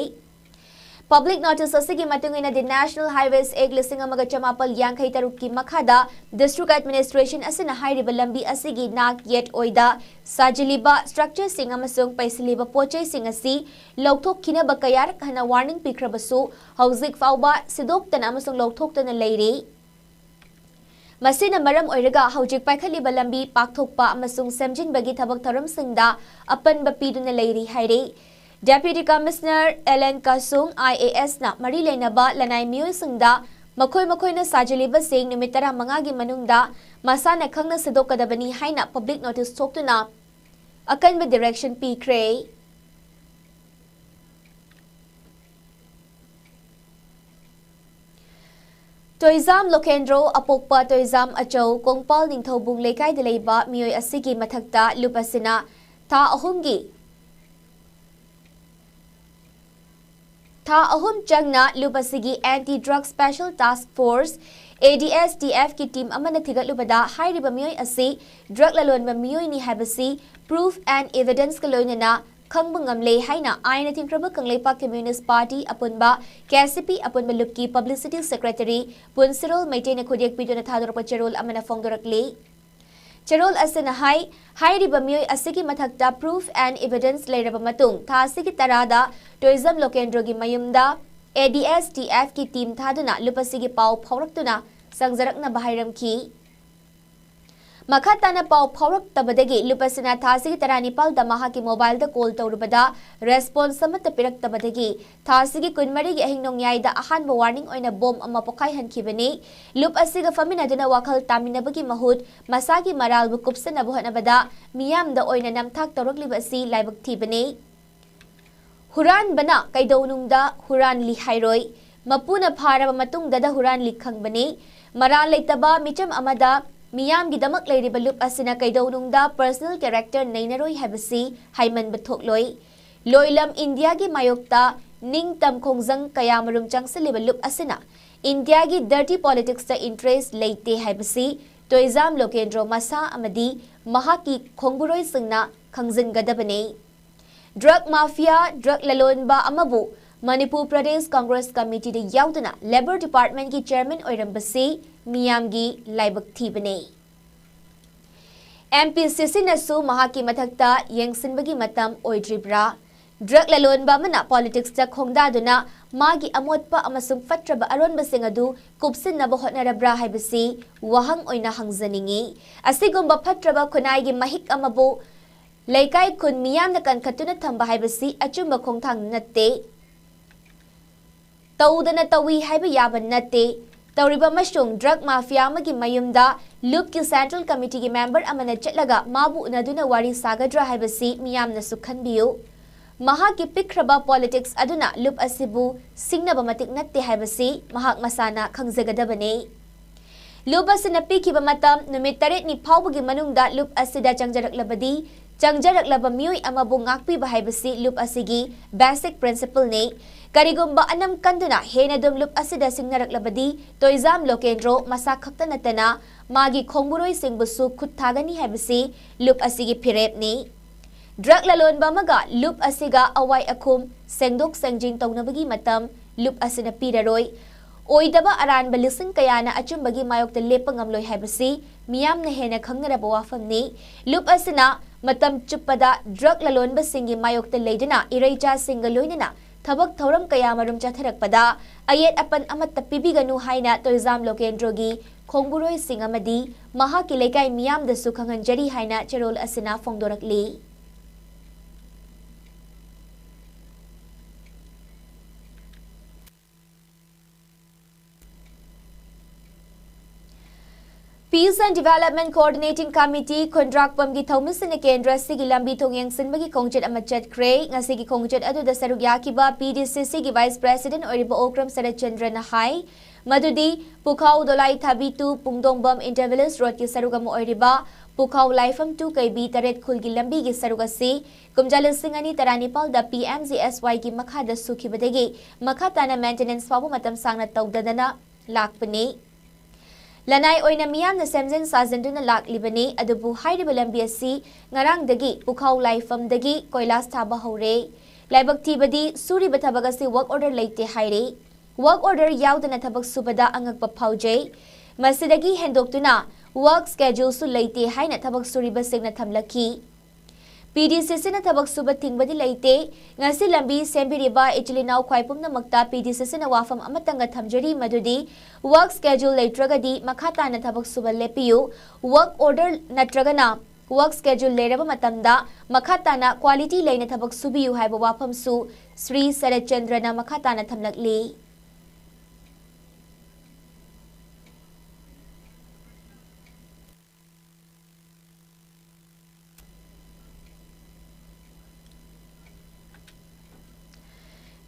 Public notice ꯑꯁꯤꯒꯤ ꯃꯇꯨꯡ ꯏꯟꯅꯗꯤ, National Highways Act ꯂꯤꯁꯤꯡ ꯑꯃꯒ ꯆꯃꯥꯄꯜ ꯌꯥꯡꯈꯩ ꯇꯔꯨꯛꯀꯤ ꯃꯈꯥꯗ District Administration ꯑꯁꯤꯅ ꯍꯥꯏꯔꯤꯕ ꯂꯝꯕꯤ ꯑꯁꯤꯒꯤ ꯅꯥꯛ ꯌꯦꯠ ꯑꯣꯏꯗ ꯁꯥꯖꯤꯜꯂꯤꯕ structure ꯁꯤꯡ ꯑꯃꯁꯨꯡ ꯄꯩꯁꯤꯜꯂꯤꯕ ꯄꯣꯠ ꯆꯩꯁꯤꯡ ꯑꯁꯤ ꯂꯧꯊꯣꯛꯈꯤꯅꯕ ꯀꯌꯥꯔꯛ ꯍꯟꯅ warning ꯄꯤꯈ꯭ꯔꯕꯁꯨ, ꯍꯧꯖꯤꯛ ꯐꯥꯎꯕ ꯁꯤꯗꯣꯛꯇꯅ ꯑꯃꯁꯨꯡ ꯂꯧꯊꯣꯛꯇꯅ ꯂꯩꯔꯤ꯫ ꯃꯁꯤꯅ ꯃꯔꯝ ꯑꯣꯏꯔꯒ ꯍꯧꯖꯤꯛ ꯄꯥꯏꯈꯠꯂꯤꯕ ꯂꯝꯕꯤ ꯄꯥꯛꯊꯣꯛꯄ ꯑꯃꯁꯨꯡ ꯁꯦꯝꯖꯤꯟꯕꯒꯤ ꯊꯕꯛ ꯊꯧꯔꯝꯁꯤꯡꯗ ꯑꯄꯟꯕ ꯄꯤꯗꯨꯅ ꯂꯩꯔꯤ ꯍꯥꯏꯔꯤ꯫ Deputy Commissioner L N Kasung, I A ꯑꯦꯁꯅ ꯃꯔꯤ ꯂꯩꯅꯕ ꯂꯅꯥꯏ ꯃꯤꯑꯣꯏꯁꯤꯡꯗ ꯃꯈꯣꯏ ꯃꯈꯣꯏꯅ ꯁꯥꯖꯤꯜꯂꯤꯕꯁꯤꯡ ꯅꯨꯃꯤꯠ ꯇꯔꯥꯃꯉꯥꯒꯤ ꯃꯅꯨꯡꯗ ꯃꯁꯥꯅ ꯈꯪꯅ ꯁꯤꯗꯣꯛꯀꯗꯕꯅꯤ ꯍꯥꯏꯅ public notice ꯊꯣꯛꯇꯨꯅ ꯑꯀꯟꯕ direction ꯄꯤꯈ꯭ꯔꯦ꯫ ꯇꯣꯏꯖꯥꯝ ꯂꯣꯀꯦꯟꯗ꯭ꯔꯣ ꯑꯄꯣꯛꯄ ꯇꯣꯏꯖꯥꯝ ꯑꯆꯧ ꯀꯣꯡꯄꯥꯜ ꯅꯤꯡꯊꯧꯕꯨꯡ ꯂꯩꯀꯥꯏꯗ ꯂꯩꯕ ꯃꯤꯑꯣꯏ ꯑꯁꯤꯒꯤ ꯃꯊꯛꯇ ꯂꯨꯞ ꯑꯁꯤꯅ ꯊꯥ ꯑꯍꯨꯝꯒꯤ ꯊꯥ ꯑꯍꯨꯝ ꯆꯪꯅ ꯂꯨꯞ ꯑꯁꯤꯒꯤ Anti Drug Special Task Force, A D S T F ꯀꯤ ꯇꯤꯝ ꯑꯃꯅ ꯊꯤꯒꯠꯂꯨꯕꯗ ꯍꯥꯏꯔꯤꯕ ꯃꯤꯑꯣꯏ ꯑꯁꯤ ꯗ꯭ꯔꯒ ꯂꯂꯣꯟꯕ ꯃꯤꯑꯣꯏꯅꯤ ꯍꯥꯏꯕꯁꯤ proof and evidence ꯀ ꯂꯣꯏꯅꯅ ꯈꯪꯕ ꯉꯝꯂꯦ ꯍꯥꯏꯅ ꯑꯥꯏꯟꯅ ꯊꯤꯡꯈ꯭ꯔꯕ ꯀꯪꯂꯩꯄꯥꯛ Communist Party ꯑꯄꯨꯟꯕ, K C P ꯑꯄꯨꯟꯕ ꯂꯨꯞꯀꯤ publicity secretary ꯄꯨꯟꯁꯤꯔꯣꯜ ꯃꯩꯇꯩꯅ ꯈꯨꯗꯦꯛꯄꯤꯗꯨꯅ ꯊꯥꯗꯣꯔꯛꯄ ꯆꯦꯔꯣꯜ ꯑꯃꯅ ꯐꯣꯡꯗꯣꯔꯛꯂꯤ꯫ ꯆꯦꯔꯣꯜ ꯑꯁꯤꯅ ꯍꯥꯏ, ꯍꯥꯏꯔꯤꯕ ꯃꯤꯑꯣꯏ ꯑꯁꯤꯒꯤ ꯃꯊꯛꯇ proof and evidence ꯂꯩꯔꯕ ꯃꯇꯨꯡ ꯊꯥ ꯑꯁꯤꯒꯤ ꯇꯔꯥꯗ ꯇꯣꯏꯖꯝ ꯂꯣꯀꯦꯟꯗ꯭ꯔꯣꯒꯤ ꯃꯌꯨꯝꯗ A D S T F ꯀꯤ ꯇꯤꯝ ꯊꯥꯗꯨꯅ ꯂꯨꯞ ꯑꯁꯤꯒꯤ ꯄꯥꯎ ꯐꯥꯎꯔꯛꯇꯨꯅ ꯆꯪꯖꯔꯛꯅꯕ ꯍꯥꯏꯔꯝꯈꯤ꯫ ꯃꯈꯥ ꯇꯥꯅ ꯄꯥꯎ ꯐꯥꯎꯔꯛꯇꯕꯗꯒꯤ ꯂꯨꯞ ꯑꯁꯤꯅ ꯊꯥ ꯑꯁꯤꯒꯤ ꯇꯔꯥꯅꯤꯄꯥꯜꯗ ꯃꯍꯥꯛꯀꯤ ꯃꯣꯕꯥꯏꯜꯗ ꯀꯣꯜ ꯇꯧꯔꯨꯕꯗ ꯔꯦꯁꯄꯣꯟꯁ ꯑꯃꯠꯇ ꯄꯤꯔꯛꯇꯕꯗꯒꯤ ꯊꯥ ꯑꯁꯤꯒꯤ ꯀꯨꯟꯃꯔꯤꯒꯤ ꯑꯍꯤꯡ ꯅꯣꯡꯌꯥꯏꯗ ꯑꯍꯥꯟꯕ ꯋꯥꯔꯅꯤꯡ ꯑꯣꯏꯅ ꯕꯣꯝ ꯑꯃ ꯄꯣꯈꯥꯏꯍꯟꯈꯤꯕꯅꯤ꯫ ꯂꯨꯞ ꯑꯁꯤꯒ ꯐꯝꯃꯤꯟꯅꯗꯨꯅ ꯋꯥꯈꯜ ꯇꯥꯃꯤꯟꯅꯕꯒꯤ ꯃꯍꯨꯠ ꯃꯁꯥꯒꯤ ꯃꯔꯥꯜꯕꯨ ꯀꯨꯞꯁꯟꯅꯕ ꯍꯣꯠꯅꯕꯗ ꯃꯤꯌꯥꯝꯗ ꯑꯣꯏꯅ ꯅꯝꯊꯥꯛ ꯇꯧꯔꯛꯂꯤꯕ ꯑꯁꯤ ꯂꯥꯏꯕꯛ ꯊꯤꯕꯅꯤ꯫ ꯍꯨꯔꯥꯟꯕꯅ ꯀꯩꯗꯧꯅꯨꯡꯗ ꯍꯨꯔꯥꯟꯂꯤ ꯍꯥꯏꯔꯣꯏ, ꯃꯄꯨꯅ ꯐꯥꯔꯕ ꯃꯇꯨꯡꯗꯗ ꯍꯨꯔꯥꯟꯂꯤ ꯈꯪꯕꯅꯤ꯫ ꯃꯔꯥꯜ ꯂꯩꯇꯕ ꯃꯤꯆꯝ ꯑꯃꯗ ꯃꯤꯌꯥꯝꯒꯤꯗꯃꯛ ꯂꯩꯔꯤꯕ ꯂꯨꯞ ꯑꯁꯤꯅ ꯀꯩꯗꯧꯅꯨꯡꯗ personal character ꯅꯩꯅꯔꯣꯏ ꯍꯥꯏꯕꯁꯤ ꯍꯥꯏꯃꯟꯕ ꯊꯣꯛꯂꯣꯏ꯫ ꯂꯣꯏꯂꯝ ꯏꯟꯗꯤꯌꯥꯒꯤ ꯃꯥꯌꯣꯛꯇ ꯅꯤꯡꯇꯝ ꯈꯣꯡꯖꯪ ꯀꯌꯥꯃꯔꯨꯝ ꯆꯪꯁꯤꯜꯂꯤꯕ ꯂꯨꯞ ꯑꯁꯤꯅ ꯏꯟꯗꯤꯌꯥꯒꯤ dirty politics ꯇ interest ꯂꯩꯇꯦ ꯍꯥꯏꯕꯁꯤ ꯇꯣꯏꯖꯥꯝ ꯂꯣꯀꯦꯟꯗ꯭ꯔꯣ ꯃꯁꯥ ꯑꯃꯗꯤ ꯃꯍꯥꯛꯀꯤ ꯈꯣꯡꯕꯨꯔꯣꯏꯁꯤꯡꯅ ꯈꯪꯖꯤꯟꯒꯗꯕꯅꯤ꯫ ꯗ꯭ꯔꯒ ꯃꯥꯐꯤꯌꯥ, ꯗ꯭ꯔꯒ ꯂꯂꯣꯟꯕ ꯑꯃꯕꯨ ꯃꯅꯤꯄꯨꯔ ꯄ꯭ꯔꯗꯦꯁ ꯀꯪꯒ꯭ꯔꯦꯁ ꯀꯃꯤꯇꯤꯗ ꯌꯥꯎꯗꯨꯅ ꯂꯦꯕꯔ ꯗꯤꯄꯥꯔꯠꯃꯦꯟꯒꯤ ꯆꯦꯌꯔꯃꯦꯟ ꯑꯣꯏꯔꯝꯕꯁꯤ ꯃꯤꯌꯥꯝꯒꯤ ꯂꯥꯏꯕꯛ ꯊꯤꯕꯅꯤ꯫ M P C C ꯅꯁꯨ ꯃꯍꯥꯛꯀꯤ ꯃꯊꯛꯇ ꯌꯦꯡꯁꯤꯟꯕꯒꯤ ꯃꯇꯝ ꯑꯣꯏꯗ꯭ꯔꯤꯕ꯭ꯔꯥ? ꯗ꯭ꯔꯒ ꯂꯂꯣꯟꯕ ꯑꯃꯅ politics ꯇ ꯈꯣꯡꯗꯥꯗꯨꯅ ꯃꯥꯒꯤ ꯑꯃꯣꯠꯄ ꯑꯃꯁꯨꯡ ꯐꯠꯇ꯭ꯔꯕ ꯑꯔꯣꯟꯕꯁꯤꯡ ꯑꯗꯨ ꯀꯨꯞꯁꯤꯟꯅꯕ ꯍꯣꯠꯅꯔꯕ꯭ꯔꯥ ꯍꯥꯏꯕꯁꯤ ꯋꯥꯍꯪ ꯑꯣꯏꯅ ꯍꯪꯖꯅꯤꯡꯏ꯫ ꯑꯁꯤꯒꯨꯝꯕ ꯐꯠꯇ꯭ꯔꯕ ꯈꯨꯟꯅꯥꯏꯒꯤ ꯃꯍꯤꯛ ꯑꯃꯕꯨ ꯂꯩꯀꯥꯏ ꯈꯨꯟ ꯃꯤꯌꯥꯝꯅ ꯀꯟꯈꯠꯇꯨꯅ ꯊꯝꯕ ꯍꯥꯏꯕꯁꯤ ꯑꯆꯨꯝꯕ ꯈꯣꯡꯊꯥꯡ ꯅꯠꯇꯦ꯫ ꯇꯧꯗꯅ ꯇꯧꯏ ꯍꯥꯏꯕ ꯌꯥꯕ ꯅꯠꯇꯦ꯫ ꯇꯧꯔꯤꯕ ꯑꯃꯁꯨꯡ ꯗ꯭ꯔꯒ ꯃꯥꯐꯤꯌꯥ ꯑꯃꯒꯤ ꯃꯌꯨꯝꯗ ꯂꯨꯞꯀꯤ ꯁꯦꯟꯇ꯭ꯔꯦꯜ ꯀꯃꯤꯇꯤꯒꯤ ꯃꯦꯝꯕꯔ ꯑꯃꯅ ꯆꯠꯂꯒ ꯃꯥꯕꯨ ꯎꯅꯗꯨꯅ ꯋꯥꯔꯤ ꯁꯥꯒꯗ꯭ꯔꯥ ꯍꯥꯏꯕꯁꯤ ꯃꯤꯌꯥꯝꯅꯁꯨ ꯈꯟꯕꯤꯌꯨ꯫ ꯃꯍꯥꯛꯀꯤ ꯄꯤꯛꯈ꯭ꯔꯕ ꯄꯣꯂꯤꯇꯤꯛꯁ ꯑꯗꯨꯅ ꯂꯨꯞ ꯑꯁꯤꯕꯨ ꯁꯤꯡꯅꯕ ꯃꯇꯤꯛ ꯅꯠꯇꯦ ꯍꯥꯏꯕꯁꯤ ꯃꯍꯥꯛ ꯃꯁꯥꯅ ꯈꯪꯖꯒꯗꯕꯅꯤ꯫ ꯂꯨꯞ ꯑꯁꯤꯅ ꯄꯤꯈꯤꯕ ꯃꯇꯝ ꯅꯨꯃꯤꯠ ꯇꯔꯦꯠꯅꯤ ꯐꯥꯎꯕꯒꯤ ꯃꯅꯨꯡꯗ ꯂꯨꯞ ꯑꯁꯤꯗ ꯆꯪꯖꯔꯛꯂꯕꯗꯤ, ꯆꯪꯖꯔꯛꯂꯕ ꯃꯤꯑꯣꯏ ꯑꯃꯕꯨ ꯉꯥꯛꯄꯤꯕ ꯍꯥꯏꯕꯁꯤ ꯂꯨꯞ ꯑꯁꯤꯒꯤ ꯕꯦꯁꯤꯛ ꯄ꯭ꯔꯤꯟꯁꯤꯄꯜꯅꯤ꯫ ꯀꯔꯤꯒꯨꯝꯕ ꯑꯅꯝ ꯀꯟꯗꯨꯅ ꯍꯦꯟꯅ ꯑꯗꯨꯝ ꯂꯨꯞ ꯑꯁꯤꯗ ꯁꯤꯡꯅꯔꯛꯂꯕꯗꯤ, ꯇꯣꯏꯖꯥꯝ ꯂꯣꯀꯦꯟꯗ꯭ꯔꯣ ꯃꯁꯥ ꯈꯛꯇ ꯅꯠꯇꯅ ꯃꯥꯒꯤ ꯈꯣꯡꯕꯨꯔꯣꯏꯁꯤꯡꯕꯨꯁꯨ ꯈꯨꯠ ꯊꯥꯒꯅꯤ ꯍꯥꯏꯕꯁꯤ ꯂꯨꯞ ꯑꯁꯤꯒꯤ ꯐꯤꯔꯦꯞꯅꯤ꯫ ꯗ꯭ꯔꯒ ꯂꯂꯣꯟꯕ ꯑꯃꯒ ꯂꯨꯞ ꯑꯁꯤꯒ ꯑꯋꯥꯏ ꯑꯈꯨꯝ ꯁꯦꯡꯗꯣꯛ ꯁꯦꯡꯖꯤꯟ ꯇꯧꯅꯕꯒꯤ ꯃꯇꯝ ꯂꯨꯞ ꯑꯁꯤꯅ ꯄꯤꯔꯔꯣꯏ꯫ ꯑꯣꯏꯗꯕ ꯑꯔꯥꯟꯕ ꯂꯤꯁꯤꯡ ꯀꯌꯥꯅ ꯑꯆꯨꯝꯕꯒꯤ ꯃꯥꯌꯣꯛꯇ ꯂꯦꯞꯄ ꯉꯝꯂꯣꯏ ꯍꯥꯏꯕꯁꯤ ꯃꯤꯌꯥꯝꯅ ꯍꯦꯟꯅ ꯈꯪꯅꯔꯕ ꯋꯥꯐꯝꯅꯤ꯫ ꯂꯨꯞ ꯑꯁꯤꯅ ꯃꯇꯝ ꯆꯨꯞꯄꯗ ꯗ꯭ꯔꯒ ꯂꯂꯣꯟꯕꯁꯤꯡꯒꯤ ꯃꯥꯌꯣꯛꯇ ꯂꯩꯗꯨꯅ ꯏꯔꯩꯆꯥꯁꯤꯡꯒ ꯂꯣꯏꯅꯅ ꯊꯕꯛ ꯊꯧꯔꯝ ꯀꯌꯥꯃꯔꯨꯝ ꯆꯠꯊꯔꯛꯄꯗ ꯑꯌꯦꯠ ꯑꯄꯟ ꯑꯃꯠꯇ ꯄꯤꯕꯤꯒꯅꯨ ꯍꯥꯏꯅ ꯇꯣꯏꯖꯥꯝ ꯂꯣꯀꯦꯟꯗ꯭ꯔꯣꯒꯤ ꯈꯣꯡꯕꯨꯔꯣꯏꯁꯤꯡ ꯑꯃꯗꯤ ꯃꯍꯥꯛꯀꯤ ꯂꯩꯀꯥꯏ ꯃꯤꯌꯥꯝꯗꯁꯨ ꯈꯪꯍꯟꯖꯔꯤ ꯍꯥꯏꯅ ꯆꯦꯔꯣꯜ ꯑꯁꯤꯅ ꯐꯣꯡꯗꯣꯔꯛꯂꯤ꯫ Peace and Development Coordinating Committee ꯈꯨꯟꯗ꯭ꯔꯥꯛꯄꯝꯒꯤ ꯊꯧꯃꯤꯁꯤꯡꯅ ꯀꯦꯟꯗ꯭ꯔ ꯑꯁꯤꯒꯤ ꯂꯝꯕꯤ ꯊꯣꯡ ꯌꯦꯡꯁꯤꯟꯕꯒꯤ ꯈꯣꯡꯆꯠ ꯑꯃ ꯆꯠꯈ꯭ꯔꯦ꯫ ꯉꯁꯤꯒꯤ ꯈꯣꯡꯆꯠ ꯑꯗꯨꯗ ꯁꯔꯨꯛ ꯌꯥꯈꯤꯕ P D C C ꯒꯤ Vice President ꯑꯣꯏꯔꯤꯕ ꯑꯣꯀ꯭ꯔꯝ ꯁꯔꯠꯆꯟꯗ꯭ꯔꯅ ꯍꯥꯏ ꯃꯗꯨꯗꯤ ꯄꯨꯈꯥꯎ ꯗꯣꯂꯥꯏ ꯊꯥꯕꯤ to ꯄꯨꯡꯗꯣꯡꯕꯝ Inter Village Road ꯀꯤ ꯁꯔꯨꯛ ꯑꯃ ꯑꯣꯏꯔꯤꯕ ꯄꯨꯈꯥꯎ ꯂꯥꯏꯐꯝ to ꯀꯩꯕꯤ ꯇꯔꯦꯠ ꯈꯨꯜꯒꯤ ꯂꯝꯕꯤꯒꯤ ꯁꯔꯨꯛ ꯑꯁꯤ ꯀꯨꯝꯖꯥ ꯂꯤꯁꯤꯡ ꯑꯅꯤ ꯇꯔꯥꯅꯤꯄꯥꯜꯗ P M G S Y ꯒꯤ ꯃꯈꯥꯗ ꯁꯨꯈꯤꯕꯗꯒꯤ ꯃꯈꯥ ꯇꯥꯅ ꯃꯦꯟꯇꯦꯅꯦꯟꯁ ꯐꯥꯎꯕ ꯃꯇꯝ ꯁꯥꯡꯅ ꯇꯧꯗꯗꯅ ꯂꯥꯛꯄꯅꯤ꯫ ꯂꯅꯥꯏ ꯑꯣꯏꯅ ꯃꯤꯌꯥꯝꯅ ꯁꯦꯝꯖꯤꯟ ꯁꯥꯖꯤꯟꯗꯨꯅ ꯂꯥꯛꯂꯤꯕꯅꯤ, ꯑꯗꯨꯕꯨ ꯍꯥꯏꯔꯤꯕ ꯂꯝꯕꯤ ꯑꯁꯤ ꯉꯔꯥꯡꯗꯒꯤ ꯄꯨꯈꯥꯎ ꯂꯥꯏꯐꯝꯗꯒꯤ ꯀꯣꯏꯂꯥꯁ ꯊꯥꯕ ꯍꯧꯔꯦ꯫ ꯂꯥꯏꯕꯛ ꯊꯤꯕꯗꯤ ꯁꯨꯔꯤꯕ ꯊꯕꯛ ꯑꯁꯤ ꯋꯔꯛ ꯑꯣꯔꯗꯔ ꯂꯩꯇꯦ ꯍꯥꯏꯔꯦ꯫ ꯋꯔꯛ ꯑꯣꯔꯗꯔ ꯌꯥꯎꯗꯅ ꯊꯕꯛ ꯁꯨꯕꯗ ꯑꯉꯛꯄ ꯐꯥꯎꯖꯩ꯫ ꯃꯁꯤꯗꯒꯤ ꯍꯦꯟꯗꯣꯛꯇꯨꯅ ꯋꯔꯛ ꯁ꯭ꯀꯦꯗ꯭ꯌꯨꯜꯁꯨ ꯂꯩꯇꯦ ꯍꯥꯏꯅ ꯊꯕꯛ ꯁꯨꯔꯤꯕꯁꯤꯡꯅ ꯊꯝꯂꯛꯈꯤ꯫ P D C C ꯅ ꯊꯕꯛ ꯁꯨꯕ ꯊꯤꯡꯕꯗꯤ ꯂꯩꯇꯦ꯫ ꯉꯁꯤ ꯂꯝꯕꯤ ꯁꯦꯝꯕꯤꯔꯤꯕ ꯏꯆꯤꯜ ꯏꯅꯥꯎ ꯈ꯭ꯋꯥꯏ ꯄꯨꯝꯅꯃꯛꯇ P D C C ꯅ ꯋꯥꯐꯝ ꯑꯃꯇꯪꯒ ꯊꯝꯖꯔꯤ, ꯃꯗꯨꯗꯤ ꯋꯔꯛ ꯁ꯭ꯀꯦꯗ꯭ꯌꯨꯜ ꯂꯩꯇ꯭ꯔꯒꯗꯤ ꯃꯈꯥ ꯇꯥꯅ ꯊꯕꯛ ꯁꯨꯕ ꯂꯦꯞꯄꯤꯌꯨ꯫ ꯋꯔꯛ ꯑꯣꯔꯗꯔ ꯅꯠꯇ꯭ꯔꯒꯅ ꯋꯔꯛ ꯁ꯭ꯀꯦꯗ꯭ꯌꯨꯜ ꯂꯩꯔꯕ ꯃꯇꯝꯗ ꯃꯈꯥ ꯇꯥꯅ ꯀ꯭ꯋꯥꯂꯤꯇꯤ ꯂꯩꯅ ꯊꯕꯛ ꯁꯨꯕꯤꯌꯨ ꯍꯥꯏꯕ ꯋꯥꯐꯝꯁꯨ ꯁ꯭ꯔꯤ ꯁꯔꯠꯆꯟꯗ꯭ꯔꯅ ꯃꯈꯥ ꯇꯥꯅ ꯊꯝꯂꯛꯂꯤ꯫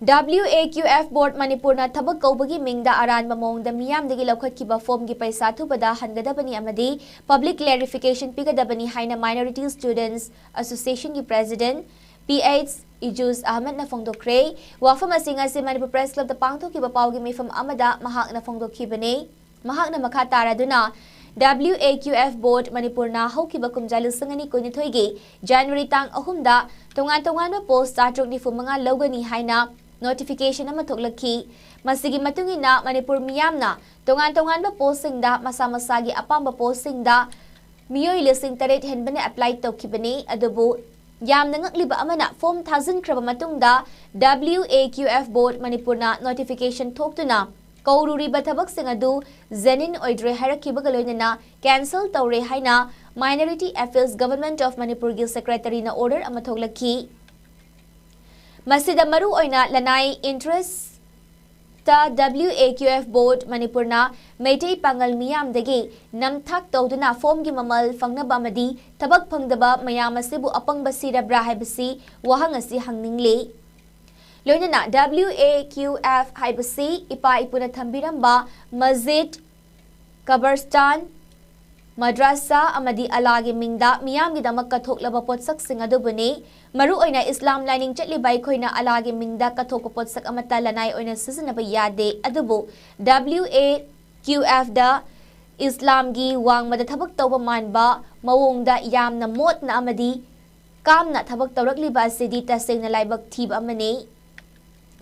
W A Q F Board ꯃꯅꯤꯄꯨꯔꯅ ꯊꯕꯛ ꯀꯧꯕꯒꯤ ꯃꯤꯡꯗ ꯑꯔꯥꯟꯕ ꯃꯑꯣꯡꯗ ꯃꯤꯌꯥꯝꯗꯒꯤ ꯂꯧꯈꯠꯈꯤꯕ ꯐꯣꯝꯒꯤ ꯄꯩꯁꯥ ꯑꯊꯨꯕꯗ ꯍꯟꯒꯗꯕꯅꯤ ꯑꯃꯗꯤ public clarification ꯄꯤꯒꯗꯕꯅꯤ ꯍꯥꯏꯅ Minority Students Association ꯒꯤ President P H ꯏꯖꯨꯁ ꯑꯍꯃꯗꯅ ꯐꯣꯡꯗꯣꯛꯈ꯭ꯔꯦ꯫ ꯋꯥꯐꯝ ꯑꯁꯤ ꯉꯁꯤ ꯃꯅꯤꯄꯨꯔ Press Club ꯇ ꯄꯥꯡꯊꯣꯛꯈꯤꯕ ꯄꯥꯎꯒꯤ ꯃꯤꯐꯝ ꯑꯃꯗ ꯃꯍꯥꯛꯅ ꯐꯣꯡꯗꯣꯛꯈꯤꯕꯅꯤ꯫ ꯃꯍꯥꯛꯅ ꯃꯈꯥ ꯇꯥꯔꯗꯨꯅ, W A Q F Board ꯃꯅꯤꯄꯨꯔꯅ ꯍꯧꯈꯤꯕ ꯀꯨꯝꯖꯥ ꯂꯤꯁꯤꯡ ꯑꯅꯤ ꯀꯨꯟꯅꯤꯊꯣꯏꯒꯤ January ꯇꯥꯡ ꯑꯍꯨꯝꯗ ꯇꯣꯉꯥꯟ ꯇꯣꯉꯥꯟꯕ post ꯆꯥꯇ꯭ꯔꯨꯛ ꯅꯤꯐꯨ ꯃꯉꯥ ꯂꯧꯒꯅꯤ ꯍꯥꯏꯅ notification ꯑꯃ ꯊꯣꯛꯂꯛꯈꯤ꯫ ꯃꯁꯤꯒꯤ ꯃꯇꯨꯡ ꯏꯟꯅ ꯃꯅꯤꯄꯨꯔ ꯃꯤꯌꯥꯝꯅ ꯇꯣꯉꯥꯟ ꯇꯣꯉꯥꯟꯕ post ꯁꯤꯡꯗ ꯃꯁꯥ ꯃꯁꯥꯒꯤ ꯑꯄꯥꯝꯕ post ꯁꯤꯡꯗ ꯃꯤꯑꯣꯏ ꯂꯤꯁꯤꯡ ꯇꯔꯦꯠ ꯍꯦꯟꯕꯅ apply ꯇꯧꯈꯤꯕꯅꯤ꯫ ꯑꯗꯨꯕꯨ ꯌꯥꯝꯅ ꯉꯛꯂꯤꯕ ꯑꯃꯅ, form ꯊꯥꯖꯤꯟꯈ꯭ꯔꯕ ꯃꯇꯨꯡꯗ W A Q F Board ꯃꯅꯤꯄꯨꯔꯅ notification ꯊꯣꯛꯇꯨꯅ ꯀꯧꯔꯨꯔꯤꯕ ꯊꯕꯛꯁꯤꯡ ꯑꯗꯨ genuine ꯑꯣꯏꯗ꯭ꯔꯦ ꯍꯥꯏꯔꯛꯈꯤꯕꯒ ꯂꯣꯏꯅꯅ cancel ꯇꯧꯔꯦ ꯍꯥꯏꯅ Minority Affairs Government of ꯃꯅꯤꯄꯨꯔꯒꯤ Secretary ꯅ order ꯑꯃ ꯊꯣꯛꯂꯛꯈꯤ꯫ ꯃꯁꯤꯗ ꯃꯔꯨ ꯑꯣꯏꯅ ꯂꯅꯥꯏ interest ꯇ W A Q F Board ꯃꯅꯤꯄꯨꯔꯅ ꯃꯩꯇꯩ ꯄꯥꯉꯜ ꯃꯤꯌꯥꯝꯗꯒꯤ ꯅꯝꯊꯥꯛ ꯇꯧꯗꯨꯅ form ꯒꯤ ꯃꯃꯜ ꯐꯪꯅꯕ ꯑꯃꯗꯤ ꯊꯕꯛ ꯐꯪꯗꯕ ꯃꯌꯥꯝ ꯑꯁꯤꯕꯨ ꯑꯄꯪꯕ ꯁꯤꯔꯕ꯭ꯔꯥ ꯍꯥꯏꯕꯁꯤ ꯋꯥꯍꯪ ꯑꯁꯤ ꯍꯪꯅꯤꯡꯂꯤ꯫ ꯂꯣꯏꯅꯅ W A Q F ꯍꯥꯏꯕꯁꯤ ꯏꯄꯥ ꯏꯄꯨꯅ ꯊꯝꯕꯤꯔꯝꯕ ꯃꯁꯖꯤꯗ, ꯀꯕꯔꯁꯇꯥꯟ, ꯃꯗ꯭ꯔꯁꯥ ꯑꯃꯗꯤ ꯑꯜꯂꯥꯒꯤ ꯃꯤꯡꯗ ꯃꯤꯌꯥꯝꯒꯤꯗꯃꯛ ꯀꯠꯊꯣꯛꯂꯕ ꯄꯣꯠꯁꯛꯁꯤꯡ ꯑꯗꯨꯕꯨꯅꯤ꯫ ꯃꯔꯨꯑꯣꯏꯅ ꯏꯁꯂꯥꯝ ꯂꯥꯏꯅꯤꯡ ꯆꯠꯂꯤꯕ ꯑꯩꯈꯣꯏꯅ ꯑꯜꯂꯥꯒꯤ ꯃꯤꯡꯗ ꯀꯠꯊꯣꯛꯄ ꯄꯣꯠꯁꯛ ꯑꯃꯠꯇ ꯂꯅꯥꯏ ꯑꯣꯏꯅ ꯁꯤꯖꯤꯟꯅꯕ ꯌꯥꯗꯦ꯫ ꯑꯗꯨꯕꯨ W A Q F ꯗ ꯏꯁꯂꯥꯝꯒꯤ ꯋꯥꯡꯃꯗ ꯊꯕꯛ ꯇꯧꯕ ꯃꯥꯟꯕ ꯃꯑꯣꯡꯗ ꯌꯥꯝꯅ ꯃꯣꯠꯅ ꯑꯃꯗꯤ ꯀꯥꯝꯅ ꯊꯕꯛ ꯇꯧꯔꯛꯂꯤꯕ ꯑꯁꯤꯗꯤ ꯇꯁꯦꯡꯅ ꯂꯥꯏꯕꯛ ꯊꯤꯕ ꯑꯃꯅꯤ꯫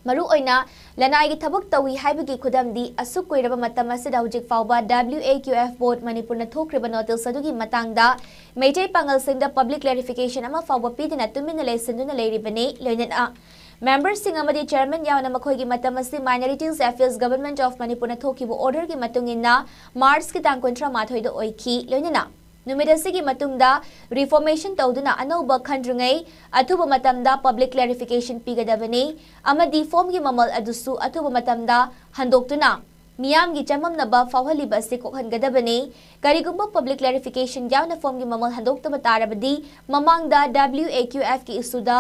ꯃꯔꯨꯑꯣꯏꯅ ꯂꯅꯥꯏꯒꯤ ꯊꯕꯛ ꯇꯧꯏ ꯍꯥꯏꯕꯒꯤ ꯈꯨꯗꯝꯗꯤ, ꯑꯁꯨꯛ ꯀꯨꯏꯔꯕ ꯃꯇꯝ ꯑꯁꯤꯗ ꯍꯧꯖꯤꯛ ꯐꯥꯎꯕ W A Q F Board ꯃꯅꯤꯄꯨꯔꯅ ꯊꯣꯛꯈ꯭ꯔꯤꯕ notice ꯑꯗꯨꯒꯤ ꯃꯇꯥꯡꯗ ꯃꯩꯇꯩ ꯄꯥꯉꯜꯁꯤꯡꯗ public clarification ꯑꯃ ꯐꯥꯎꯕ ꯄꯤꯗꯅ ꯇꯨꯃꯤꯟꯅ ꯂꯩꯁꯤꯟꯗꯨꯅ ꯂꯩꯔꯤꯕꯅꯤ꯫ ꯂꯣꯏꯅꯅ member ꯁꯤꯡ ꯑꯃꯗꯤ chairman ꯌꯥꯎꯅ ꯃꯈꯣꯏꯒꯤ ꯃꯇꯝ ꯑꯁꯤ Minorities Affairs Government of ꯃꯅꯤꯄꯨꯔꯅ ꯊꯣꯛꯈꯤꯕ order ꯒꯤ ꯃꯇꯨꯡ ꯏꯟꯅ March ꯀꯤ ꯇꯥꯡ ꯀꯨꯟꯊ꯭ꯔꯥ ꯃꯥꯊꯣꯏꯗ ꯑꯣꯏꯈꯤ꯫ ꯂꯣꯏꯅꯅ ꯅꯨꯃꯤꯠ ꯑꯁꯤꯒꯤ ꯃꯇꯨꯡꯗ reformation ꯇꯧꯗꯨꯅ ꯑꯅꯧꯕ ꯈꯟꯗ꯭ꯔꯤꯉꯩ ꯑꯊꯨꯕ ꯃꯇꯝꯗ public clarification ꯄꯤꯒꯗꯕꯅꯤ ꯑꯃꯗꯤ form ꯒꯤ ꯃꯃꯜ ꯑꯗꯨꯁꯨ ꯑꯊꯨꯕ ꯃꯇꯝꯗ ꯍꯟꯗꯣꯛꯇꯨꯅ ꯃꯤꯌꯥꯝꯒꯤ ꯆꯃꯝꯅꯕ ꯐꯥꯎꯍꯜꯂꯤꯕ ꯑꯁꯤ ꯀꯣꯛꯍꯟꯒꯗꯕꯅꯤ꯫ ꯀꯔꯤꯒꯨꯝꯕ public clarification ꯌꯥꯎꯅ form ꯒꯤ ꯃꯃꯜ ꯍꯟꯗꯣꯛꯇꯕ ꯇꯥꯔꯕꯗꯤ ꯃꯃꯥꯡꯗ W A Q F ꯀꯤ issue ꯗ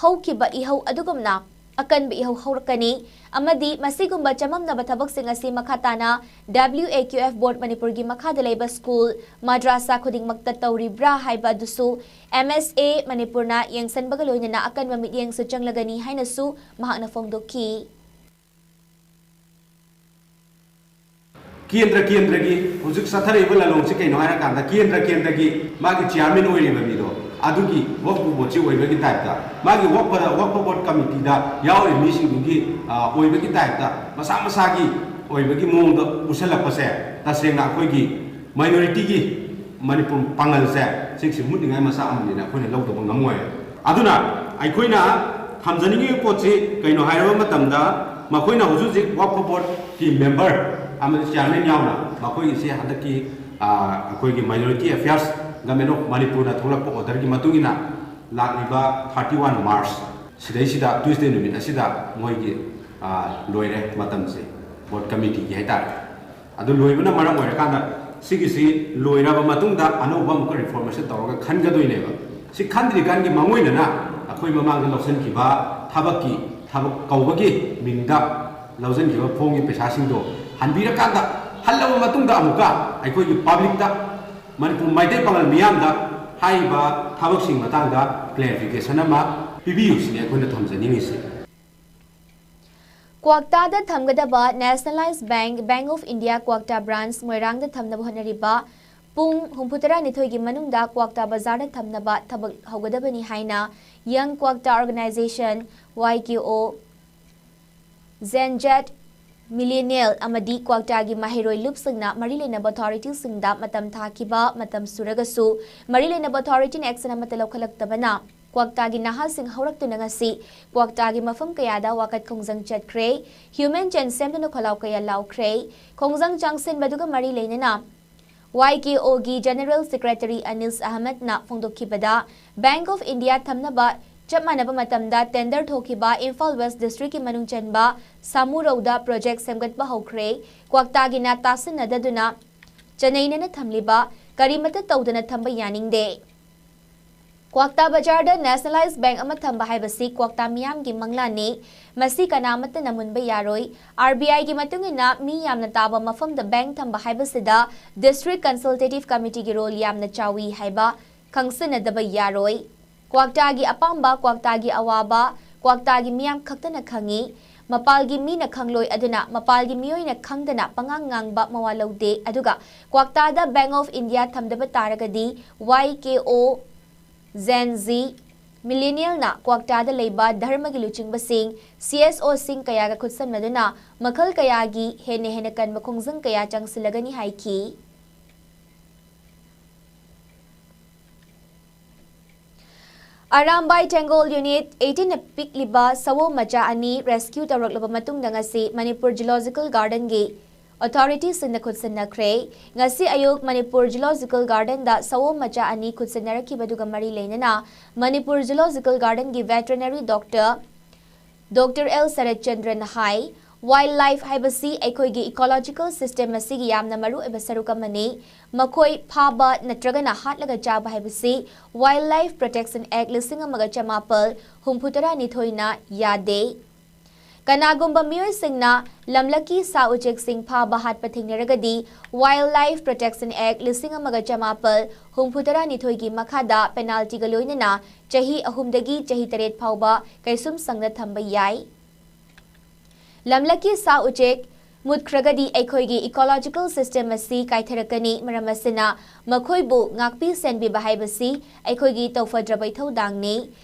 ꯍꯧꯈꯤꯕ ꯏꯍꯧ ꯑꯗꯨꯒꯨꯝꯅ ꯑꯀꯟꯕ ꯏꯍꯧ ꯍꯧꯔꯛꯀꯅꯤ ꯑꯃꯗꯤ ꯃꯁꯤꯒꯨꯝꯕ ꯆꯃꯝꯅꯕ ꯊꯕꯛꯁꯤꯡ ꯑꯁꯤ ꯃꯈꯥ ꯇꯥꯅ W A Q F Board ꯃꯅꯤꯄꯨꯔꯒꯤ ꯃꯈꯥꯗ ꯂꯩꯕ ꯁ꯭ꯀꯨꯜ, ꯃꯗ꯭ꯔꯥꯁꯥ ꯈꯨꯗꯤꯡꯃꯛꯇ ꯇꯧꯔꯤꯕ꯭ꯔꯥ ꯍꯥꯏꯕ ꯑꯗꯨꯁꯨ M S A ꯃꯅꯤꯄꯨꯔꯅ ꯌꯦꯡꯁꯤꯟꯕꯒ ꯂꯣꯏꯅꯅ ꯑꯀꯟꯕ ꯃꯤꯠꯌꯦꯡꯁꯨ ꯆꯪꯂꯒꯅꯤ ꯍꯥꯏꯅꯁꯨ ꯃꯍꯥꯛꯅ ꯐꯣꯡꯗꯣꯛꯈꯤ꯫ ꯀꯦꯟꯗ꯭ꯔ ꯀꯦꯟꯗ꯭ꯔꯒꯤ ꯍꯧꯖꯤꯛ ꯆꯠꯊꯔꯛꯏꯕ ꯂꯥꯂꯣꯡꯁꯤ ꯀꯩꯅꯣ ꯍꯥꯏꯔꯀꯥꯟꯗ ꯀꯦꯟꯗ꯭ꯔ ꯀꯦꯟꯗ꯭ꯔꯒꯤ ꯃꯥꯒꯤ ꯆꯤꯌꯥꯔꯃꯦꯟ ꯑꯣꯏꯔꯤꯕ ꯃꯤꯗꯣ ꯑꯗꯨꯒꯤ ꯋꯛꯐ ꯕꯣꯔꯗꯁꯤ ꯑꯣꯏꯕꯒꯤ ꯇꯥꯏꯞꯇ ꯃꯥꯒꯤ ꯋꯛꯐ ꯋꯛꯐ ꯕꯣꯔꯗ ꯀꯃꯤꯇꯤꯗ ꯌꯥꯎꯔꯤꯕ ꯃꯤꯁꯤꯡꯗꯨꯒꯤ ꯑ, ꯑꯣꯏꯕꯒꯤ ꯇꯥꯏꯞꯇ ꯃꯁꯥ ꯃꯁꯥꯒꯤ ꯑꯣꯏꯕꯒꯤ ꯃꯑꯣꯡꯗ ꯎꯁꯜꯂꯛꯄꯁꯦ ꯇꯁꯦꯡꯅ ꯑꯩꯈꯣꯏꯒꯤ ꯃꯥꯏꯅꯣꯔꯤꯇꯤꯒꯤ ꯃꯅꯤꯄꯨꯔ ꯄꯥꯡꯒꯜꯁꯦ ꯁꯤꯒꯤꯁꯤ ꯃꯨꯠꯅꯤꯡꯉꯥꯏ ꯃꯆꯥꯛ ꯑꯃꯅꯤꯅ ꯑꯩꯈꯣꯏꯅ ꯂꯧꯗꯕ ꯉꯝꯃꯣꯏ꯫ ꯑꯗꯨꯅ ꯑꯩꯈꯣꯏꯅ ꯊꯝꯖꯅꯤꯡꯉꯤꯕ ꯄꯣꯠꯁꯤ ꯀꯩꯅꯣ ꯍꯥꯏꯔꯕ ꯃꯇꯝꯗ ꯃꯈꯣꯏꯅ ꯍꯧꯖꯤꯛ ꯍꯧꯖꯤꯛ ꯋꯛꯐ ꯕꯣꯔꯗꯀꯤ ꯃꯦꯝꯕꯔ ꯑꯃꯗꯤ ꯆꯤꯌꯥꯔꯃꯦꯟ ꯌꯥꯎꯅ ꯃꯈꯣꯏꯒꯤꯁꯤ ꯍꯟꯗꯛꯀꯤ ꯑ, ꯑꯩꯈꯣꯏꯒꯤ ꯃꯥꯏꯅꯣꯔꯤꯇꯤ ꯑꯦꯐꯤꯌꯔꯁ ꯒꯃꯦꯟ ꯑꯣꯐ ꯃꯅꯤꯄꯨꯔꯅ ꯊꯣꯛꯂꯛꯄ ꯑꯣꯔꯗꯔꯒꯤ ꯃꯇꯨꯡ ꯏꯟꯅ ꯂꯥꯛꯂꯤꯕ thirty one March ꯁꯤꯗꯩꯁꯤꯗ Tuesday ꯅꯨꯃꯤꯠ ꯑꯁꯤꯗ ꯃꯣꯏꯒꯤ ꯑ, ꯂꯣꯏꯔꯦ ꯃꯇꯝꯁꯦ ꯕꯣꯔꯗ ꯀꯃꯤꯇꯤꯒꯤ ꯍꯥꯏꯇꯥꯔꯦ꯫ ꯑꯗꯨ ꯂꯣꯏꯕꯅ ꯃꯔꯝ ꯑꯣꯏꯔꯀꯥꯟꯗ ꯁꯤꯒꯤꯁꯤ ꯂꯣꯏꯔꯕ ꯃꯇꯨꯡꯗ ꯑꯅꯧꯕ ꯑꯃꯨꯛꯀ ꯔꯤꯐꯣꯔꯃꯦꯁꯟ ꯇꯧꯔꯒ ꯈꯟꯒꯗꯣꯏꯅꯦꯕ꯫ ꯁꯤ ꯈꯟꯗ꯭ꯔꯤꯀꯥꯟꯒꯤ ꯃꯥꯡꯑꯣꯏꯅꯅ ꯑꯩꯈꯣꯏ ꯃꯃꯥꯡꯗ ꯂꯧꯁꯤꯟꯈꯤꯕ ꯊꯕꯛꯀꯤ ꯊꯕꯛ ꯀꯧꯕꯒꯤ ꯃꯤꯡꯗ ꯂꯧꯁꯤꯟꯈꯤꯕ ꯐꯣꯝꯒꯤ ꯄꯩꯁꯥꯁꯤꯡꯗꯣ ꯍꯟꯕꯤꯔꯀꯥꯟꯗ ꯍꯜꯂꯕ ꯃꯇꯨꯡꯗ ꯑꯃꯨꯛꯀ ꯑꯩꯈꯣꯏꯒꯤ ꯄꯕ꯭ꯂꯤꯛꯇ ꯃꯅꯤꯄꯨꯔ ꯃꯩꯇꯩ ꯄꯥꯉꯜ ꯃꯤꯌꯥꯝꯗ ꯍꯥꯏꯔꯤꯕ ꯊꯕꯛꯁꯤꯡ ꯃꯇꯥꯡꯗ ꯀ꯭ꯂꯦꯔꯤꯐꯤꯀꯦꯁꯟ ꯑꯃ ꯄꯤꯕꯤꯌꯨ ꯁꯤꯅꯤ ꯑꯩꯈꯣꯏꯅ ꯊꯝꯖꯅꯤꯡꯉꯤꯁꯤ꯫ ꯀ꯭ꯋꯥꯛꯇꯥꯗ ꯊꯝꯒꯗꯕ Nationalized Bank, Bank of India ꯀ꯭ꯋꯥꯛꯇꯥ branch ꯃꯣꯏꯔꯥꯡꯗ ꯊꯝꯅꯕ ꯍꯣꯠꯅꯔꯤꯕ ꯄꯨꯡ ꯍꯨꯝꯐꯨꯇꯔꯥꯅꯤꯊꯣꯏꯒꯤ ꯃꯅꯨꯡꯗ ꯀ꯭ꯋꯥꯛꯇꯥ ꯕꯖꯥꯔꯗ ꯊꯝꯅꯕ ꯊꯕꯛ ꯍꯧꯒꯗꯕꯅꯤ ꯍꯥꯏꯅ Young Kwakta Organization, Y K O, Gen Z, Millennial ꯑꯃꯗꯤ ꯀ꯭ꯋꯥꯛꯇꯥꯒꯤ ꯃꯍꯩꯔꯣꯏ ꯂꯨꯞꯁꯤꯡꯅ ꯃꯔꯤ ꯂꯩꯅꯕ ꯑꯣꯊꯣꯔꯤꯇꯤꯁꯤꯡꯗ ꯃꯇꯝ ꯊꯥꯈꯤꯕ ꯃꯇꯝ ꯁꯨꯔꯒꯁꯨ ꯃꯔꯤ ꯂꯩꯅꯕ ꯑꯣꯊꯣꯔꯤꯇꯤꯅ action ꯑꯃꯠꯇ ꯂꯧꯈꯠꯂꯛꯇꯕꯅ ꯀ꯭ꯋꯥꯛꯇꯥꯒꯤ ꯅꯍꯥꯁꯤꯡ ꯍꯧꯔꯛꯇꯨꯅ ꯉꯁꯤ ꯀ꯭ꯋꯥꯛꯇꯥꯒꯤ ꯃꯐꯝ ꯀꯌꯥꯗ ꯋꯥꯀꯠ ꯈꯣꯡꯖꯪ ꯆꯠꯈ꯭ꯔꯦ꯫ ꯍ꯭ꯌꯨꯃꯦꯟ ꯆꯦꯟ ꯁꯦꯝꯗꯨꯅ ꯈꯣꯜꯂꯥꯎ ꯀꯌꯥ ꯂꯥꯎꯈ꯭ꯔꯦ꯫ ꯈꯣꯡꯖꯪ ꯆꯪꯁꯤꯟꯕꯗꯨꯒ ꯃꯔꯤ ꯂꯩꯅꯅ Y K O ꯒꯤ General Secretary ꯑꯅꯤꯜꯁ ꯑꯍꯃꯗꯅ ꯐꯣꯡꯗꯣꯛꯈꯤꯕꯗ, Bank of India ꯊꯝꯅꯕ ꯆꯞ ꯃꯥꯟꯅꯕ ꯃꯇꯝꯗ tender ꯊꯣꯛꯈꯤꯕ ꯏꯝꯐꯥꯜ West District ꯀꯤ ꯃꯅꯨꯡ ꯆꯟꯕ ꯁꯥꯃꯨꯔꯧꯗ project ꯁꯦꯝꯒꯠꯄ ꯍꯧꯈ꯭ꯔꯦ꯫ ꯀ꯭ꯋꯥꯛꯇꯥꯒꯤꯅ ꯇꯥꯁꯤꯟꯅꯗꯗꯨꯅ ꯆꯅꯩꯅꯅ ꯊꯝꯂꯤꯕ ꯀꯔꯤꯃꯠꯇ ꯇꯧꯗꯅ ꯊꯝꯕ ꯌꯥꯅꯤꯡꯗꯦ꯫ ꯀ꯭ꯋꯥꯛꯇꯥ ꯕꯖꯥꯔꯗ nationalized bank ꯑꯃ ꯊꯝꯕ ꯍꯥꯏꯕꯁꯤ ꯀ꯭ꯋꯥꯛꯇꯥ ꯃꯤꯌꯥꯝꯒꯤ ꯃꯪꯂꯥꯟꯅꯤ꯫ ꯃꯁꯤ ꯀꯅꯥꯃꯠꯇꯅ ꯃꯨꯟꯕ ꯌꯥꯔꯣꯏ꯫ RBIꯒꯤ ꯃꯇꯨꯡ ꯏꯟꯅ ꯃꯤ ꯌꯥꯝꯅ ꯇꯥꯕ ꯃꯐꯝꯗ bank ꯊꯝꯕ ꯍꯥꯏꯕꯁꯤꯗ District Consultative Committeeꯒꯤ role ꯌꯥꯝꯅ ꯆꯥꯎꯏ ꯍꯥꯏꯕ ꯈꯪꯁꯤꯟꯅꯗꯕ ꯌꯥꯔꯣꯏ꯫ ꯀ꯭ꯋꯥꯛꯇꯥꯒꯤ ꯑꯄꯥꯝꯕ, ꯀ꯭ꯋꯥꯛꯇꯥꯒꯤ ꯑꯋꯥꯕ, ꯀ꯭ꯋꯥꯛꯇꯥꯒꯤ ꯃꯤꯌꯥꯝ ꯈꯛꯇꯅ ꯈꯪꯏ꯫ ꯃꯄꯥꯜꯒꯤ ꯃꯤꯅ ꯈꯪꯂꯣꯏ, ꯑꯗꯨꯅ ꯃꯄꯥꯜꯒꯤ ꯃꯤꯑꯣꯏꯅ ꯈꯪꯗꯅ ꯄꯉꯥꯡ ꯉꯥꯡꯕ ꯃꯋꯥ ꯂꯧꯗꯦ꯫ ꯑꯗꯨꯒ ꯀ꯭ꯋꯥꯛꯇꯥꯗ Bank of India ꯊꯝꯗꯕ ꯇꯥꯔꯒꯗꯤ Y K O, Gen Z, Millennialꯅ ꯀ꯭ꯋꯥꯛꯇꯥꯗ ꯂꯩꯕ ꯙꯔꯃꯒꯤ ꯂꯨꯆꯤꯡꯕꯁꯤꯡ, C S Oꯁꯤꯡ ꯀꯌꯥꯒ ꯈꯨꯠꯁꯝꯅꯗꯨꯅ ꯃꯈꯜ ꯀꯌꯥꯒꯤ ꯍꯦꯟꯅ ꯍꯦꯟꯅ ꯀꯟꯕ ꯈꯣꯡꯖꯪ ꯀꯌꯥ ꯆꯪꯁꯤꯜꯂꯒꯅꯤ ꯍꯥꯏꯈꯤ꯫ ꯑꯔꯥꯝꯕꯥꯏ ꯇꯦꯡꯒꯣꯜ Unit eighteenꯅ ꯄꯤꯛꯂꯤꯕ ꯁꯑꯣꯝ ꯃꯆꯥ ꯑꯅꯤ rescue ꯇꯧꯔꯛꯂꯕ ꯃꯇꯨꯡꯗ ꯉꯁꯤ ꯃꯅꯤꯄꯨꯔ Zoological Gardenꯒꯤ authorityꯁꯤꯡꯅ ꯈꯨꯠꯁꯤꯟꯅꯈ꯭ꯔꯦ꯫ ꯉꯁꯤ ꯑꯌꯨꯛ ꯃꯅꯤꯄꯨꯔ Zoological Gardenꯗ ꯁꯑꯣꯝ ꯃꯆꯥ ꯑꯅꯤ ꯈꯨꯠꯁꯤꯟꯅꯔꯛꯈꯤꯕꯗꯨꯒ ꯃꯔꯤ ꯂꯩꯅꯅ Manipur Zoological Gardenꯒꯤ veterinary doctor Doctor L ꯁꯔꯠꯆꯟꯗ꯭ꯔꯅ ꯍꯥꯏ, wild life ꯍꯥꯏꯕꯁꯤ ꯑꯩꯈꯣꯏꯒꯤ ecological system ꯑꯁꯤꯒꯤ ꯌꯥꯝꯅ ꯃꯔꯨꯑꯣꯏꯕ ꯁꯔꯨꯛ ꯑꯃꯅꯤ꯫ ꯃꯈꯣꯏ ꯐꯥꯕ ꯅꯠꯇ꯭ꯔꯒꯅ ꯍꯥꯠꯂꯒ ꯆꯥꯕ ꯍꯥꯏꯕꯁꯤ Wildlife Protection Act ꯂꯤꯁꯤꯡ ꯑꯃꯒ ꯆꯃꯥꯄꯜ ꯍꯨꯝꯐꯨꯇꯔꯥꯅꯤꯊꯣꯏꯅ ꯌꯥꯗꯦ꯫ ꯀꯅꯥꯒꯨꯝꯕ ꯃꯤꯑꯣꯏꯁꯤꯡꯅ ꯂꯝꯂꯛꯀꯤ ꯁꯥ ꯎꯆꯦꯛꯁꯤꯡ ꯐꯥꯕ ꯍꯥꯠꯄ ꯊꯦꯡꯅꯔꯒꯗꯤ Wildlife Protection Act ꯂꯤꯁꯤꯡ ꯑꯃꯒ ꯆꯃꯥꯄꯜ ꯍꯨꯝꯐꯨꯇꯔꯥꯅꯤꯊꯣꯏꯒꯤ ꯃꯈꯥꯗ penaltyꯒ ꯂꯣꯏꯅꯅ ꯆꯍꯤ ꯑꯍꯨꯝꯗꯒꯤ ꯆꯍꯤ ꯇꯔꯦꯠ ꯐꯥꯎꯕ ꯀꯩꯁꯨꯝꯁꯪꯗ ꯊꯝꯕ ꯌꯥꯏ꯫ ꯂꯝꯂꯛꯀꯤ ꯁꯥ ꯎꯆꯦꯛ ꯃꯨꯠꯈ꯭ꯔꯒꯗꯤ ꯑꯩꯈꯣꯏꯒꯤ ecological system ꯑꯁꯤ ꯀꯥꯏꯊꯔꯛꯀꯅꯤ꯫ ꯃꯔꯝ ꯑꯁꯤꯅ ꯃꯈꯣꯏꯕꯨ ꯉꯥꯛꯄꯤ ꯁꯦꯟꯕꯤꯕ ꯍꯥꯏꯕꯁꯤ ꯑꯩꯈꯣꯏꯒꯤ ꯇꯧꯐꯗ꯭ꯔꯕ ꯏꯊꯧꯗꯥꯡꯅꯤ꯫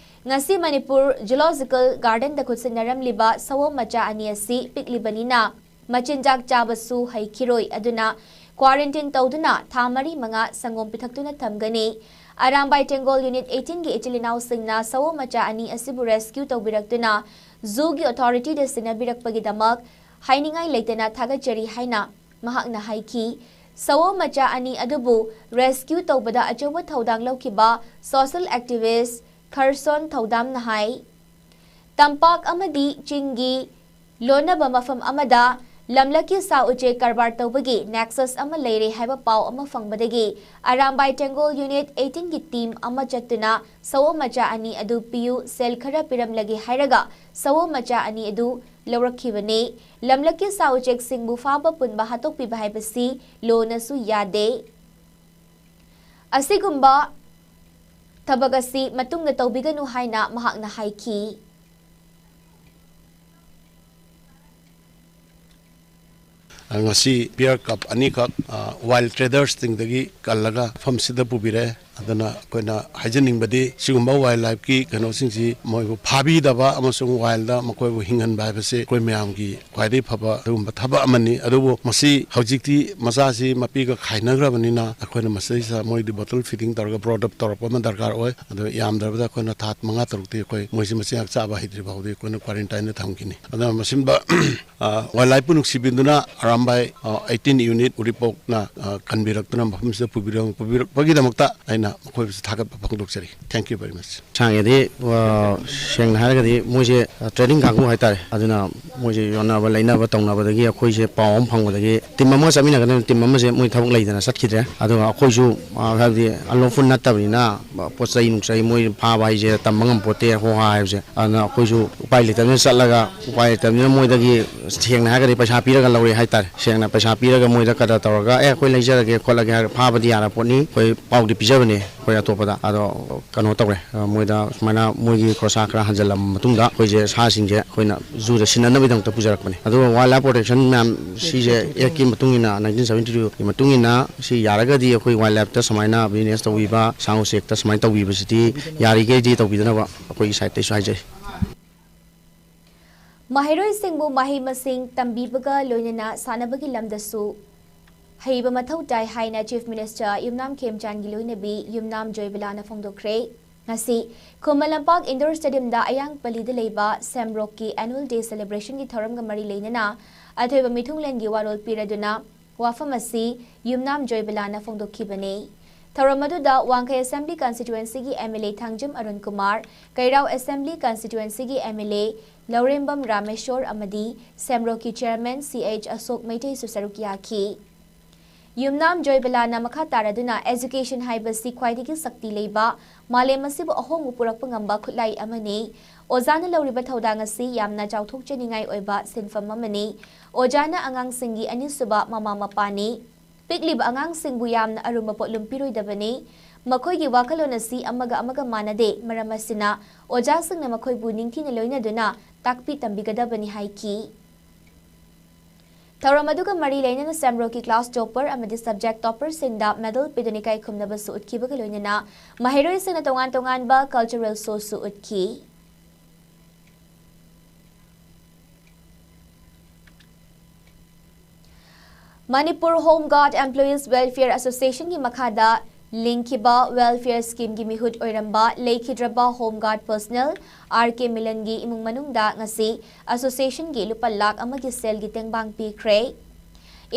ꯉꯁꯤ ꯃꯅꯤꯄꯨꯔ Zoological Gardenꯗ ꯈꯨꯠꯁꯤꯟꯅꯔꯝꯂꯤꯕ ꯁꯑꯣꯝ ꯃꯆꯥ ꯑꯅꯤ ꯑꯁꯤ ꯄꯤꯛꯂꯤꯕꯅꯤꯅ ꯃꯆꯤꯟꯖꯥꯛ ꯆꯥꯕꯁꯨ ꯍꯩꯈꯤꯔꯣꯏ, ꯑꯗꯨꯅ quarantine ꯇꯧꯗꯨꯅ ꯊꯥ ꯃꯔꯤ ꯃꯉꯥ ꯁꯪꯒꯣꯝ ꯄꯤꯊꯛꯇꯨꯅ ꯊꯝꯒꯅꯤ꯫ ꯑꯔꯥꯝꯕꯥꯏ ꯇꯦꯡꯒꯣꯜ Unit eighteenꯒꯤ ꯏꯆꯤꯜ ꯏꯅꯥꯎꯁꯤꯡꯅ ꯁꯑꯣꯝ ꯃꯆꯥ ꯑꯅꯤ ꯑꯁꯤꯕꯨ rescue ꯇꯧꯕꯤꯔꯛꯇꯨꯅ zooꯒꯤ authorityꯗ ꯁꯤꯟꯅꯕꯤꯔꯛꯄꯒꯤꯗꯃꯛ ꯍꯥꯏꯅꯤꯡꯉꯥꯏ ꯂꯩꯇꯅ ꯊꯥꯒꯠꯆꯔꯤ ꯍꯥꯏꯅ ꯃꯍꯥꯛꯅ ꯍꯥꯏꯈꯤ꯫ ꯁꯑꯣꯝ ꯃꯆꯥ ꯑꯅꯤ ꯑꯗꯨꯕꯨ rescue ꯇꯧꯕꯗ ꯑꯆꯧꯕ ꯊꯧꯗꯥꯡ ꯂꯧꯈꯤꯕ social activist ꯈꯔꯁꯣꯟ ꯊꯧꯗꯥꯝꯅ ꯍꯥꯏ, ꯇꯝꯄꯥꯛ ꯑꯃꯗꯤ ꯆꯤꯡꯒꯤ ꯂꯣꯟꯅꯕ ꯃꯐꯝ ꯑꯃꯗ ꯂꯝꯂꯛꯀꯤ ꯁꯥ ꯎꯆꯦꯛ ꯀꯔꯕꯥꯔ ꯇꯧꯕꯒꯤ nexus ꯑꯃ ꯂꯩꯔꯦ ꯍꯥꯏꯕ ꯄꯥꯎ ꯑꯃ ꯐꯪꯕꯗꯒꯤ ꯑꯔꯥꯝꯕꯥꯏ ꯇꯦꯡꯒꯣꯜ unit eighteen ꯒꯤ team ꯑꯃ ꯆꯠꯇꯨꯅ ꯁꯑꯣꯝ ꯃꯆꯥ ꯑꯅꯤ ꯑꯗꯨ ꯄꯤꯌꯨ, ꯁꯦꯜ ꯈꯔ ꯄꯤꯔꯝꯂꯒꯦ ꯍꯥꯏꯔꯒ ꯁꯑꯣꯝ ꯃꯆꯥ ꯑꯅꯤ ꯑꯗꯨ ꯂꯧꯔꯛꯈꯤꯕꯅꯤ꯫ ꯂꯝꯂꯛꯀꯤ ꯁꯥ ꯎꯆꯦꯛꯁꯤꯡꯕꯨ ꯐꯥꯕ ꯄꯨꯟꯕ ꯍꯥꯠꯇꯣꯛꯄꯤꯕ ꯍꯥꯏꯕꯁꯤ ꯂꯣꯅꯁꯨ ꯌꯥꯗꯦ꯫ ꯑꯁꯤꯒꯨꯝꯕ ꯊꯕꯛ ꯑꯁꯤ ꯃꯇꯨꯡꯗ ꯇꯧꯕꯤꯒꯅꯨ ꯍꯥꯏꯅ ꯃꯍꯥꯛꯅ ꯍꯥꯏꯈꯤ꯫ ꯉꯁꯤ bear cub ꯑꯅꯤꯈꯛ, ꯑ, wild tradersꯁꯤꯡꯗꯒꯤ ꯀꯜꯂꯒ ꯃꯐꯝꯁꯤꯗ ꯄꯨꯕꯤꯔꯛꯑꯦ꯫ ꯑꯗꯨꯅ ꯑꯩꯈꯣꯏꯅ ꯍꯥꯏꯖꯅꯤꯡꯕꯗꯤ, ꯁꯤꯒꯨꯝꯕ wild lifeꯀꯤ ꯀꯩꯅꯣꯁꯤꯡꯁꯤ ꯃꯣꯏꯕꯨ ꯐꯥꯕꯤꯗꯕ ꯑꯃꯁꯨꯡ wildꯗ ꯃꯈꯣꯏꯕꯨ ꯍꯤꯡꯍꯟꯕ ꯍꯥꯏꯕꯁꯤ ꯑꯩꯈꯣꯏ ꯃꯌꯥꯝꯒꯤ ꯈ꯭ꯋꯥꯏꯗꯒꯤ ꯐꯕ ꯑꯗꯨꯒꯨꯝꯕ ꯊꯕꯛ ꯑꯃꯅꯤ꯫ ꯑꯗꯨꯕꯨ ꯃꯁꯤ ꯍꯧꯖꯤꯛꯇꯤ ꯃꯆꯥꯁꯤ ꯃꯄꯤꯒ ꯈꯥꯏꯅꯈ꯭ꯔꯕꯅꯤꯅ, ꯑꯩꯈꯣꯏꯅ ꯃꯁꯤꯗꯩꯁꯤꯗ ꯃꯣꯏꯗꯤ bottle feeding ꯇꯧꯔꯒ brought up ꯇꯧꯔꯛꯄ ꯑꯃ ꯗꯔꯀꯥꯔ ꯑꯣꯏ꯫ ꯑꯗꯣ ꯌꯥꯝꯗ꯭ꯔꯕꯗ ꯑꯩꯈꯣꯏꯅ ꯊꯥ ꯃꯉꯥ ꯇꯔꯨꯛꯇꯤ ꯑꯩꯈꯣꯏ ꯃꯣꯏꯁꯤ ꯃꯆꯤꯟꯖꯥꯛ ꯆꯥꯕ ꯍꯩꯇ꯭ꯔꯤ ꯐꯥꯎꯗꯤ ꯑꯩꯈꯣꯏꯅ quarantineꯗ ꯊꯝꯈꯤꯅꯤ꯫ ꯑꯗꯨꯅ ꯃꯁꯤꯒꯨꯝꯕ, ꯑ, wild lifeꯄꯨ ꯅꯨꯡꯁꯤꯕꯤꯗꯨꯅ ꯑꯔꯥꯝꯕꯥꯏ, ꯑ, eighteen unit ꯎꯔꯤꯄꯣꯛꯅ, ꯑ, ꯀꯟꯕꯤꯔꯛꯇꯨꯅ ꯃꯐꯝꯁꯤꯗ ꯄꯨꯕꯤꯔꯛ-, ꯄꯨꯕꯤꯔꯛꯄꯒꯤꯗꯃꯛꯇ ꯑꯩꯅ ꯃꯈꯣꯏꯕꯨꯁꯨ ꯊꯥꯒꯠꯄ ꯐꯣꯡꯗꯣꯛꯆꯔꯤ꯫ Thank you very much꯫ ꯁꯥꯡꯉꯦꯗꯤ, ꯑ, ꯁꯦꯡꯅ ꯍꯥꯏꯔꯒꯗꯤ ꯃꯣꯏꯁꯦ, ꯑ, trading ꯀꯥꯡꯕꯨ ꯍꯥꯏꯇꯥꯔꯦ꯫ ꯑꯗꯨꯅ ꯃꯣꯏꯁꯦ ꯌꯣꯟꯅꯕ ꯂꯩꯅꯕ ꯇꯧꯅꯕꯗꯒꯤ ꯑꯩꯈꯣꯏꯁꯦ ꯄꯥꯎ ꯑꯃ ꯐꯪꯕꯗꯒꯤ team ꯑꯃꯒ ꯆꯠꯃꯤꯟꯅꯒꯗꯕ team ꯑꯃꯁꯦ ꯃꯣꯏ ꯊꯕꯛ ꯂꯩꯗꯅ ꯆꯠꯈꯤꯗ꯭ꯔꯦ꯫ ꯑꯗꯨꯒ ꯑꯩꯈꯣꯏꯁꯨ, ꯑ, ꯍꯥꯏꯕꯗꯤ unlawful ꯅꯠꯇꯕꯅꯤꯅ, ꯑ, ꯄꯣꯠ ꯆꯩ ꯅꯨꯡꯆꯩ ꯃꯣꯏ ꯐꯥꯕ ꯍꯥꯏꯁꯦ ꯇꯝꯕ ꯉꯝꯄꯣꯠꯇꯦ, ꯍꯣ ꯍꯥ ꯍꯥꯏꯕꯁꯦ꯫ ꯑꯗꯨꯅ ꯑꯩꯈꯣꯏꯁꯨ ꯎꯄꯥꯏ ꯂꯩꯇꯕꯅꯤꯅ ꯆꯠꯂꯒ, ꯎꯄꯥꯏ ꯂꯩꯇꯕꯅꯤꯅ ꯃꯣꯏꯗꯒꯤ ꯁꯦꯡꯅ ꯍꯥꯏꯔꯒꯗꯤ ꯄꯩꯁꯥ ꯄꯤꯔꯒ ꯂꯧꯔꯦ ꯍꯥꯏꯇꯥꯔꯦ꯫ ꯁꯦꯡꯅ ꯄꯩꯁꯥ ꯄꯤꯔꯒ ꯃꯣꯏꯗ ꯀꯗꯔ ꯇꯧꯔꯒ, "ꯑꯦ, ꯑꯩꯈꯣꯏ ꯂꯩꯖꯔꯒꯦ ꯈꯣꯠꯂꯒꯦ" ꯍꯥꯏꯔꯒ ꯐꯥꯕꯗꯤ ꯌꯥꯔ ꯄꯣꯠꯅꯤ꯫ ꯑꯩꯈꯣꯏ ꯄꯥꯎꯗꯤ ꯄꯤꯖꯕꯅꯦ ꯑꯩꯈꯣꯏ ꯑꯇꯣꯞꯄꯗ꯫ ꯑꯗꯣ ꯀꯩꯅꯣ ꯇꯧꯔꯦ, ꯑ, ꯃꯣꯏꯗ ꯁꯨꯃꯥꯏꯅ ꯃꯣꯏꯒꯤ ꯈꯣꯔꯁꯥ ꯈꯔ ꯍꯟꯖꯤꯜꯂꯕ ꯃꯇꯨꯡꯗ ꯑꯩꯈꯣꯏꯁꯦ ꯁꯥꯁꯤꯡꯁꯦ ꯑꯩꯈꯣꯏꯅ zooꯗ ꯁꯤꯟꯅꯅꯕꯒꯤꯗꯃꯛꯇ ꯄꯨꯖꯔꯛꯄꯅꯦ꯫ ꯑꯗꯨꯒ wild life protection ꯃꯌꯥꯝ ꯁꯤꯁꯦ actꯀꯤ ꯃꯇꯨꯡ ꯏꯟꯅ, nineteen seventy twoꯒꯤ ꯃꯇꯨꯡ ꯏꯟꯅ ꯁꯤ ꯌꯥꯔꯒꯗꯤ ꯑꯩꯈꯣꯏ wild lifeꯇ ꯁꯨꯃꯥꯏꯅ business ꯇꯧꯕꯤꯕ, ꯁꯥ ꯎꯆꯦꯛꯇ ꯁꯨꯃꯥꯏꯅ ꯇꯧꯕꯤꯕꯁꯤꯗꯤ ꯌꯥꯔꯤꯈꯩꯗꯤ ꯇꯧꯕꯤꯗꯅꯕ ꯑꯩꯈꯣꯏꯒꯤ sideꯇꯩꯁꯨ ꯍꯥꯏꯖꯔꯤ꯫ ꯃꯍꯩꯔꯣꯏꯁꯤꯡꯕꯨ ꯃꯍꯩ ꯃꯁꯤꯡ ꯇꯝꯕꯤꯕꯒ ꯂꯣꯏꯅꯅ ꯁꯥꯟꯅꯕꯒꯤ ꯂꯝꯗꯁꯨ ꯍꯩꯕ ꯃꯊꯧ ꯇꯥꯏ ꯍꯥꯏꯅ Chief Minister ꯌꯨꯝꯅꯥꯝ ꯈꯦꯝꯆꯥꯟꯒꯤ ꯂꯣꯏꯅꯕꯤ ꯌꯨꯝꯅꯥꯝ ꯖꯣꯏꯕꯂꯥꯅ ꯐꯣꯡꯗꯣꯛꯈ꯭ꯔꯦ꯫ ꯉꯁꯤ ꯈꯨꯃꯟ ꯂꯝꯄꯥꯛ Indoor Stadiumꯗ ꯑꯌꯥꯡ ꯄꯜꯂꯤꯗ ꯂꯩꯕ ꯁꯦꯝꯔꯣꯛꯀꯤ Annual Day Celebrationꯒꯤ ꯊꯧꯔꯝꯒ ꯃꯔꯤ ꯂꯩꯅꯅ ꯑꯊꯣꯏꯕ ꯃꯤꯊꯨꯡꯂꯦꯟꯒꯤ ꯋꯥꯔꯣꯜ ꯄꯤꯔꯗꯨꯅ ꯋꯥꯐꯝ ꯑꯁꯤ ꯌꯨꯝꯅꯥꯝ ꯖꯣꯏꯕꯂꯥꯅ ꯐꯣꯡꯗꯣꯛꯈꯤꯕꯅꯤ꯫ ꯊꯧꯔꯝ ꯑꯗꯨꯗ ꯋꯥꯡꯈꯩ Assembly Constituencyꯒꯤ MLA Thangjam Arun Kumar, ꯀꯩꯔꯥꯎ Assembly Constituencyꯒꯤ MLA ꯂꯧꯔꯦꯝꯕꯝ ꯔꯥꯃꯦꯁꯣꯔ ꯑꯃꯗꯤ ꯁꯦꯝꯔꯣꯛꯀꯤ Chairman ꯁꯤ ꯑꯩꯆ ꯑꯁꯣꯛ ꯃꯩꯇꯩꯁꯨ ꯁꯔꯨꯛ ꯌꯥꯈꯤ꯫ ꯌꯨꯝꯅꯥꯝ ꯖꯣꯏꯕꯂꯥꯅ ꯃꯈꯥ ꯇꯥꯔꯗꯨꯅ, education ꯍꯥꯏꯕꯁꯤ ꯈ꯭ꯋꯥꯏꯗꯒꯤ ꯁꯛꯇꯤ ꯂꯩꯕ, ꯃꯥꯂꯦꯝ ꯑꯁꯤꯕꯨ ꯑꯍꯣꯡꯕ ꯄꯨꯔꯛꯄ ꯉꯝꯕ ꯈꯨꯠꯂꯥꯏ ꯑꯃꯅꯤ꯫ ꯑꯣꯖꯥꯅ ꯂꯧꯔꯤꯕ ꯊꯧꯗꯥꯡ ꯑꯁꯤ ꯌꯥꯝꯅ ꯆꯥꯎꯊꯣꯛꯆꯅꯤꯡꯉꯥꯏ ꯑꯣꯏꯕ ꯁꯤꯟꯐꯝ ꯑꯃꯅꯤ꯫ ꯑꯣꯖꯥꯅ ꯑꯉꯥꯡꯁꯤꯡꯒꯤ ꯑꯅꯤꯁꯨꯕ ꯃꯃꯥ ꯃꯄꯥꯅꯤ꯫ ꯄꯤꯛꯂꯤꯕ ꯑꯉꯥꯡꯁꯤꯡꯕꯨ ꯌꯥꯝꯅ ꯑꯔꯨꯝꯕ ꯄꯣꯠꯂꯨꯝ ꯄꯤꯔꯣꯏꯗꯕꯅꯤ꯫ ꯃꯈꯣꯏꯒꯤ ꯋꯥꯈꯜꯂꯣꯟ ꯑꯁꯤ ꯑꯃꯒ ꯑꯃꯒ ꯃꯥꯟꯅꯗꯦ, ꯃꯔꯝ ꯑꯁꯤꯅ ꯑꯣꯖꯥꯁꯤꯡꯅ ꯃꯈꯣꯏꯕꯨ ꯅꯤꯡꯊꯤꯅ ꯂꯣꯏꯅꯗꯨꯅ ꯇꯥꯛꯄꯤ ꯇꯝꯕꯤꯒꯗꯕꯅꯤ ꯍꯥꯏꯈꯤ꯫ ꯊꯧꯔꯝ ꯑꯗꯨꯒ ꯃꯔꯤ ꯂꯩꯅꯅ ꯁꯦꯝꯔꯣꯛꯀꯤ class topper ꯑꯃꯗꯤ subject topperꯁꯤꯡꯗ medal ꯄꯤꯗꯨꯅ ꯏꯀꯥꯏ ꯈꯨꯝꯅꯕꯁꯨ ꯎꯠꯈꯤꯕꯒ ꯂꯣꯏꯅꯅ ꯃꯍꯩꯔꯣꯏꯁꯤꯡꯅ ꯇꯣꯉꯥꯟ ꯇꯣꯉꯥꯟꯕ cultural showꯁꯨ ꯎꯠꯈꯤ꯫ Manipur Home Guard Employees Welfare Associationꯒꯤ ꯃꯈꯥꯗ ꯂꯤꯡꯈꯤꯕ welfare schemeꯒꯤ ꯃꯤꯍꯨꯠ ꯑꯣꯏꯔꯝꯕ ꯂꯩꯈꯤꯗ꯭ꯔꯕ Home Guard personnel R K ꯃꯤꯂꯟꯒꯤ ꯏꯃꯨꯡ ꯃꯅꯨꯡꯗ ꯉꯁꯤ associationꯒꯤ ꯂꯨꯄꯥ ꯂꯥꯈ ꯑꯃꯒꯤ ꯁꯦꯜꯒꯤ ꯇꯦꯡꯕꯥꯡ ꯄꯤꯈ꯭ꯔꯦ꯫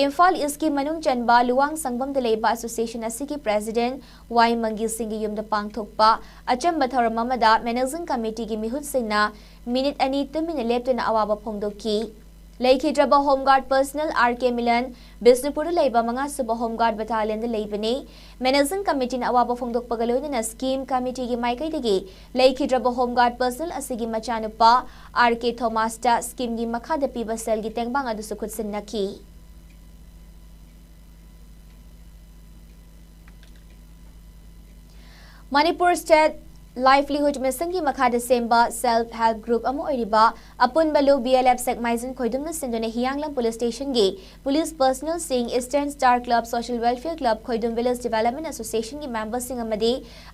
ꯏꯝꯐꯥꯜ Eastꯀꯤ ꯃꯅꯨꯡ ꯆꯟꯕ ꯂꯨꯋꯥꯡ ꯁꯪꯕꯝꯗ ꯂꯩꯕ association ꯑꯁꯤꯒꯤ president ꯋꯥꯏ ꯃꯪꯒꯤ ꯁꯤꯡꯒꯤ ꯌꯨꯝꯗ ꯄꯥꯡꯊꯣꯛꯄ ꯑꯆꯝꯕ ꯊꯧꯔꯝ ꯑꯃꯗ managing committeeꯒꯤ ꯃꯤꯍꯨꯠꯁꯤꯡꯅ ꯃꯤꯅꯤꯠ ꯑꯅꯤ ꯇꯨꯃꯤꯟꯅ ꯂꯦꯞꯇꯨꯅ ꯑꯋꯥꯕ ꯐꯣꯡꯗꯣꯛꯈꯤ꯫ ꯂꯩꯈꯤꯗ꯭ꯔꯕ Home Guard personnel R K Milan ꯕꯤꯁꯅꯨꯄꯨꯔꯗ ꯂꯩꯕ ꯃꯉꯥ ꯁꯨꯕ Home Guard battalionꯗ ꯂꯩꯕꯅꯤ꯫ Managing committeeꯅ ꯑꯋꯥꯕ ꯐꯣꯡꯗꯣꯛꯄꯒ ꯂꯣꯏꯅꯅ scheme committeeꯒꯤ ꯃꯥꯏꯀꯩꯗꯒꯤ ꯂꯩꯈꯤꯗ꯭ꯔꯕ Home Guard personnel ꯑꯁꯤꯒꯤ ꯃꯆꯥꯅꯨꯄꯥ R K ꯊꯣꯃꯥꯁꯇ schemeꯒꯤ ꯃꯈꯥꯗ ꯄꯤꯕ ꯁꯦꯜꯒꯤ ꯇꯦꯡꯕꯥꯡ ꯑꯗꯨꯁꯨ ꯈꯨꯠꯁꯤꯟꯅꯈꯤ꯫ Manipur State Livelihood Missionꯒꯤ ꯃꯈꯥꯗ ꯁꯦꯝꯕ self help group ꯑꯃ ꯑꯣꯏꯔꯤꯕ ꯑꯄꯨꯟꯕ ꯂꯨꯞ B L F ꯁꯦꯛꯃꯥꯏꯖꯤꯡ ꯈꯣꯏꯗꯨꯝꯅ ꯁꯤꯟꯗꯨꯅ ꯍꯤꯌꯥꯡꯂꯝ police stationꯒꯤ police personnelꯁꯤꯡ Eastern Star Club Social Welfare Club ꯈꯣꯏꯗꯨꯝ Village Development Associationꯒꯤ memberꯁꯤꯡ ꯑꯃꯗꯤ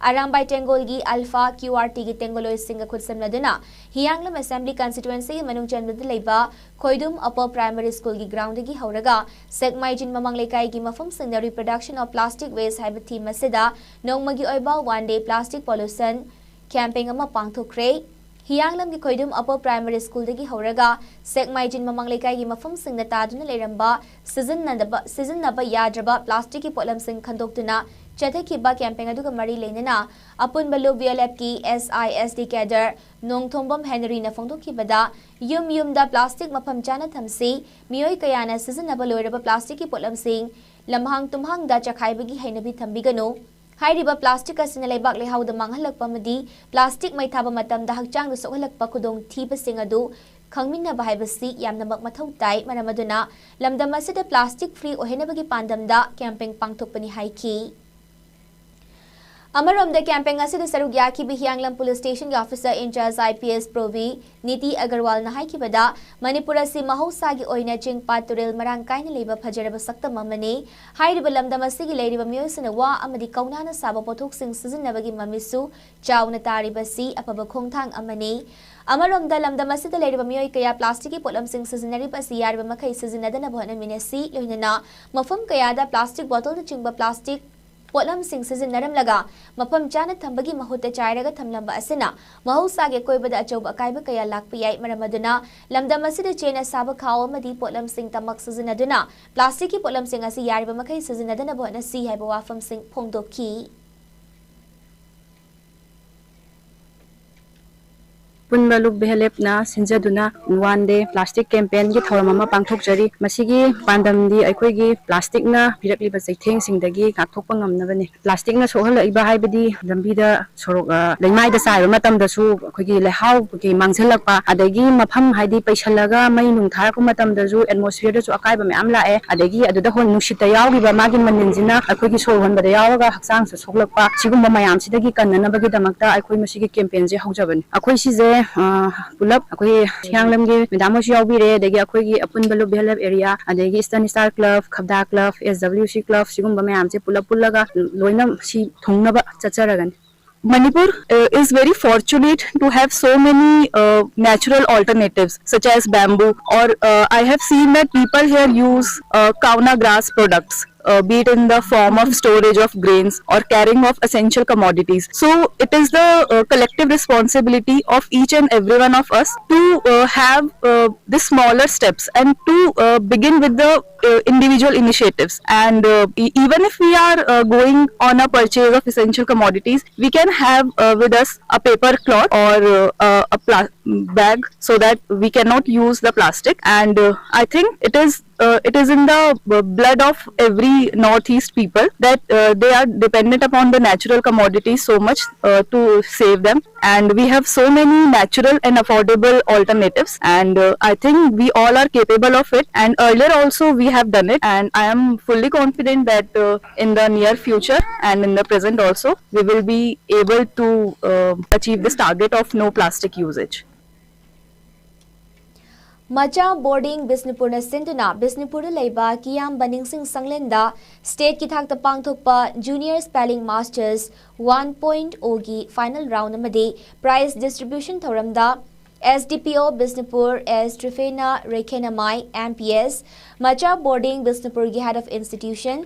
Arambai ꯇꯦꯡꯒꯣꯜꯒꯤ Alpha Q R Tꯒꯤ ꯇꯦꯡꯒꯣꯜꯂꯣꯏꯁꯤꯡꯒ ꯈꯨꯠꯁꯝꯅꯗꯨꯅ ꯍꯤꯌꯥꯡꯂꯝ Assembly Constituencyꯒꯤ ꯃꯅꯨꯡ ꯆꯟꯕꯗ ꯂꯩꯕ ꯈꯣꯏꯗꯨꯝ Upper Primary Schoolꯒꯤ groundꯗꯒꯤ ꯍꯧꯔꯒ ꯁꯦꯛꯃꯥꯏꯖꯤꯟ ꯃꯃꯥꯡ ꯂꯩꯀꯥꯏꯒꯤ ꯃꯐꯝꯁꯤꯡꯗ Reproduction of Plastic Waste ꯍꯥꯏꯕ theme ꯑꯁꯤꯗ ꯅꯣꯡꯃꯒꯤ ꯑꯣꯏꯕ one day plastic pollution campaign ꯑꯃ ꯄꯥꯡꯊꯣꯛꯈ꯭ꯔꯦ꯫ ꯍꯤꯌꯥꯡꯂꯝꯒꯤ ꯈꯣꯏꯗꯨꯝ ꯑꯄꯔ ꯄ꯭ꯔꯥꯏꯃꯔꯤ ꯁ꯭ꯀꯨꯜꯗꯒꯤ ꯍꯧꯔꯒ ꯁꯦꯛꯃꯥꯏꯖꯤꯟ ꯃꯃꯥꯡ ꯂꯩꯀꯥꯏꯒꯤ ꯃꯐꯝꯁꯤꯡꯗ ꯇꯥꯗꯨꯅ ꯂꯩꯔꯝꯕ ꯁꯤꯖꯤꯟꯅꯗꯕ ꯁꯤꯖꯤꯟꯅꯕ ꯌꯥꯗ꯭ꯔꯕ ꯄ꯭ꯂꯥꯁꯇꯤꯛꯀꯤ ꯄꯣꯠꯂꯝꯁꯤꯡ ꯈꯟꯗꯣꯛꯇꯨꯅ ꯆꯠꯊꯈꯤꯕ ꯀꯦꯝꯄꯦꯟ ꯑꯗꯨꯒ ꯃꯔꯤ ꯂꯩꯅꯅ ꯑꯄꯨꯟꯕ ꯂꯨꯞ ꯚꯤ ꯑꯦꯜ ꯑꯦꯐꯀꯤ ꯑꯦꯁ ꯑꯥꯏ ꯑꯦꯁ ꯗꯤ ꯀꯦꯗꯔ ꯅꯣꯡꯊꯣꯝꯕꯝ ꯍꯦꯅꯔꯤꯅ ꯐꯣꯡꯗꯣꯛꯈꯤꯕꯗ, ꯌꯨꯝ ꯌꯨꯝꯗ ꯄ꯭ꯂꯥꯁꯇꯤꯛ ꯃꯐꯝ ꯆꯥꯅ ꯊꯝꯁꯤ, ꯃꯤꯑꯣꯏ ꯀꯌꯥꯅ ꯁꯤꯖꯤꯟꯅꯕ ꯂꯣꯏꯔꯕ ꯄ꯭ꯂꯥꯁꯇꯤꯛꯀꯤ ꯄꯣꯠꯂꯝꯁꯤꯡ ꯂꯝꯍꯥꯡ ꯇꯨꯝꯍꯥꯡꯗ ꯆꯈꯥꯏꯕꯒꯤ ꯍꯩꯅꯕꯤ ꯊꯝꯕꯤꯒꯅꯨ, ꯍꯥꯏꯔꯤꯕ ꯄ꯭ꯂꯥꯁꯇꯤꯛ ꯑꯁꯤꯅ ꯂꯩꯕꯥꯛ ꯂꯩꯍꯥꯎꯗ ꯃꯥꯡꯍꯜꯂꯛꯄ ꯑꯃꯗꯤ ꯄ꯭ꯂꯥꯁꯇꯤꯛ ꯃꯩ ꯊꯥꯕ ꯃꯇꯝꯗ ꯍꯛꯆꯥꯡꯗ ꯁꯣꯛꯍꯜꯂꯛꯄ ꯈꯨꯗꯣꯡꯊꯤꯕꯁꯤꯡ ꯑꯗꯨ ꯈꯪꯃꯤꯟꯅꯕ ꯍꯥꯏꯕꯁꯤ ꯌꯥꯝꯅꯃꯛ ꯃꯊꯧ ꯇꯥꯏ꯫ ꯃꯔꯝ ꯑꯗꯨꯅ ꯂꯝꯗꯝ ꯑꯁꯤꯗ ꯄ꯭ꯂꯥꯁꯇꯤꯛ ꯐ꯭ꯔꯤ ꯑꯣꯏꯍꯟꯅꯕꯒꯤ ꯄꯥꯟꯗꯝꯗ ꯀꯦꯝꯄꯦꯟ ꯄꯥꯡꯊꯣꯛꯄꯅꯤ ꯍꯥꯏꯈꯤ꯫ ꯑꯃꯔꯣꯝꯗ ꯀꯦꯝꯄꯦꯟ ꯑꯁꯤꯗ ꯁꯔꯨꯛ ꯌꯥꯈꯤꯕ ꯍꯤꯌꯥꯡꯂꯝ ꯄꯨꯂꯤꯁ ꯁ꯭ꯇꯦꯁꯟꯒꯤ officer in charge I P S ꯄ꯭ꯔꯣꯕꯤ ꯅꯤꯇꯤ ꯑꯒꯔꯋꯥꯜꯅ ꯍꯥꯏꯈꯤꯕꯗ, ꯃꯅꯤꯄꯨꯔ ꯑꯁꯤ ꯃꯍꯧꯁꯥꯒꯤ ꯑꯣꯏꯅ ꯆꯤꯡ ꯄꯥꯠ ꯇꯨꯔꯦꯜ ꯃꯔꯥꯡ ꯀꯥꯏꯅ ꯂꯩꯕ ꯐꯖꯔꯕ ꯁꯛꯇꯝ ꯑꯃꯅꯤ꯫ ꯍꯥꯏꯔꯤꯕ ꯂꯝꯗꯝ ꯑꯁꯤꯒꯤ ꯂꯩꯔꯤꯕ ꯃꯤꯑꯣꯏꯁꯤꯡꯅ ꯋꯥ ꯑꯃꯗꯤ ꯀꯧꯅꯥꯅ ꯁꯥꯕ ꯄꯣꯠꯊꯣꯛꯁꯤꯡ ꯁꯤꯖꯤꯟꯅꯕꯒꯤ ꯃꯃꯤꯁꯨ ꯆꯥꯎꯅ ꯇꯥꯔꯤꯕꯁꯤ ꯑꯐꯕ ꯈꯣꯡꯊꯥꯡ ꯑꯃꯅꯤ꯫ ꯑꯃꯔꯣꯝꯗ ꯂꯝꯗꯝ ꯑꯁꯤꯗ ꯂꯩꯔꯤꯕ ꯃꯤꯑꯣꯏ ꯀꯌꯥ ꯄ꯭ꯂꯥꯁꯇꯤꯛꯀꯤ ꯄꯣꯠꯂꯝꯁꯤꯡ ꯁꯤꯖꯤꯟꯅꯔꯤꯕ ꯑꯁꯤ ꯌꯥꯔꯤꯕ ꯃꯈꯩ ꯁꯤꯖꯤꯟꯅꯗꯅꯕ ꯍꯣꯠꯅꯃꯤꯟꯅꯁꯤ꯫ ꯂꯣꯏꯅꯅ ꯃꯐꯝ ꯀꯌꯥꯗ ꯄ꯭ꯂꯥꯁꯇꯤꯛ ꯕꯣꯇꯜꯅꯆꯤꯡꯕ ꯄ꯭ꯂꯥꯁꯇꯤꯛ ꯄꯣꯠꯂꯝꯁꯤꯡ ꯁꯤꯖꯤꯟꯅꯔꯝꯂꯒ ꯃꯐꯝ ꯆꯥꯅ ꯊꯝꯕꯒꯤ ꯃꯍꯨꯠꯇ ꯆꯥꯏꯔꯒ ꯊꯝꯂꯝꯕ ꯑꯁꯤꯅ ꯃꯍꯧꯁꯥꯒꯤ ꯑꯀꯣꯏꯕꯗ ꯑꯆꯧꯕ ꯑꯀꯥꯏꯕ ꯀꯌꯥ ꯂꯥꯛꯄ ꯌꯥꯏ꯫ ꯃꯔꯝ ꯑꯗꯨꯅ ꯂꯝꯗꯝ ꯑꯁꯤꯗ ꯆꯦꯅ ꯁꯥꯕ ꯈꯥꯎ ꯑꯃꯗꯤ ꯄꯣꯠꯂꯝꯁꯤꯡ ꯇꯃꯛ ꯁꯤꯖꯤꯟꯅꯗꯨꯅ ꯄ꯭ꯂꯥꯁꯇꯤꯛꯀꯤ ꯄꯣꯠꯂꯝꯁꯤꯡ ꯑꯁꯤ ꯌꯥꯔꯤꯕ ꯃꯈꯩ ꯁꯤꯖꯤꯟꯅꯗꯅꯕ ꯍꯣꯠꯅꯁꯤ ꯍꯥꯏꯕ ꯋꯥꯐꯝꯁꯤꯡ ꯐꯣꯡꯗꯣꯛꯈꯤ꯫ ꯑꯄꯨꯟꯕ ꯂꯨꯞ ꯚꯤ ꯑꯦꯜ ꯑꯦꯐꯅ ꯁꯤꯟꯖꯗꯨꯅ ꯋꯥꯟ ꯗꯦ ꯄ꯭ꯂꯥꯁꯇꯤꯛ ꯀꯦꯝꯄꯦꯟꯒꯤ ꯊꯧꯔꯝ ꯑꯃ ꯄꯥꯡꯊꯣꯛꯆꯔꯤ꯫ ꯃꯁꯤꯒꯤ ꯄꯥꯟꯗꯝꯗꯤ ꯑꯩꯈꯣꯏꯒꯤ ꯄ꯭ꯂꯥꯁꯇꯤꯛꯅ ꯄꯤꯔꯛꯂꯤꯕ ꯆꯩꯊꯦꯡꯁꯤꯡꯗꯒꯤ ꯉꯥꯛꯊꯣꯛꯄ ꯉꯝꯅꯕꯅꯤ꯫ ꯄ꯭ꯂꯥꯁꯇꯤꯛꯅ ꯁꯣꯛꯍꯜꯂꯛꯏꯕ ꯍꯥꯏꯕꯗꯤ ꯂꯝꯕꯤꯗ ꯁꯣꯔꯣꯛ, ꯑ, ꯂꯩꯃꯥꯏꯗ ꯆꯥꯏꯕ ꯃꯇꯝꯗꯁꯨ ꯑꯩꯈꯣꯏꯒꯤ ꯂꯩꯍꯥꯎ ꯀꯩꯀꯩ ꯃꯥꯡꯁꯤꯜꯂꯛꯄ, ꯑꯗꯒꯤ ꯃꯐꯝ ꯍꯥꯏꯗꯤ ꯄꯩꯁꯜꯂꯒ ꯃꯩ ꯅꯨꯡ ꯊꯥꯔꯛꯄ ꯃꯇꯝꯗꯁꯨ ꯑꯦꯠꯃꯣꯁꯐꯤꯌꯔꯗꯁꯨ ꯑꯀꯥꯏꯕ ꯃꯌꯥꯝ ꯂꯥꯛꯑꯦ꯫ ꯑꯗꯒꯤ ꯑꯗꯨꯗ ꯍꯣꯟ-, ꯅꯨꯡꯁꯤꯠꯇ ꯌꯥꯎꯔꯤꯕ ꯃꯥꯒꯤ ꯃꯅꯤꯜꯁꯤꯅ ꯑꯩꯈꯣꯏꯒꯤ ꯁꯣꯔ ꯍꯣꯟꯕꯗ ꯌꯥꯎꯔꯒ ꯍꯛꯆꯥꯡꯁꯨ ꯁꯣꯛꯂꯛꯄ, ꯁꯤꯒꯨꯝꯕ ꯃꯌꯥꯝꯁꯤꯗꯒꯤ ꯀꯟꯅꯅꯕꯒꯤꯗꯃꯛꯇ ꯑꯩꯈꯣꯏ ꯃꯁꯤꯒꯤ ꯀꯦꯝꯄꯦꯟꯁꯦ ꯍꯧꯖꯕꯅꯤ꯫ ꯑꯩꯈꯣꯏ ꯁꯤꯁꯦ, ꯑ, ꯄꯨꯂꯞ ꯑꯩꯈꯣꯏ ꯍꯤꯌꯥꯡꯂꯝꯒꯤ ꯃꯦꯗꯥꯝ ꯍꯣꯏꯁꯨ ꯌꯥꯎꯕꯤꯔꯦ, ꯑꯗꯒꯤ ꯑꯩꯈꯣꯏꯒꯤ ꯑꯄꯨꯟꯕ ꯂꯨꯞ ꯚꯤ ꯑꯦꯜ ꯑꯦꯐ ꯑꯦꯔꯤꯌꯥ, ꯑꯗꯒꯤ ꯏꯁꯇꯔꯟ ꯁ꯭ꯇꯥꯔ ꯀ꯭ꯂꯕ, ꯈꯕꯗꯥ ꯀ꯭ꯂꯕ, ꯑꯦꯁ ꯗꯕ꯭ꯂꯤꯎ ꯁꯤ ꯀ꯭ꯂꯕ, ꯁꯤꯒꯨꯝꯕ ꯃꯌꯥꯝꯁꯦ ꯄꯨꯂꯞ ꯄꯨꯜꯂꯒ ꯂꯣꯏꯅ ꯁꯤ ꯊꯨꯡꯅꯕ ꯆꯠꯆꯔꯒꯅꯤ꯫ Manipur uh, is very fortunate to have so many uh, natural alternatives such as bamboo, or uh, I have seen that people here use uh, kauna grass products. uh, be it in the form of storage of grains or carrying of essential commodities. So it is the uh, collective responsibility of each and every one of us to uh, have uh, the smaller steps and to uh, begin with the uh, individual initiatives. And uh, e- even if we are uh, going on a purchase of essential commodities, we can have uh, with us a paper cloth or uh, a, a pla- bag, so that we cannot use the plastic. And uh, I think it is uh, it is in the uh, blood of every Northeast people that uh, they are dependent upon the natural commodities so much uh, to save them. And we have so many natural and affordable alternatives. And uh, I think we all are capable of it. And earlier also we have done it. And I am fully confident that uh, in the near future and in the present also, we will be able to uh, achieve this target of no plastic usage. ꯃꯆꯥ boarding ꯕꯤꯁꯅꯨꯄꯨꯔꯅ ꯁꯤꯟꯗꯨꯅ ꯕꯤꯁꯅꯨꯄꯨꯔꯗ ꯂꯩꯕ ꯀꯤꯌꯥꯝꯕ ꯅꯤꯡꯁꯤꯡ ꯁꯪꯂꯦꯟꯗ ꯁ꯭ꯇꯦꯠꯀꯤ ꯊꯥꯛꯇ ꯄꯥꯡꯊꯣꯛꯄ junior spelling masters one point ꯑꯣꯒꯤ ꯐꯥꯏꯅꯦꯜ ꯔꯥꯎꯟ ꯑꯃꯗꯤ ꯄ꯭ꯔꯥꯏꯖ ꯗꯤꯁꯇ꯭ꯔꯤꯕ꯭ꯌꯨꯁꯟ ꯊꯧꯔꯝꯗ S D P O Bishnupur S Triphena Rekhenmai M P S, ꯃꯆꯥ ꯕꯣꯔꯗꯤꯡ ꯕꯤꯁꯅꯨꯄꯨꯔꯒꯤ head of institution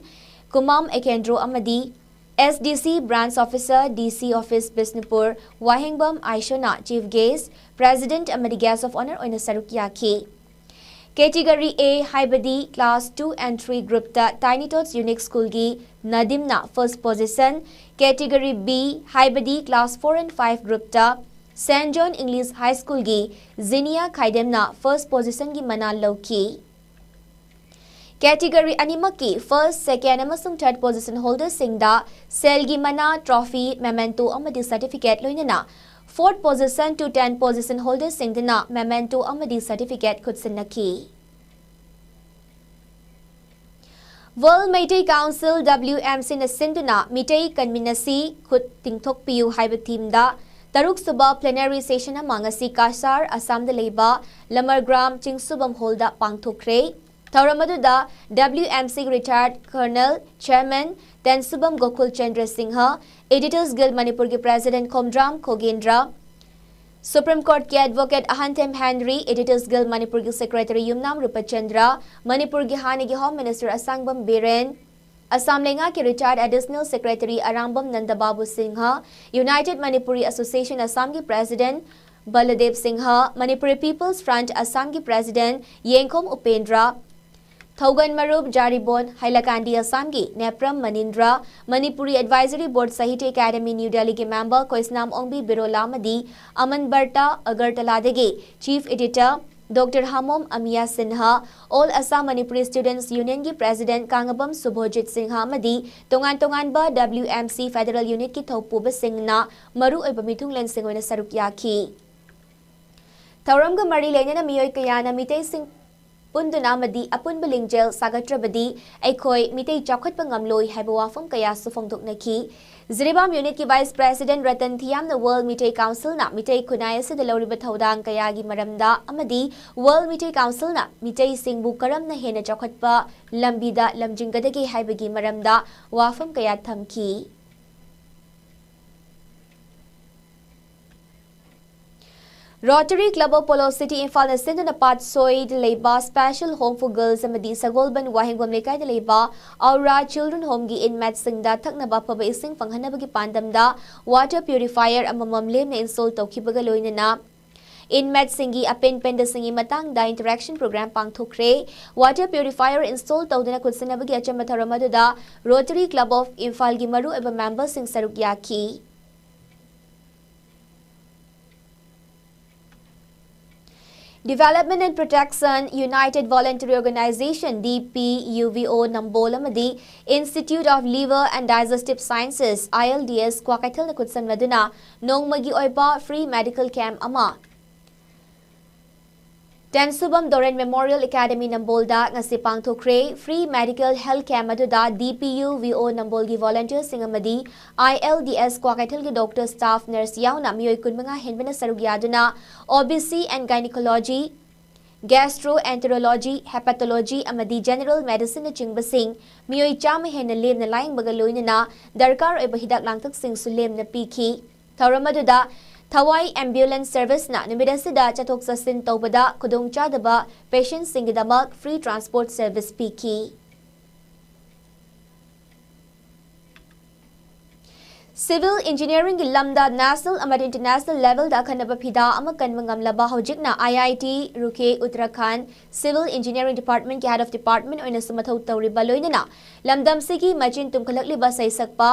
Kumam Ekendro ꯑꯃꯗꯤ S D C branch officer D C office Bishnupur Wahengbam Aishon chief guest, president ꯑꯃꯗꯤ guest of honour ꯑꯣꯏꯅ ꯁꯔꯨꯛ ꯌꯥꯈꯤ꯫ Category A ꯍꯥꯏꯕꯗꯤ class two and three groupꯇ Tiny Tots Unique Schoolꯒꯤ ꯅꯗꯤꯝꯅ first position, Category B ꯍꯥꯏꯕꯗꯤ class four and five groupꯇ Saint John English High Schoolꯒꯤ ꯖꯤꯅꯤꯌꯥ ꯈꯥꯏꯗꯦꯝꯅ first positionꯒꯤ ꯃꯅꯥ ꯂꯧꯈꯤ꯫ Category ꯑꯅꯤꯃꯛꯀꯤ first, second ꯑꯃꯁꯨꯡ third position holderꯁꯤꯡꯗ ꯁꯦꯜꯒꯤ ꯃꯅꯥ, trophy, memento ꯑꯃꯗꯤ certificate ꯂꯣꯏꯅꯅ fourth position to ten position holderꯁꯤꯡꯗꯅ memento ꯑꯃꯗꯤ certificate ꯈꯨꯠꯁꯤꯟꯅꯈꯤ꯫ World Meitei Council W M Cꯅ ꯁꯤꯟꯗꯨꯅ ꯃꯤꯇꯩ ꯀꯟꯃꯤꯟꯅꯁꯤ, ꯈꯨꯠ ꯇꯤꯡꯊꯣꯛꯄꯤꯌꯨ ꯍꯥꯏꯕ themeꯗ ꯇꯔꯨꯛꯁꯨꯕ plenary session ꯑꯃ ꯉꯁꯤ ꯀꯁꯥꯔ, ꯑꯁꯥꯝꯗ ꯂꯩꯕ ꯂꯃꯔꯒ꯭ꯔꯥꯝ ꯆꯤꯡꯁꯨꯕꯝ ꯍꯣꯜꯗ ꯄꯥꯡꯊꯣꯛꯈ꯭ꯔꯦ꯫ ꯊꯧꯔꯝ ꯑꯗꯨꯗ W M C retired colonel chairman Tensubam Gokul Chandra Singh, Editors Guild ꯃꯅꯤꯄꯨꯔꯒꯤ president ꯈꯣꯝꯗ꯭ꯔꯥꯝ ꯈꯣꯒꯦꯟꯗ꯭ꯔ, Supreme Courtꯀꯤ advocate Ahanthem Henry, Editors Guild ꯃꯅꯤꯄꯨꯔꯒꯤ secretary ꯌꯨꯝꯅꯥꯝ ꯔꯨꯄꯆꯟꯗ꯭ꯔ, ꯃꯅꯤꯄꯨꯔꯒꯤ ꯍꯥꯟꯅꯒꯤ Home Minister ꯑꯁꯥꯡꯕꯝ ꯕꯤꯔꯦꯟ, ꯑꯁꯥꯝ ꯂꯩꯉꯥꯛꯀꯤ retired additional secretary ꯑꯔꯥꯡꯕꯝ ꯅꯟꯗꯕꯥꯕꯨ Singh, United Manipuri Association ꯑꯁꯥꯝꯒꯤ president ꯕꯂꯗꯦꯕ Singh, Manipuri People's Front ꯑꯁꯥꯝꯒꯤ president ꯌꯦꯡꯈꯣꯝ ꯎꯄꯦꯟꯗ꯭ꯔ, ꯊꯧꯒꯟ ꯃꯔꯨꯞ ꯖꯥꯔꯤꯕꯣꯟ, ꯍꯥꯏꯂꯥꯀꯥꯟꯗꯤ ꯑꯁꯥꯝꯒꯤ Nepram ꯃꯅꯤꯟꯗ꯭ꯔ, Manipuri Advisory Board Sahitya Academy New Delhi ꯒꯤ member ꯈꯣꯏꯁꯅꯥꯝ ꯑꯣꯡꯕꯤ ꯕꯤꯔꯣꯂꯥ ꯑꯃꯗꯤ ꯑꯃꯟ ꯕꯔꯇꯥ, ꯑꯒꯔꯇꯂꯥꯗꯒꯤ chief editor Doctor ꯍꯥꯃꯣꯝ ꯑꯃꯤꯌꯥ ꯁꯤꯟꯍ, All Assam Manipuri Students Union ꯒꯤ president ꯀꯥꯡꯉꯕꯝ ꯁꯨꯚꯣꯖꯤꯠ ꯁꯤꯡꯍ ꯑꯃꯗꯤ ꯇꯣꯉꯥꯟ ꯇꯣꯉꯥꯟꯕ W M C federal unit ꯀꯤ ꯊꯧꯄꯨꯕꯁꯤꯡꯅ ꯃꯔꯨꯑꯣꯏꯕ ꯃꯤꯊꯨꯡꯂꯦꯟꯁꯤꯡ ꯑꯣꯏꯅ ꯁꯔꯨꯛ ꯌꯥꯈꯤ꯫ ꯊꯧꯔꯝꯒ ꯃꯔꯤ ꯂꯩꯅꯅ ꯃꯤꯑꯣꯏ ꯀꯌꯥꯅ ꯃꯤꯇꯩꯁꯤꯡ ꯄꯨꯟꯗꯨꯅ ꯑꯃꯗꯤ ꯑꯄꯨꯟꯕ ꯂꯤꯡꯖꯦꯜ ꯁꯥꯒꯠꯇ꯭ꯔꯕꯗꯤ ꯑꯩꯈꯣꯏ ꯃꯤꯇꯩ ꯆꯥꯎꯈꯠꯄ ꯉꯝꯂꯣꯏ ꯍꯥꯏꯕ ꯋꯥꯐꯝ ꯀꯌꯥꯁꯨ ꯐꯣꯡꯗꯣꯛꯅꯈꯤ꯫ ꯖꯤꯔꯤꯕꯥꯝ unit ꯀꯤ vice president Ratan ꯊꯤꯌꯥꯝꯅ World Meitei Council ꯅ ꯃꯤꯇꯩ ꯈꯨꯟꯅꯥꯏ ꯑꯁꯤꯗ ꯂꯧꯔꯤꯕ ꯊꯧꯗꯥꯡ ꯀꯌꯥꯒꯤ ꯃꯔꯝꯗ ꯑꯃꯗꯤ World ꯃꯤꯇꯩ Council ꯅ ꯃꯤꯇꯩꯁꯤꯡꯕꯨ ꯀꯔꯝꯅ ꯍꯦꯟꯅ ꯆꯥꯎꯈꯠꯄ ꯂꯝꯕꯤꯗ ꯂꯝꯖꯤꯡꯒꯗꯒꯦ ꯍꯥꯏꯕꯒꯤ ꯃꯔꯝꯗ ꯋꯥꯐꯝ ꯀꯌꯥ ꯊꯝꯈꯤ꯫ Rotary Club of Polo City ꯏꯝꯐꯥꯜꯅ ꯁꯤꯟꯗꯨꯅ ꯄꯥꯠꯁꯣꯏꯗ ꯂꯩꯕ Special Home for Girls ꯑꯃꯗꯤ ꯁꯒꯣꯜꯕꯟ ꯋꯥꯍꯦꯡꯕꯝ ꯂꯩꯀꯥꯏꯗ ꯂꯩꯕ Aura Children Home ꯒꯤ inmate ꯁꯤꯡꯗ ꯊꯛꯅꯕ ꯑꯐꯕ ꯏꯁꯤꯡ ꯐꯪꯍꯟꯅꯕꯒꯤ ꯄꯥꯟꯗꯝꯗ water purifier ꯑꯃꯃꯝ ꯂꯦꯝꯅ install ꯇꯧꯈꯤꯕꯒ ꯂꯣꯏꯅꯅ inmate ꯁꯤꯡꯒꯤ ꯑꯄꯦꯟ ꯄꯦꯟꯗꯁꯤꯡꯒꯤ ꯃꯇꯥꯡꯗ interaction program ꯄꯥꯡꯊꯣꯛꯈ꯭ꯔꯦ꯫ Water purifier install ꯇꯧꯗꯨꯅ ꯈꯨꯠꯁꯤꯟꯅꯕꯒꯤ ꯑꯆꯝꯕ ꯊꯧꯔꯝ ꯑꯗꯨꯗ Rotary Club of ꯏꯝꯐꯥꯜꯒꯤ ꯃꯔꯨꯑꯣꯏꯕ member ꯁꯤꯡ ꯁꯔꯨꯛ ꯌꯥꯈꯤ꯫ Development and Protection United Voluntary Organization, D P U V O, ꯅꯝꯕꯣꯜ ꯑꯃꯗꯤ Institute of Liver and Digestive Sciences, I L D S, ꯀ꯭ꯋꯥꯀꯩꯊꯦꯜꯅ ꯈꯨꯠꯁꯝꯅꯗꯨꯅ ꯅꯣꯡꯃꯒꯤ ꯑꯣꯏꯕ free medical camp ꯑꯃ ꯇꯦꯟꯁꯨꯕꯝ ꯗꯣꯔꯦꯟ Memorial Academy ꯅꯝꯕꯣꯜꯗ ꯉꯁꯤ ꯄꯥꯡꯊꯣꯛꯈ꯭ꯔꯦ꯫ Free medical health camp ꯑꯗꯨꯗ D P U V O ꯅꯝꯕꯣꯜꯒꯤ volunteer ꯁꯤꯡ ꯑꯃꯗꯤ I L D S ꯀ꯭ꯋꯥꯀꯩꯊꯦꯜꯒꯤ doctor, staff, nurse ꯌꯥꯎꯅ ꯃꯤꯑꯣꯏ ꯀꯨꯟꯃꯉꯥ ꯍꯦꯟꯕꯅ ꯁꯔꯨꯛ ꯌꯥꯗꯨꯅ O B C and Gynecology, Gastroenterology, Hepatology ꯑꯃꯗꯤ General Medicine ꯅꯆꯤꯡꯕꯁꯤꯡ ꯃꯤꯑꯣꯏ ꯆꯥꯝꯃ ꯍꯦꯟꯅ ꯂꯦꯝꯅ ꯂꯥꯌꯦꯡꯕꯒ ꯂꯣꯏꯅꯅ ꯗꯔꯀꯥꯔ ꯑꯣꯏꯕ ꯍꯤꯗꯥꯛ ꯂꯥꯡꯊꯛꯁꯤꯡꯁꯨ ꯂꯦꯝꯅ ꯄꯤꯈꯤ꯫ ꯊꯧꯔꯝ ꯑꯗꯨꯗ ꯊꯋꯥꯏ ambulance service ꯅ ꯅꯨꯃꯤꯠ ꯑꯁꯤꯗ ꯆꯠꯊꯣꯛ ꯆꯠꯁꯤꯟ ꯇꯧꯕꯗ ꯈꯨꯗꯣꯡꯆꯥꯗꯕ patient ꯁꯤꯡꯒꯤꯗꯃꯛ free transport service ꯄꯤꯈꯤ꯫ Civil Engineeringꯒꯤ ꯂꯝꯗ national ꯑꯃꯗꯤ international levelꯗ ꯑꯈꯟꯅꯕ ꯐꯤꯗꯥ ꯑꯃ ꯀꯟꯕ ꯉꯝꯂꯕ ꯍꯧꯖꯤꯛꯅ I I T Roorkee Uttarakhand Civil Engineering Departmentꯀꯤ Head of Department ꯑꯣꯏꯅꯁꯨ ꯃꯊꯧ ꯇꯧꯔꯤꯕ ꯂꯣꯏꯅꯅ ꯂꯝꯗꯝꯁꯤꯒꯤ ꯃꯆꯤꯟ ꯇꯨꯝꯈꯠꯂꯛꯂꯤꯕ ꯁꯩꯁꯛꯄ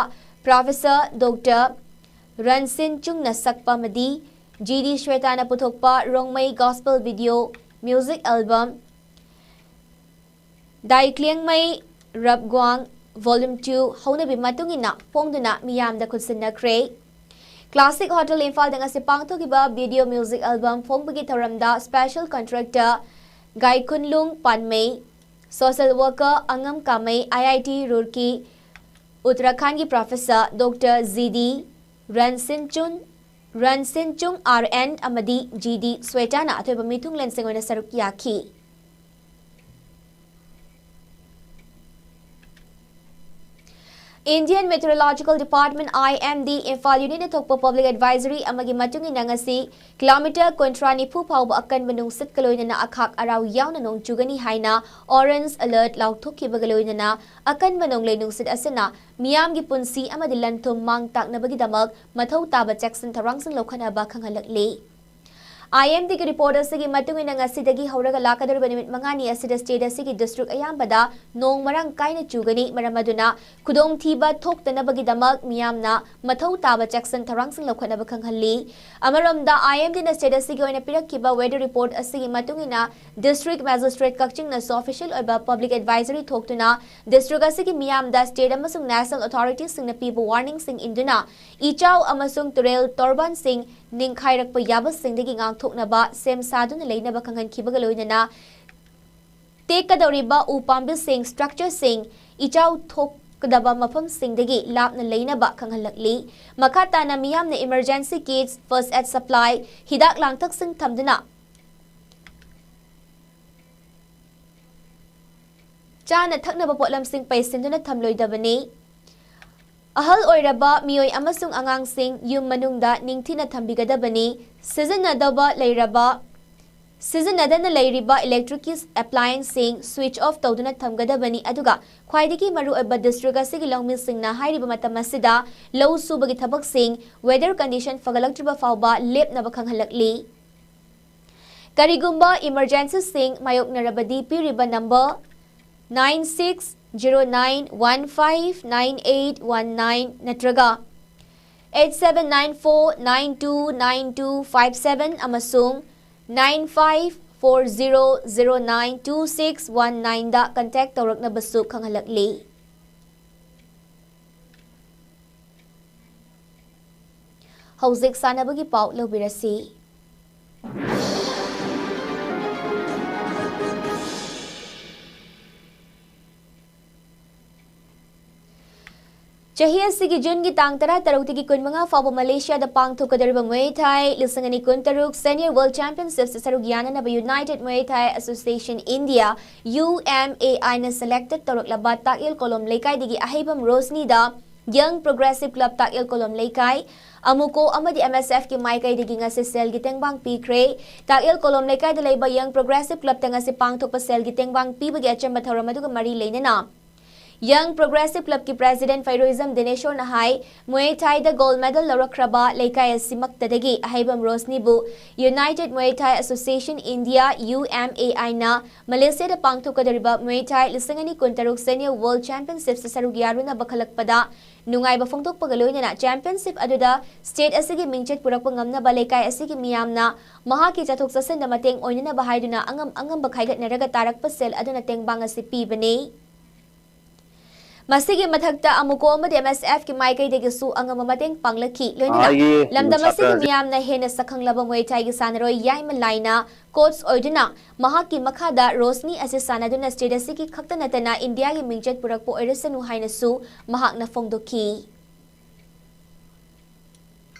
Professor Doctor Ransinchungꯅ ꯁꯛꯄ ꯑꯃꯗꯤ G D Shwetana ꯄꯨꯊꯣꯛꯄ Rongmei Gospel Video Music Album Daiklengmei Rapguang Volume two ꯍꯧꯅꯕꯤ ꯃꯇꯨꯡ ꯏꯟꯅ ꯐꯣꯡꯗꯨꯅ ꯃꯤꯌꯥꯝꯗ ꯈꯨꯠꯁꯤꯟꯅꯈ꯭ꯔꯦ꯫ Classic Hotel ꯏꯝꯐꯥꯜꯗ ꯉꯁꯤ ꯄꯥꯡꯊꯣꯛꯈꯤꯕ video music album ꯐꯣꯡꯕꯒꯤ ꯊꯧꯔꯝꯗ special contractor ꯒꯥꯏꯈꯨꯟꯂꯨꯡ ꯄꯥꯟꯃꯩ, social worker ꯑꯉꯝ ꯀꯥꯃꯩ, I I T Roorkee Uttarakhandꯒꯤ Professor Doctor G D Ransinchun, Ransinchung R N ꯑꯃꯗꯤ G D Shwetana ꯑꯊꯣꯏꯕ ꯃꯤꯊꯨꯡꯂꯦꯟꯁꯤꯡ ꯑꯣꯏꯅ ꯁꯔꯨꯛ ꯌꯥꯈꯤ꯫ Indian Meteorological Department, I M D, Imphal unitꯅ ꯊꯣꯛꯄ public advisory ꯑꯃꯒꯤ ꯃꯇꯨꯡ ꯏꯟꯅ ꯉꯁꯤ kilometre ꯀꯨꯟꯊ꯭ꯔꯥ ꯅꯤꯐꯨ ꯐꯥꯎꯕ ꯑꯀꯟꯕ ꯅꯨꯡꯁꯤꯠꯀ ꯂꯣꯏꯅꯅ ꯑꯈꯥꯛ ꯑꯔꯥꯎ ꯌꯥꯎꯅ ꯅꯣꯡ ꯆꯨꯒꯅꯤ ꯍꯥꯏꯅ orange alert ꯂꯥꯎꯊꯣꯛꯈꯤꯕꯒ ꯂꯣꯏꯅꯅ ꯑꯀꯟꯕ ꯅꯣꯡꯂꯩ ꯅꯨꯡꯁꯤꯠ ꯑꯁꯤꯅ ꯃꯤꯌꯥꯝꯒꯤ ꯄꯨꯟꯁꯤ ꯑꯃꯗꯤ ꯂꯟ ꯊꯨꯝ ꯃꯥꯡ ꯇꯥꯛꯅꯕꯒꯤꯗꯃꯛ ꯃꯊꯧ ꯇꯥꯕ ꯆꯦꯛꯁꯤꯟ ꯊꯧꯔꯥꯡꯁꯤꯡ ꯂꯧꯈꯠꯅꯕ ꯈꯪꯍꯜꯂꯛꯂꯤ꯫ I M Dꯒꯤ report ꯑꯁꯤꯒꯤ ꯃꯇꯨꯡ ꯏꯟꯅ ꯉꯁꯤꯗꯒꯤ ꯍꯧꯔꯒ ꯂꯥꯛꯀꯗꯧꯔꯤꯕ ꯅꯨꯃꯤꯠ ꯃꯉꯥꯅꯤ ꯑꯁꯤꯗ state ꯑꯁꯤꯒꯤ district ꯑꯌꯥꯝꯕꯗ ꯅꯣꯡ ꯃꯔꯥꯡ ꯀꯥꯏꯅ ꯆꯨꯒꯅꯤ꯫ ꯃꯔꯝ ꯑꯗꯨꯅ ꯈꯨꯗꯣꯡꯊꯤꯕ ꯊꯣꯛꯇꯅꯕꯒꯤꯗꯃꯛ ꯃꯤꯌꯥꯝꯅ ꯃꯊꯧ ꯇꯥꯕ ꯆꯦꯛꯁꯤꯟ ꯊꯧꯔꯥꯡꯁꯤꯡ ꯂꯧꯈꯠꯅꯕ ꯈꯪꯍꯜꯂꯤ꯫ ꯑꯃꯔꯣꯝꯗ, I M Dꯅ state ꯑꯁꯤꯒꯤ ꯑꯣꯏꯅ ꯄꯤꯔꯛꯈꯤꯕ weather report ꯑꯁꯤꯒꯤ ꯃꯇꯨꯡ ꯏꯟꯅ district magistrate ꯀꯛꯆꯤꯡꯅꯁꯨ official ꯑꯣꯏꯕ public advisory ꯊꯣꯛꯇꯨꯅ district ꯑꯁꯤꯒꯤ ꯃꯤꯌꯥꯝꯗ state ꯑꯃꯁꯨꯡ national authorityꯁꯤꯡꯅ ꯄꯤꯕ warningꯁꯤꯡ ꯏꯟꯗꯨꯅ ꯏꯆꯥꯎ ꯑꯃꯁꯨꯡ ꯇꯨꯔꯦꯜ ꯇꯣꯔꯕꯥꯟꯁꯤꯡ ꯅꯤꯡꯈꯥꯏꯔꯛꯄ ꯌꯥꯕꯁꯤꯡꯗꯒꯤ ꯉꯥꯛꯊꯣꯛꯅꯕ ꯁꯦꯝ ꯁꯥꯗꯨꯅ ꯂꯩꯅꯕ ꯈꯪꯍꯟꯈꯤꯕꯒ ꯂꯣꯏꯅꯅ ꯇꯦꯛꯀꯗꯧꯔꯤꯕ ꯎ ꯄꯥꯝꯕꯤꯁꯤꯡ, structureꯁꯤꯡ, ꯏꯆꯥꯎ ꯊꯣꯛꯀꯗꯕ ꯃꯐꯝꯁꯤꯡꯗꯒꯤ ꯂꯥꯞꯅ ꯂꯩꯅꯕ ꯈꯪꯍꯜꯂꯛꯂꯤ꯫ ꯃꯈꯥ ꯇꯥꯅ ꯃꯤꯌꯥꯝꯅ emergency kits, first aid supply, ꯍꯤꯗꯥꯛ ꯂꯥꯡꯊꯛꯁꯤꯡ ꯊꯝꯗꯨꯅ ꯆꯥꯅ ꯊꯛꯅꯕ ꯄꯣꯠꯂꯝꯁꯤꯡ ꯄꯩꯁꯤꯟꯗꯨꯅ ꯊꯝꯂꯣꯏꯗꯕꯅꯤ꯫ ꯑꯍꯜ ꯑꯣꯏꯔꯕ ꯃꯤꯑꯣꯏ ꯑꯃꯁꯨꯡ ꯑꯉꯥꯡꯁꯤꯡ ꯌꯨꯝ ꯃꯅꯨꯡꯗ ꯅꯤꯡꯊꯤꯅ ꯊꯝꯕꯤꯒꯗꯕꯅꯤ꯫ ꯁꯤꯖꯤꯟꯅꯗꯕ ꯂꯩꯔꯕ ꯁꯤꯖꯤꯟꯅꯗꯅ ꯂꯩꯔꯤꯕ electric applianceꯁꯤꯡ switch off ꯇꯧꯗꯨꯅ ꯊꯝꯒꯗꯕꯅꯤ, ꯑꯗꯨꯒ ꯈ꯭ꯋꯥꯏꯗꯒꯤ ꯃꯔꯨꯑꯣꯏꯕ district ꯑꯁꯤꯒꯤ ꯂꯧꯃꯤꯁꯤꯡꯅ ꯍꯥꯏꯔꯤꯕ ꯃꯇꯝ ꯑꯁꯤꯗ ꯂꯧ ꯁꯨꯕꯒꯤ ꯊꯕꯛꯁꯤꯡ weather condition ꯐꯒꯠꯂꯛꯇ꯭ꯔꯤꯕ ꯐꯥꯎꯕ ꯂꯦꯞꯅꯕ ꯈꯪꯍꯜꯂꯛꯂꯤ꯫ ꯀꯔꯤꯒꯨꯝꯕ emergencyꯁꯤꯡ ꯃꯥꯌꯣꯛꯅꯔꯕꯗꯤ ꯄꯤꯔꯤꯕ number nine six zero nine one five nine eight one nine ꯅꯠꯇ꯭ꯔꯒ eight seven nine four nine two nine two five seven ꯑꯃꯁꯨꯡ nine five four zero zero nine two six one nineꯗ contact ꯇꯧꯔꯛꯅꯕꯁꯨ ꯈꯪꯍꯜꯂꯛꯂꯤ꯫ ꯍꯧꯖꯤꯛ ꯁꯥꯟꯅꯕꯒꯤ ꯄꯥꯎ ꯂꯧꯕꯤꯔꯁꯤ꯫ ꯆꯍꯤ ꯑꯁꯤꯒꯤ ꯖꯨꯟꯒꯤ ꯇꯥꯡ ꯇꯔꯥꯇꯔꯨꯛꯇꯒꯤ ꯀꯨꯟꯃꯉꯥ ꯐꯥꯎꯕ ꯃꯂꯦꯁꯤꯌꯥꯗ ꯄꯥꯡꯊꯣꯛꯀꯗꯧꯔꯤꯕ ꯃꯨꯌꯦ ꯊꯥꯏ ꯂꯤꯁꯤꯡ ꯑꯅꯤ ꯀꯨꯟꯇꯔꯨꯛ Senior World Championshipꯁꯇ ꯁꯔꯨꯛ ꯌꯥꯅꯅꯕ United Muay Thai Association India, UMAIꯅ selected ꯇꯧꯔꯛꯂꯕ ꯇꯥꯛꯌꯦꯜ ꯀꯣꯂꯣꯝ ꯂꯩꯀꯥꯏꯗꯒꯤ ꯑꯍꯩꯕꯝ ꯔꯣꯁꯅꯤꯗ Young Progressive Club ꯇꯥꯛꯌꯦꯜ ꯀꯣꯂꯣꯝ ꯂꯩꯀꯥꯏ, ꯑꯃꯨꯀꯣ ꯑꯃꯗꯤ MSFꯀꯤ ꯃꯥꯏꯀꯩꯗꯒꯤ ꯉꯁꯤ ꯁꯦꯜꯒꯤ ꯇꯦꯡꯕꯥꯡ ꯄꯤꯈ꯭ꯔꯦ꯫ ꯇꯥꯛꯌꯦꯜ ꯀꯣꯂꯣꯝ ꯂꯩꯀꯥꯏꯗ ꯂꯩꯕ Young Progressive Clubꯇ ꯉꯁꯤ ꯄꯥꯡꯊꯣꯛꯄ ꯁꯦꯜꯒꯤ ꯇꯦꯡꯕꯥꯡ ꯄꯤꯕꯒꯤ ꯑꯆꯝꯕ ꯊꯧꯔꯝ ꯑꯗꯨꯒ ꯃꯔꯤ ꯂꯩꯅꯅ Young Progressive Clubꯀꯤ President ꯐꯩꯔꯣꯏꯖꯝ ꯗꯤꯅꯦꯁꯣꯔꯅ ꯍꯥꯏ, ꯃꯨꯌꯦ ꯊꯥꯏꯗ gold medal ꯂꯧꯔꯛꯈ꯭ꯔꯕ ꯂꯩꯀꯥꯏ ꯑꯁꯤꯃꯛꯇꯗꯒꯤ ꯑꯍꯩꯕꯝ ꯔꯣꯁꯅꯤꯕꯨ United Muay Thai Association India, UMAIꯅ ꯃꯂꯦꯁꯤꯌꯥꯗ ꯄꯥꯡꯊꯣꯛꯀꯗꯧꯔꯤꯕ ꯃꯨꯌꯦ ꯊꯥꯏ ꯂꯤꯁꯤꯡ ꯑꯅꯤ ꯀꯨꯟꯇꯔꯨꯛ Senior World Championshipꯁꯇ ꯁꯔꯨꯛ ꯌꯥꯔꯨꯅꯕ ꯈꯜꯂꯛꯄꯗ ꯅꯨꯡꯉꯥꯏꯕ ꯐꯣꯡꯗꯣꯛꯄꯒ ꯂꯣꯏꯅꯅ championship ꯑꯗꯨꯗ state ꯑꯁꯤꯒꯤ ꯃꯤꯡꯆꯠ ꯄꯨꯔꯛꯄ ꯉꯝꯅꯕ ꯂꯩꯀꯥꯏ ꯑꯁꯤꯒꯤ ꯃꯤꯌꯥꯝꯅ ꯃꯍꯥꯛꯀꯤ ꯆꯠꯊꯣꯛ ꯆꯠꯁꯤꯟꯗ ꯃꯇꯦꯡ ꯑꯣꯏꯅꯅꯕ ꯍꯥꯏꯗꯨꯅ ꯑꯉꯝ ꯑꯉꯝꯕ ꯈꯥꯏꯒꯠꯅꯔꯒ ꯇꯥꯔꯛꯄ ꯁꯦꯜ ꯑꯗꯨꯅ ꯇꯦꯡꯕꯥꯡ ꯑꯁꯤ ꯄꯤꯕꯅꯤ꯫ ꯃꯁꯤꯒꯤ ꯃꯊꯛꯇ ꯑꯃꯨꯀꯣ ꯑꯃꯗꯤ MSFꯀꯤ ꯃꯥꯏꯀꯩꯗꯒꯤꯁꯨ ꯑꯉꯝꯕ ꯃꯇꯦꯡ ꯄꯥꯡꯂꯛꯈꯤ꯫ ꯂꯣꯏꯅꯅ ꯂꯝꯗꯝ ꯑꯁꯤꯒꯤ ꯃꯤꯌꯥꯝꯅ ꯍꯦꯟꯅ ꯁꯛꯈꯪꯂꯕ ꯃꯨꯌꯦ ꯊꯥꯏꯒꯤ ꯁꯥꯟꯅꯔꯣꯏ ꯌꯥꯏꯃ ꯂꯥꯏꯅ coach ꯑꯣꯏꯗꯨꯅ ꯃꯍꯥꯛꯀꯤ ꯃꯈꯥꯗ ꯔꯣꯁꯅꯤ ꯑꯁꯤ ꯁꯥꯟꯅꯗꯨꯅ state ꯑꯁꯤꯒꯤ ꯈꯛꯇ ꯅꯠꯇꯅ ꯏꯟꯗꯤꯌꯥꯒꯤ ꯃꯤꯡꯆꯠ ꯄꯨꯔꯛꯄ ꯑꯣꯏꯔꯁꯅꯨ ꯍꯥꯏꯅꯁꯨ ꯃꯍꯥꯛꯅ ꯐꯣꯡꯗꯣꯛꯈꯤ꯫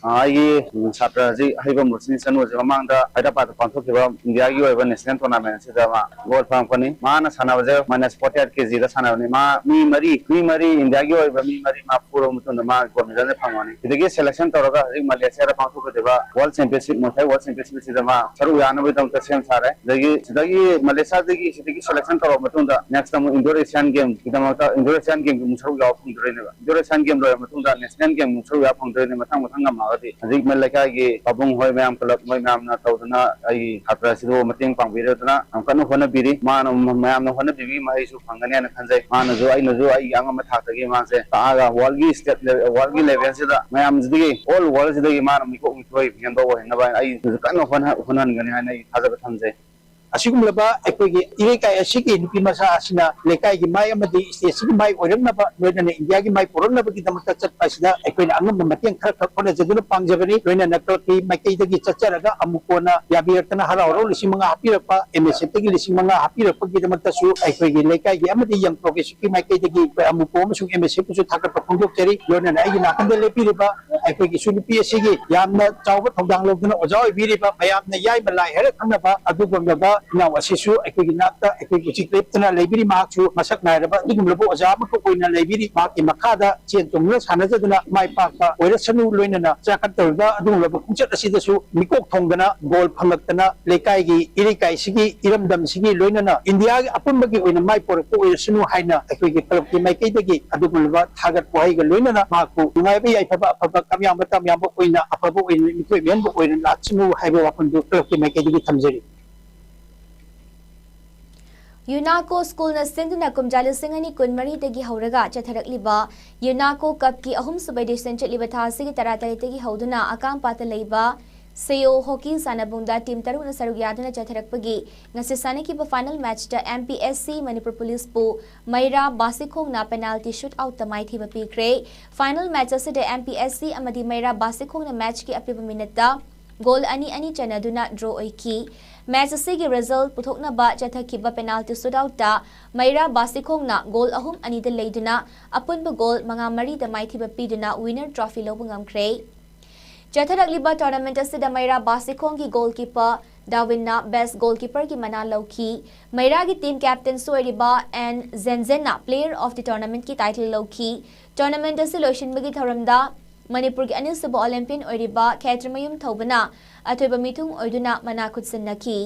ꯑ, ꯑꯩꯒꯤ, ꯎꯝ, ꯁꯥꯇ꯭ꯔ ꯍꯧꯖꯤꯛ ꯍꯩꯕꯝ ꯔꯣꯁꯅꯤ ꯆꯅꯨꯁꯦ ꯃꯃꯥꯡꯗ ꯍꯥꯏꯗ꯭ꯔꯕꯥꯗꯇ ꯄꯥꯡꯊꯣꯛꯈꯤꯕ ꯏꯟꯗꯤꯌꯥꯒꯤ ꯑꯣꯏꯕ ꯅꯦꯁꯅꯦꯜ ꯇꯣꯔꯅꯥꯃꯦꯟ ꯑꯁꯤꯗ ꯃꯥ ꯒꯣꯜ ꯐꯪꯉꯛꯄꯅꯤ꯫ ꯃꯥꯅ ꯁꯥꯟꯅꯕꯁꯦ ꯃꯥꯏꯅꯁ ꯐꯣꯔꯇꯤ ꯑꯩꯠ ꯀꯦ ꯖꯤꯗ ꯁꯥꯟꯅꯕꯅꯤ꯫ ꯃꯥ ꯃꯤ ꯃꯔꯤ, ꯃꯤ ꯃꯔꯤ, ꯏꯟꯗꯤꯌꯥꯒꯤ ꯑꯣꯏꯕ ꯃꯤ ꯃꯔꯤ ꯃꯥ ꯐꯨꯔꯕ ꯃꯇꯨꯡꯗ ꯃꯥ ꯒꯣꯜ ꯃꯦꯗꯜꯁꯦ ꯐꯪꯕꯅꯤ꯫ ꯁꯤꯗꯒꯤ ꯁꯦꯂꯦꯛꯁꯟ ꯇꯧꯔꯒ ꯍꯧꯖꯤꯛ ꯃꯂꯦꯁꯤꯌꯥꯗ ꯄꯥꯡꯊꯣꯛꯀꯗꯕ ꯋꯥꯔꯜ ꯆꯦꯝꯄꯤꯌꯟꯁꯤꯞ, ꯃꯨꯊꯥꯏ ꯋꯥꯔꯜ ꯆꯦꯝꯄꯤꯌꯟꯁꯤꯞ ꯑꯁꯤꯗ ꯃꯥ ꯁꯔꯨꯛ ꯌꯥꯅꯕꯒꯤꯗꯃꯛꯇ ꯁꯦꯝ ꯁꯥꯔꯦ꯫ ꯑꯗꯒꯤ ꯁꯤꯗꯒꯤ ꯃꯂꯦꯁꯤꯌꯥꯗꯒꯤ ꯁꯤꯗꯒꯤ ꯁꯦꯂꯦꯛꯁꯟ ꯇꯧꯔꯕ ꯃꯇꯨꯡꯗ ꯅꯦꯛꯁꯇ ꯑꯃꯨꯛ ꯏꯟꯗꯣꯔ ꯑꯦꯁꯤꯌꯥꯟ ꯒꯦꯝꯒꯤꯗꯃꯛꯇ ꯏꯟꯗꯣꯔ ꯑꯦꯁꯤꯌꯥꯟ ꯒꯦꯝꯒꯤ ꯑꯃꯨꯛ ꯁꯔꯨꯛ ꯌꯥꯎꯕ ꯐꯪꯗꯣꯔꯤꯅꯦꯕ꯫ ꯏꯟꯗꯣꯔ ꯑꯦꯁꯤꯌꯥꯟ ꯒꯦꯝ ꯂꯣꯏꯔꯕ ꯃꯇꯨꯡꯗ ꯅꯦꯁꯅꯦꯜ ꯒꯦꯝ ꯑꯃꯨꯛ ꯁꯔꯨꯛ ꯌꯥꯎꯕ ꯐꯪꯗꯣꯔꯤꯅꯦ꯫ ꯃꯊꯪ ꯃꯊꯪ ꯉꯝꯃꯛꯑꯒꯗꯤ ꯍꯧꯖꯤꯛ ꯂꯩꯀꯥꯏꯒꯤ ꯄꯥꯕꯨꯡ ꯍꯣꯏ ꯃꯌꯥꯝ, ꯀ꯭ꯂꯕ ꯃꯣꯏ ꯃꯌꯥꯝꯅ ꯇꯧꯗꯅ ꯑꯩꯒꯤ ꯁꯥꯇ꯭ꯔ ꯑꯁꯤꯕꯨ ꯃꯇꯦꯡ ꯄꯥꯡꯕꯤꯔꯗꯨꯅ ꯌꯥꯝ ꯀꯟꯅ ꯍꯣꯠꯅꯕꯤꯔꯤ꯫ ꯃꯥꯅ ꯃꯌꯥꯝꯅ ꯍꯣꯠꯅꯕꯤꯕꯒꯤ ꯃꯍꯩꯁꯨ ꯐꯪꯒꯅꯤ ꯍꯥꯏꯅ ꯈꯟꯖꯩ꯫ ꯃꯥꯅꯁꯨ ꯑꯩꯅꯁꯨ ꯑꯩꯒꯤ ꯑꯉꯝꯕ ꯊꯥꯛꯇꯒꯤ ꯃꯥꯁꯦ ꯇꯥꯛꯑꯒ ꯋꯥꯔꯜꯒꯤ ꯁ꯭ꯇꯦꯠ ꯂꯦ-, ꯋꯥꯔꯜꯒꯤ ꯂꯦꯚꯦꯜꯁꯤꯗ ꯃꯌꯥꯝꯁꯤꯗꯒꯤ ꯑꯣꯜ ꯋꯥꯔꯜꯁꯤꯗꯒꯤ ꯃꯥꯅ ꯃꯤꯀꯣꯛ ꯃꯤꯊꯣꯏ ꯍꯦꯟꯕ ꯑꯣꯏꯍꯟꯅꯕ ꯍꯥꯏꯅ ꯑꯩ ꯀꯟꯅ ꯍꯣꯠꯅ-, ꯍꯣꯠꯅꯍꯟꯒꯅꯤ ꯍꯥꯏꯅ ꯑꯩ ꯊꯥꯖꯕ ꯊꯝꯖꯩ꯫ ꯑꯁꯤꯒꯨꯝꯂꯕ ꯑꯩꯈꯣꯏꯒꯤ ꯏꯔꯩꯀꯥꯏ ꯑꯁꯤꯒꯤ ꯅꯨꯄꯤ ꯃꯆꯥ ꯑꯁꯤꯅ ꯂꯩꯀꯥꯏꯒꯤ ꯃꯥꯏ ꯑꯃꯗꯤ ꯁ꯭ꯇꯦꯠꯁꯤꯒꯤ ꯃꯥꯏ ꯑꯣꯏꯔꯛꯅꯕ, ꯂꯣꯏꯅꯅ ꯏꯟꯗꯤꯌꯥꯒꯤ ꯃꯥꯏ ꯄꯨꯔꯛꯅꯕꯒꯤꯗꯃꯛꯇ ꯆꯠꯄ ꯑꯁꯤꯗ ꯑꯩꯈꯣꯏꯅ ꯑꯉꯝꯕ ꯃꯇꯦꯡ ꯈꯔ ꯈꯛ ꯍꯣꯠꯅꯖꯗꯨꯅ ꯄꯥꯡꯖꯕꯅꯤ꯫ ꯂꯣꯏꯅꯅ ꯀ꯭ꯂꯕꯀꯤ ꯃꯥꯏꯀꯩꯗꯒꯤ ꯆꯠꯆꯔꯒ ꯑꯃꯨꯛ ꯀꯣꯟꯅ ꯌꯥꯕꯤꯔꯛꯇꯅ ꯍꯔꯥꯎ ꯍꯔꯥꯎ ꯂꯤꯁꯤꯡ ꯃꯉꯥ ꯍꯥꯞꯄꯤꯔꯛꯄ, ꯑꯦꯝ ꯑꯦꯁ ꯑꯦꯐꯇꯒꯤ ꯂꯤꯁꯤꯡ ꯃꯉꯥ ꯍꯥꯞꯄꯤꯔꯛꯄꯒꯤꯗꯃꯛꯇꯁꯨ ꯑꯩꯈꯣꯏꯒꯤ ꯂꯩꯀꯥꯏꯒꯤ ꯑꯃꯗꯤ ꯌꯪ ꯄ꯭ꯔꯣꯒ꯭ꯔꯦꯁꯤꯞꯀꯤ ꯃꯥꯏꯀꯩꯗꯒꯤ ꯑꯩꯈꯣꯏ ꯑꯃꯨꯛ ꯀꯣꯟꯅ ꯑꯃꯁꯨꯡ ꯑꯦꯝ ꯑꯦꯁ ꯑꯦꯐꯄꯨꯁꯨ ꯊꯥꯒꯠꯄ ꯐꯣꯡꯗꯣꯛꯆꯔꯤ꯫ ꯂꯣꯏꯅꯅ ꯑꯩꯒꯤ ꯅꯥꯀꯟꯗ ꯂꯦꯞꯄꯤꯔꯤꯕ ꯑꯩꯈꯣꯏꯒꯤ ꯏꯁꯨ ꯅꯨꯄꯤ ꯑꯁꯤꯒꯤ ꯌꯥꯝꯅ ꯆꯥꯎꯕ ꯊꯧꯗꯥꯡ ꯂꯧꯗꯨꯅ ꯑꯣꯖꯥ ꯑꯣꯏꯕꯤꯔꯤꯕ, ꯃꯌꯥꯝꯅ ꯌꯥꯏꯃ ꯂꯥꯏ ꯍꯥꯏꯔ ꯈꯪꯅꯕ ꯑꯗꯨꯒꯨꯝꯂꯕ ꯏꯅꯥꯎ ꯑꯁꯤꯁꯨ ꯑꯩꯈꯣꯏꯒꯤ ꯅꯥꯛꯇ ꯑꯩꯈꯣꯏ ꯍꯧꯖꯤꯛ ꯂꯦꯞꯇꯨꯅ ꯂꯩꯕꯤꯔꯤ꯫ ꯃꯍꯥꯛꯁꯨ ꯃꯁꯛ ꯅꯥꯏꯔꯕ ꯑꯗꯨꯒꯨꯝꯂꯕ ꯑꯣꯖꯥ ꯑꯃꯈꯛ ꯑꯣꯏꯅ ꯂꯩꯕꯤꯔꯤ꯫ ꯃꯍꯥꯛꯀꯤ ꯃꯈꯥꯗ ꯆꯦꯟ ꯆꯣꯡꯗꯨꯅ ꯁꯥꯟꯅꯖꯗꯨꯅ ꯃꯥꯏ ꯄꯥꯛꯄ ꯑꯣꯏꯔꯁꯅꯨ, ꯂꯣꯏꯅꯅ ꯆꯥꯈꯠꯇꯧꯔꯤꯕ ꯑꯗꯨꯒꯨꯝꯂꯕ ꯈꯣꯡꯆꯠ ꯑꯁꯤꯗꯁꯨ ꯃꯤꯀꯣꯛ ꯊꯣꯡꯗꯅ ꯒꯣꯜ ꯐꯪꯂꯛꯇꯅ ꯂꯩꯀꯥꯏꯒꯤ, ꯏꯔꯩꯀꯥꯏꯁꯤꯒꯤ, ꯏꯔꯝꯗꯝꯁꯤꯒꯤ, ꯂꯣꯏꯅꯅ ꯏꯟꯗꯤꯌꯥꯒꯤ ꯑꯄꯨꯟꯕꯒꯤ ꯑꯣꯏꯅ ꯃꯥꯏ ꯄꯨꯔꯛꯄ ꯑꯣꯏꯔꯁꯅꯨ ꯍꯥꯏꯅ ꯑꯩꯈꯣꯏꯒꯤ ꯀ꯭ꯂꯕꯀꯤ ꯃꯥꯏꯀꯩꯗꯒꯤ ꯑꯗꯨꯒꯨꯝꯂꯕ ꯊꯥꯒꯠ ꯋꯥꯍꯩꯒ ꯂꯣꯏꯅꯅ ꯃꯍꯥꯛꯄꯨ ꯅꯨꯡꯉꯥꯏꯕ ꯌꯥꯏꯐꯕ, ꯑꯐꯕ ꯀꯝꯌꯥꯝꯕ ꯇꯝꯌꯥꯝꯕ ꯑꯣꯏꯅ, ꯑꯐꯕ ꯑꯣꯏꯅ, ꯃꯤꯊꯣꯏ ꯃꯤꯍꯦꯟꯕ ꯑꯣꯏꯅ ꯂꯥꯛꯁꯅꯨ ꯍꯥꯏꯕ ꯋꯥꯐꯝꯗꯨ ꯀ꯭ꯂꯕꯀꯤ ꯃꯥꯏꯀꯩꯗꯒꯤ ꯊꯝꯖꯔꯤ꯫ ꯌꯨꯅꯥꯀꯣ ꯁ꯭ꯀꯨꯜꯅ ꯁꯤꯟꯗꯨꯅ ꯀꯨꯝꯖꯥ ꯂꯤꯁꯤꯡ ꯑꯅꯤ ꯀꯨꯟꯃꯔꯤꯗꯒꯤ ꯍꯧꯔꯒ ꯆꯠꯊꯔꯛꯂꯤꯕ ꯌꯨꯅꯥꯀꯣ ꯀꯞꯀꯤ ꯑꯍꯨꯝꯁꯨꯕ ꯏꯗꯤꯁꯟ ꯆꯠꯂꯤꯕ ꯊꯥ ꯑꯁꯤꯒꯤ ꯇꯔꯥꯇꯔꯦꯠꯇꯒꯤ ꯍꯧꯗꯨꯅ ꯑꯀꯥꯝꯄꯥꯠꯇ ꯂꯩꯕ ꯁꯦꯌꯣ ꯍꯣꯀꯤ ꯁꯥꯟꯅꯕꯨꯡꯗ ꯇꯤꯝ ꯇꯔꯨꯛꯅ ꯁꯔꯨꯛ ꯌꯥꯗꯨꯅ ꯆꯠꯊꯔꯛꯄꯒꯤ ꯉꯁꯤ ꯁꯥꯟꯅꯈꯤꯕ final ꯃꯦꯆꯇ M P S C Manipur ꯄꯨꯂꯤꯁꯄꯨ ꯃꯩꯔꯥ ꯕꯥꯁꯤꯈꯣꯡꯅ penalty ꯁꯨꯠ ꯑꯥꯎꯠꯇ ꯃꯥꯏꯊꯤꯕ ꯄꯤꯈ꯭ꯔꯦ꯫ ꯐꯥꯏꯅꯦꯜ ꯃꯦꯆ ꯑꯁꯤꯗ ꯑꯦꯝ ꯄꯤ ꯑꯦꯁ ꯁꯤ ꯑꯃꯗꯤ ꯃꯩꯔꯥ ꯕꯥꯁꯤꯈꯣꯡꯅ ꯃꯦꯆꯀꯤ ꯑꯄꯤꯕ ꯃꯤꯅꯠꯇ ꯒꯣꯜ ꯑꯅꯤ ꯑꯅꯤ ꯆꯟꯅꯗꯨꯅ ꯗ꯭ꯔꯣ ꯑꯣꯏꯈꯤ꯫ ꯃꯦꯆ ꯑꯁꯤꯒꯤ ꯔꯤꯖꯜ ꯄꯨꯊꯣꯛꯅꯕ ꯆꯠꯊꯈꯤꯕ ꯄꯦꯅꯥꯜꯇꯤ ꯁꯨꯠ ꯑꯥꯎꯠꯇ ꯃꯩꯔꯥ ꯕꯥꯁꯤꯈꯣꯡꯅ ꯒꯣꯜ ꯑꯍꯨꯝ ꯑꯅꯤꯗ ꯂꯩꯗꯨꯅ ꯑꯄꯨꯟꯕ ꯒꯣꯜ ꯃꯉꯥ ꯃꯔꯤꯗ ꯃꯥꯏꯊꯤꯕ ꯄꯤꯗꯨꯅ ꯋꯤꯅꯔ ꯇ꯭ꯔꯣꯐꯤ ꯂꯧꯕ ꯉꯝꯈ꯭ꯔꯦ꯫ ꯆꯠꯊꯔꯛꯂꯤꯕ tournament ꯑꯁꯤꯗ ꯃꯩꯔꯥ ꯕꯥꯁꯤꯈꯣꯡꯒꯤ goalkeeper ꯗꯥꯋꯤꯟꯅ best goalkeeperꯒꯤ ꯃꯅꯥ ꯂꯧꯈꯤ꯫ ꯃꯩꯔꯥꯒꯤ team captainꯁꯨ ꯑꯣꯏꯔꯤꯕ ꯑꯦꯟ ꯖꯦꯟꯖꯦꯟꯅ player of the tournamentꯀꯤ title ꯂꯧꯈꯤ꯫ Tournament ꯑꯁꯤ ꯂꯣꯏꯁꯤꯟꯕꯒꯤ ꯊꯧꯔꯝꯗ ꯃꯅꯤꯄꯨꯔꯒꯤ ꯑꯅꯤꯁꯨꯕ Olympian ꯑꯣꯏꯔꯤꯕ ꯈꯦꯇ꯭ꯔꯤꯃꯌꯨꯝ ꯊꯧꯕꯅ ꯑꯊꯣꯏꯕ ꯃꯤꯊꯨꯡ ꯑꯣꯏꯗꯨꯅ ꯃꯅꯥ ꯈꯨꯠꯁꯤꯟꯅꯈꯤ꯫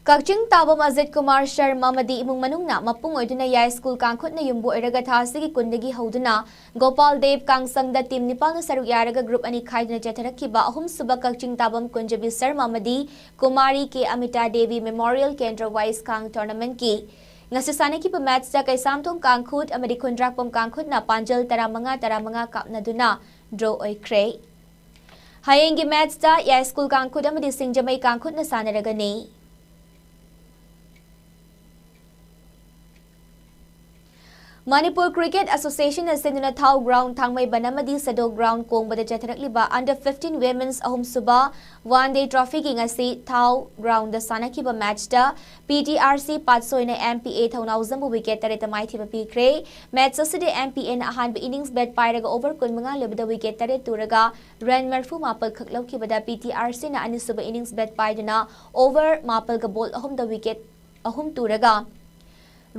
ꯀꯛꯆꯤꯡ ꯇꯥꯕꯝ ꯑꯖꯤꯠ ꯀꯨꯃꯥꯔ ꯁꯔꯃ ꯑꯃꯗꯤ ꯏꯃꯨꯡ ꯃꯅꯨꯡꯅ ꯃꯄꯨꯡ ꯑꯣꯏꯗꯨꯅ ꯌꯥꯏꯁ꯭ꯀꯨꯜ ꯀꯥꯡꯈꯨꯠꯅ ꯌꯨꯝꯕꯨ ꯑꯣꯏꯔꯒ ꯊꯥ ꯑꯁꯤꯒꯤ ꯀꯨꯟꯗꯒꯤ ꯍꯧꯗꯨꯅ ꯒꯣꯄꯥꯜ ꯗꯦꯕ ꯀꯥꯡꯁꯪꯗ team ꯅꯤꯄꯥꯜꯅ ꯁꯔꯨꯛ ꯌꯥꯔꯒ group ꯑꯅꯤ ꯈꯥꯏꯗꯨꯅ ꯆꯠꯊꯔꯛꯈꯤꯕ ꯑꯍꯨꯝꯁꯨꯕ ꯀꯛꯆꯤꯡ ꯇꯥꯕꯝ ꯀꯨꯟꯖꯕꯤ ꯁꯔꯃ ꯑꯃꯗꯤ ꯀꯨꯃꯥꯔꯤ ꯀꯦ Amita Devi Memorial Kendra Vice Kang tournamentꯀꯤ ꯉꯁꯤ ꯁꯥꯟꯅꯈꯤꯕ matchꯇ ꯀꯩꯁꯥꯝꯊꯣꯡ ꯀꯥꯡꯈꯨꯠ ꯑꯃꯗꯤ ꯈꯨꯟꯗ꯭ꯔꯥꯛꯄꯝ ꯀꯥꯡꯈꯨꯠꯅ ꯄꯥꯟꯖꯜ ꯇꯔꯥꯃꯉꯥ ꯇꯔꯥꯃꯉꯥ ꯀꯥꯞꯅꯗꯨꯅ draw ꯑꯣꯏꯈ꯭ꯔꯦ꯫ ꯍꯌꯦꯡꯒꯤ matchꯇ ꯌꯥꯏꯁ꯭ꯀꯨꯜ ꯀꯥꯡꯈꯨꯠ ꯑꯃꯗꯤ ꯁꯤꯡꯖꯃꯩ ꯀꯥꯡꯈꯨꯠꯅ ꯁꯥꯟꯅꯔꯒꯅꯤ꯫ ꯃꯅꯤꯄꯨꯔ Cricket Associationꯅ ꯁꯤꯟꯗꯨꯅ ꯊꯥꯎ ground ꯊꯥꯡꯃꯩꯕꯟ ꯑꯃꯗꯤ ꯁꯦꯗꯣ ground ꯀꯣꯡꯕꯗ ꯆꯠꯊꯔꯛꯂꯤꯕ under fifteen women's ꯑꯍꯨꯝꯁꯨꯕ One Day Trophyꯒꯤ ꯉꯁꯤ ꯊꯥꯎ groundꯗ ꯁꯥꯟꯅꯈꯤꯕ matchꯇ P T R C ꯄꯥꯠꯁꯣꯏꯅ M P A ꯊꯧꯅꯥꯎꯖꯝꯕꯨ wicket ꯇꯔꯦꯠꯇ ꯃꯥꯏꯊꯤꯕ ꯄꯤꯈ꯭ꯔꯦ꯫ Match ꯑꯁꯤꯗ M P Aꯅ ꯑꯍꯥꯟꯕ innings bat ꯄꯥꯏꯔꯒ over ꯀꯨꯟꯃꯉꯥ ꯂꯣꯏꯕꯗ wicket ꯇꯔꯦꯠ ꯇꯨꯔꯒ run ꯃꯔꯤꯐꯨ ꯃꯥꯄꯜ ꯈꯛ ꯂꯧꯈꯤꯕꯗ P T R Cꯅ ꯑꯅꯤꯁꯨꯕ innings bat ꯄꯥꯏꯗꯨꯅ over ꯃꯥꯄꯜꯒ ball ꯑꯍꯨꯝꯗ wicket ꯑꯍꯨꯝ ꯇꯨꯔꯒ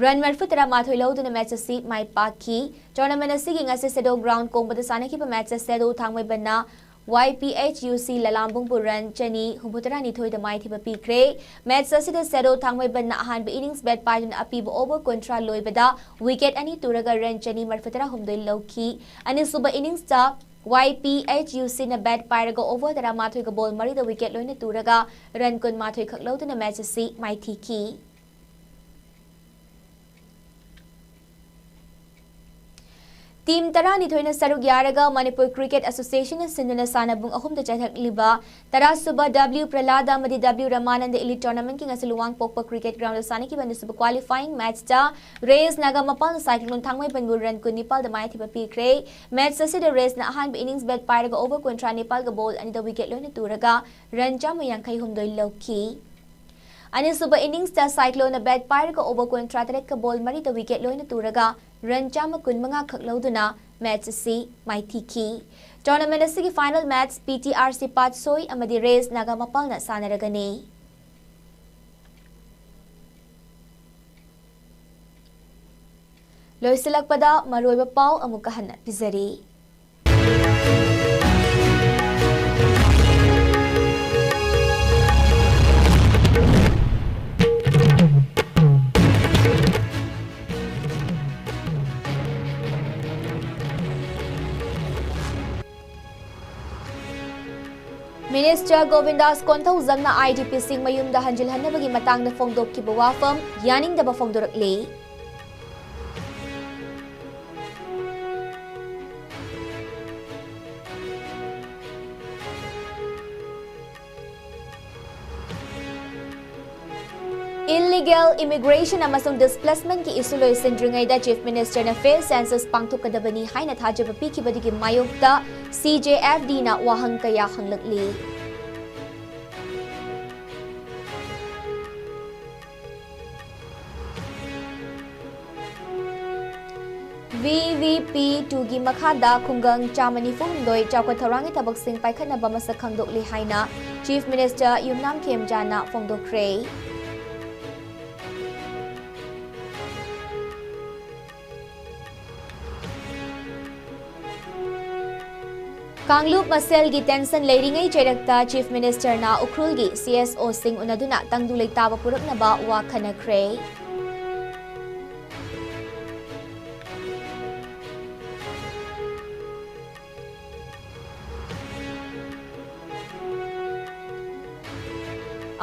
run ꯃꯔꯤꯐꯨ ꯇꯔꯥꯃꯥꯊꯣꯏ ꯂꯧꯗꯨꯅ match ꯑꯁꯤ ꯃꯥꯏ ꯄꯥꯛꯈꯤ꯫ Tournament ꯑꯁꯤꯒꯤ ꯉꯁꯤ ꯁꯦꯗꯣ ground ꯀꯣꯡꯕꯗ ꯁꯥꯟꯅꯈꯤꯕ match ꯑꯁꯤ ꯁꯦꯗꯣ ꯊꯥꯡꯃꯩꯕꯟꯅ Y P H U C ꯂꯂꯥꯝꯕꯨꯡꯕꯨ run ꯆꯅꯤ ꯍꯨꯝꯐꯨꯇꯔꯥ ꯅꯤꯊꯣꯏꯗ ꯃꯥꯏꯊꯤꯕ ꯄꯤꯈ꯭ꯔꯦ꯫ Match ꯑꯁꯤꯗ ꯁꯦꯗꯣ ꯊꯥꯡꯃꯩꯕꯟꯅ ꯑꯍꯥꯟꯕ innings bat ꯄꯥꯏꯗꯨꯅ ꯑꯄꯤꯕ over ꯀꯨꯟꯊ꯭ꯔꯥ ꯂꯣꯏꯕꯗ wicket ꯑꯅꯤ ꯇꯨꯔꯒ run ꯆꯅꯤ ꯃꯔꯤꯐꯨꯇꯔꯥ ꯍꯨꯝꯗꯣꯏ ꯂꯧꯈꯤ꯫ ꯑꯅꯤꯁꯨꯕ innings ꯇ Y P H U Cꯅ bat ꯄꯥꯏꯔꯒ over ꯇꯔꯥꯃꯥꯊꯣꯏꯒ ball ꯃꯔꯤꯗ wicket ꯂꯣꯏꯅ ꯇꯨꯔꯒ run ꯀꯨꯟꯃꯥꯊꯣꯏ ꯈꯛ ꯂꯧꯗꯨꯅ match ꯑꯁꯤ ꯃꯥꯏꯊꯤꯈꯤ꯫ Team ꯇꯔꯥꯅꯤꯊꯣꯏꯅ ꯁꯔꯨꯛ ꯌꯥꯔꯒ Manipur Cricket Associationꯅ ꯁꯤꯟꯗꯨꯅ ꯁꯥꯟꯅꯕꯨꯡ ꯑꯍꯨꯝꯗ ꯆꯠꯊꯔꯛꯂꯤꯕ ꯇꯔꯥꯁꯨꯕ W ꯄ꯭ꯔꯍꯂꯥꯗ ꯑꯃꯗꯤ W ꯔꯃꯥꯅꯟꯗ Elite Tournamentꯀꯤ ꯉꯁꯤ ꯂꯨꯋꯥꯡꯄꯣꯛꯄ Cricket Groundꯗ ꯁꯥꯟꯅꯈꯤꯕ ꯑꯅꯤꯁꯨꯕ qualifying matchꯇ ꯔꯦꯁ ꯅꯥꯒꯥ ꯃꯄꯥꯜꯅ ꯁꯥꯏꯀ꯭ꯂꯣꯟ ꯊꯥꯡꯃꯩꯕꯟꯕꯨ run ꯀꯨꯟꯅꯤꯄꯥꯜꯗ ꯃꯥꯏꯊꯤꯕ ꯄꯤꯈ꯭ꯔꯦ꯫ Match ꯑꯁꯤꯗ ꯔꯦꯁꯅ ꯑꯍꯥꯟꯕ innings bat ꯄꯥꯏꯔꯒ over ꯀꯨꯟꯊ꯭ꯔꯥ ꯅꯤꯄꯥꯜꯒ ball ꯑꯅꯤꯗ wicket ꯂꯣꯏꯅ ꯇꯨꯔꯒ run ꯆꯥꯝꯃ ꯌꯥꯡꯈꯩ ꯍꯨꯝꯗꯣꯏ ꯂꯧꯈꯤ꯫ ꯑꯅꯤꯁꯨꯕ inningsꯇ ꯁꯥꯏꯀ꯭ꯂꯣꯟꯅ bat ꯄꯥꯏꯔꯒ over ꯀꯨꯟꯊ꯭ꯔꯥ ꯇꯔꯦꯠꯀ ball ꯃꯔꯤꯗ wicket ꯂꯣꯏꯅ ꯇꯨꯔꯒ run ꯆꯥꯝꯃ ꯀꯨꯟꯃꯉꯥ ꯈꯛ ꯂꯧꯗꯨꯅ match ꯑꯁꯤ ꯃꯥꯏꯊꯤꯈꯤ꯫ Tournament ꯑꯁꯤꯒꯤ final match P T R C ꯄꯥꯠꯁꯣꯏ ꯑꯃꯗꯤ ꯔꯦꯁ ꯅꯥꯒꯥꯃꯄꯥꯜꯅ ꯁꯥꯟꯅꯔꯒꯅꯤ꯫ ꯂꯣꯏꯁꯤꯜꯂꯛꯄꯗ ꯃꯔꯨꯑꯣꯏꯕ ꯄꯥꯎ ꯑꯃꯨꯛꯀ ꯍꯟꯅ ꯄꯤꯖꯔꯤ꯫ Minister ꯒꯣꯕꯤꯟꯗꯥꯁ ꯀꯣꯟꯊꯧꯖꯝꯅ I D P ꯁꯤꯡ ꯃꯌꯨꯝꯗ ꯍꯟꯖꯤꯜꯍꯟꯅꯕꯒꯤ ꯃꯇꯥꯡꯗ ꯐꯣꯡꯗꯣꯛꯈꯤꯕ ꯋꯥꯐꯝ ꯌꯥꯅꯤꯡꯗꯕ ꯐꯣꯡꯗꯣꯔꯛꯂꯤ꯫ Illegal immigration ꯑꯃꯁꯨꯡ displacement ꯀꯤ issue ꯂꯣꯏꯁꯤꯟꯗ꯭ꯔꯤꯉꯩꯗ Chief Minister ꯅ fair census ꯄꯥꯡꯊꯣꯛꯀꯗꯕꯅꯤ ꯍꯥꯏꯅ ꯊꯥꯖꯕ ꯄꯤꯈꯤꯕꯗꯨꯒꯤ ꯃꯥꯌꯣꯛꯇ C J F D ꯅ ꯋꯥꯍꯪ ꯀꯌꯥ ꯍꯪꯂꯛꯂꯤ꯫ V V P two ꯒꯤ ꯃꯈꯥꯗ ꯈꯨꯡꯒꯪ ꯆꯥꯝꯃ ꯅꯤꯐꯨ ꯍꯨꯝꯗꯣꯏ ꯆꯥꯎꯈꯠ ꯊꯧꯔꯥꯡꯒꯤ ꯊꯕꯛꯁꯤꯡ ꯄꯥꯏꯈꯠꯅꯕ ꯃꯁꯛ ꯈꯪꯗꯣꯛꯂꯤ ꯍꯥꯏꯅ Chief Minister ꯌꯨꯝꯅꯥꯝ ꯈꯦꯝꯖꯥꯅ ꯐꯣꯡꯗꯣꯛꯈ꯭ꯔꯦ꯫ ꯀꯥꯡꯂꯨꯞ ꯃꯁꯦꯜꯒꯤ tension ꯂꯩꯔꯤꯉꯩ ꯆꯩꯔꯛꯇ Chief Minister ꯅ ꯎꯈ꯭ꯔꯨꯜꯒꯤ C S O ꯁꯤꯡ ꯎꯅꯗꯨꯅ ꯇꯪꯗꯨ ꯂꯩꯇꯥꯕ ꯄꯨꯔꯛꯅꯕ ꯋꯥ ꯈꯟꯅꯈ꯭ꯔꯦ꯫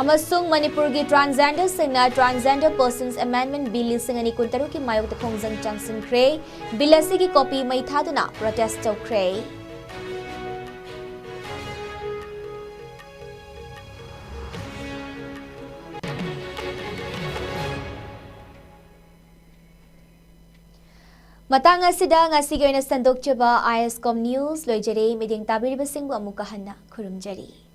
ꯑꯃꯁꯨꯡ ꯃꯅꯤꯄꯨꯔꯒꯤ transgender ꯁꯤꯡꯅ Transgender Persons Amendment Bill ꯂꯤꯁꯤꯡ ꯑꯅꯤ ꯀꯨꯟꯇꯔꯨꯛꯀꯤ ꯃꯥꯌꯣꯛꯇ ꯈꯣꯡꯖꯪ ꯆꯪꯁꯤꯟꯈ꯭ꯔꯦ꯫ Bill ꯑꯁꯤꯒꯤ copy ꯃꯩ ꯊꯥꯗꯨꯅ protest ꯇꯧꯈ꯭ꯔꯦ꯫ ꯃꯇꯥꯡ ꯑꯁꯤꯗ ꯉꯁꯤꯒꯤ ꯑꯣꯏꯅ ꯁꯟꯗꯣꯛꯆꯕ I S COM news ꯂꯣꯏꯖꯔꯦ꯫ ꯃꯤꯠꯌꯦꯡ ꯇꯥꯕꯤꯔꯤꯕꯁꯤꯡꯕꯨ ꯑꯃꯨꯛꯀ ꯍꯟꯅ ꯈꯨꯔꯨꯝꯖꯔꯤ꯫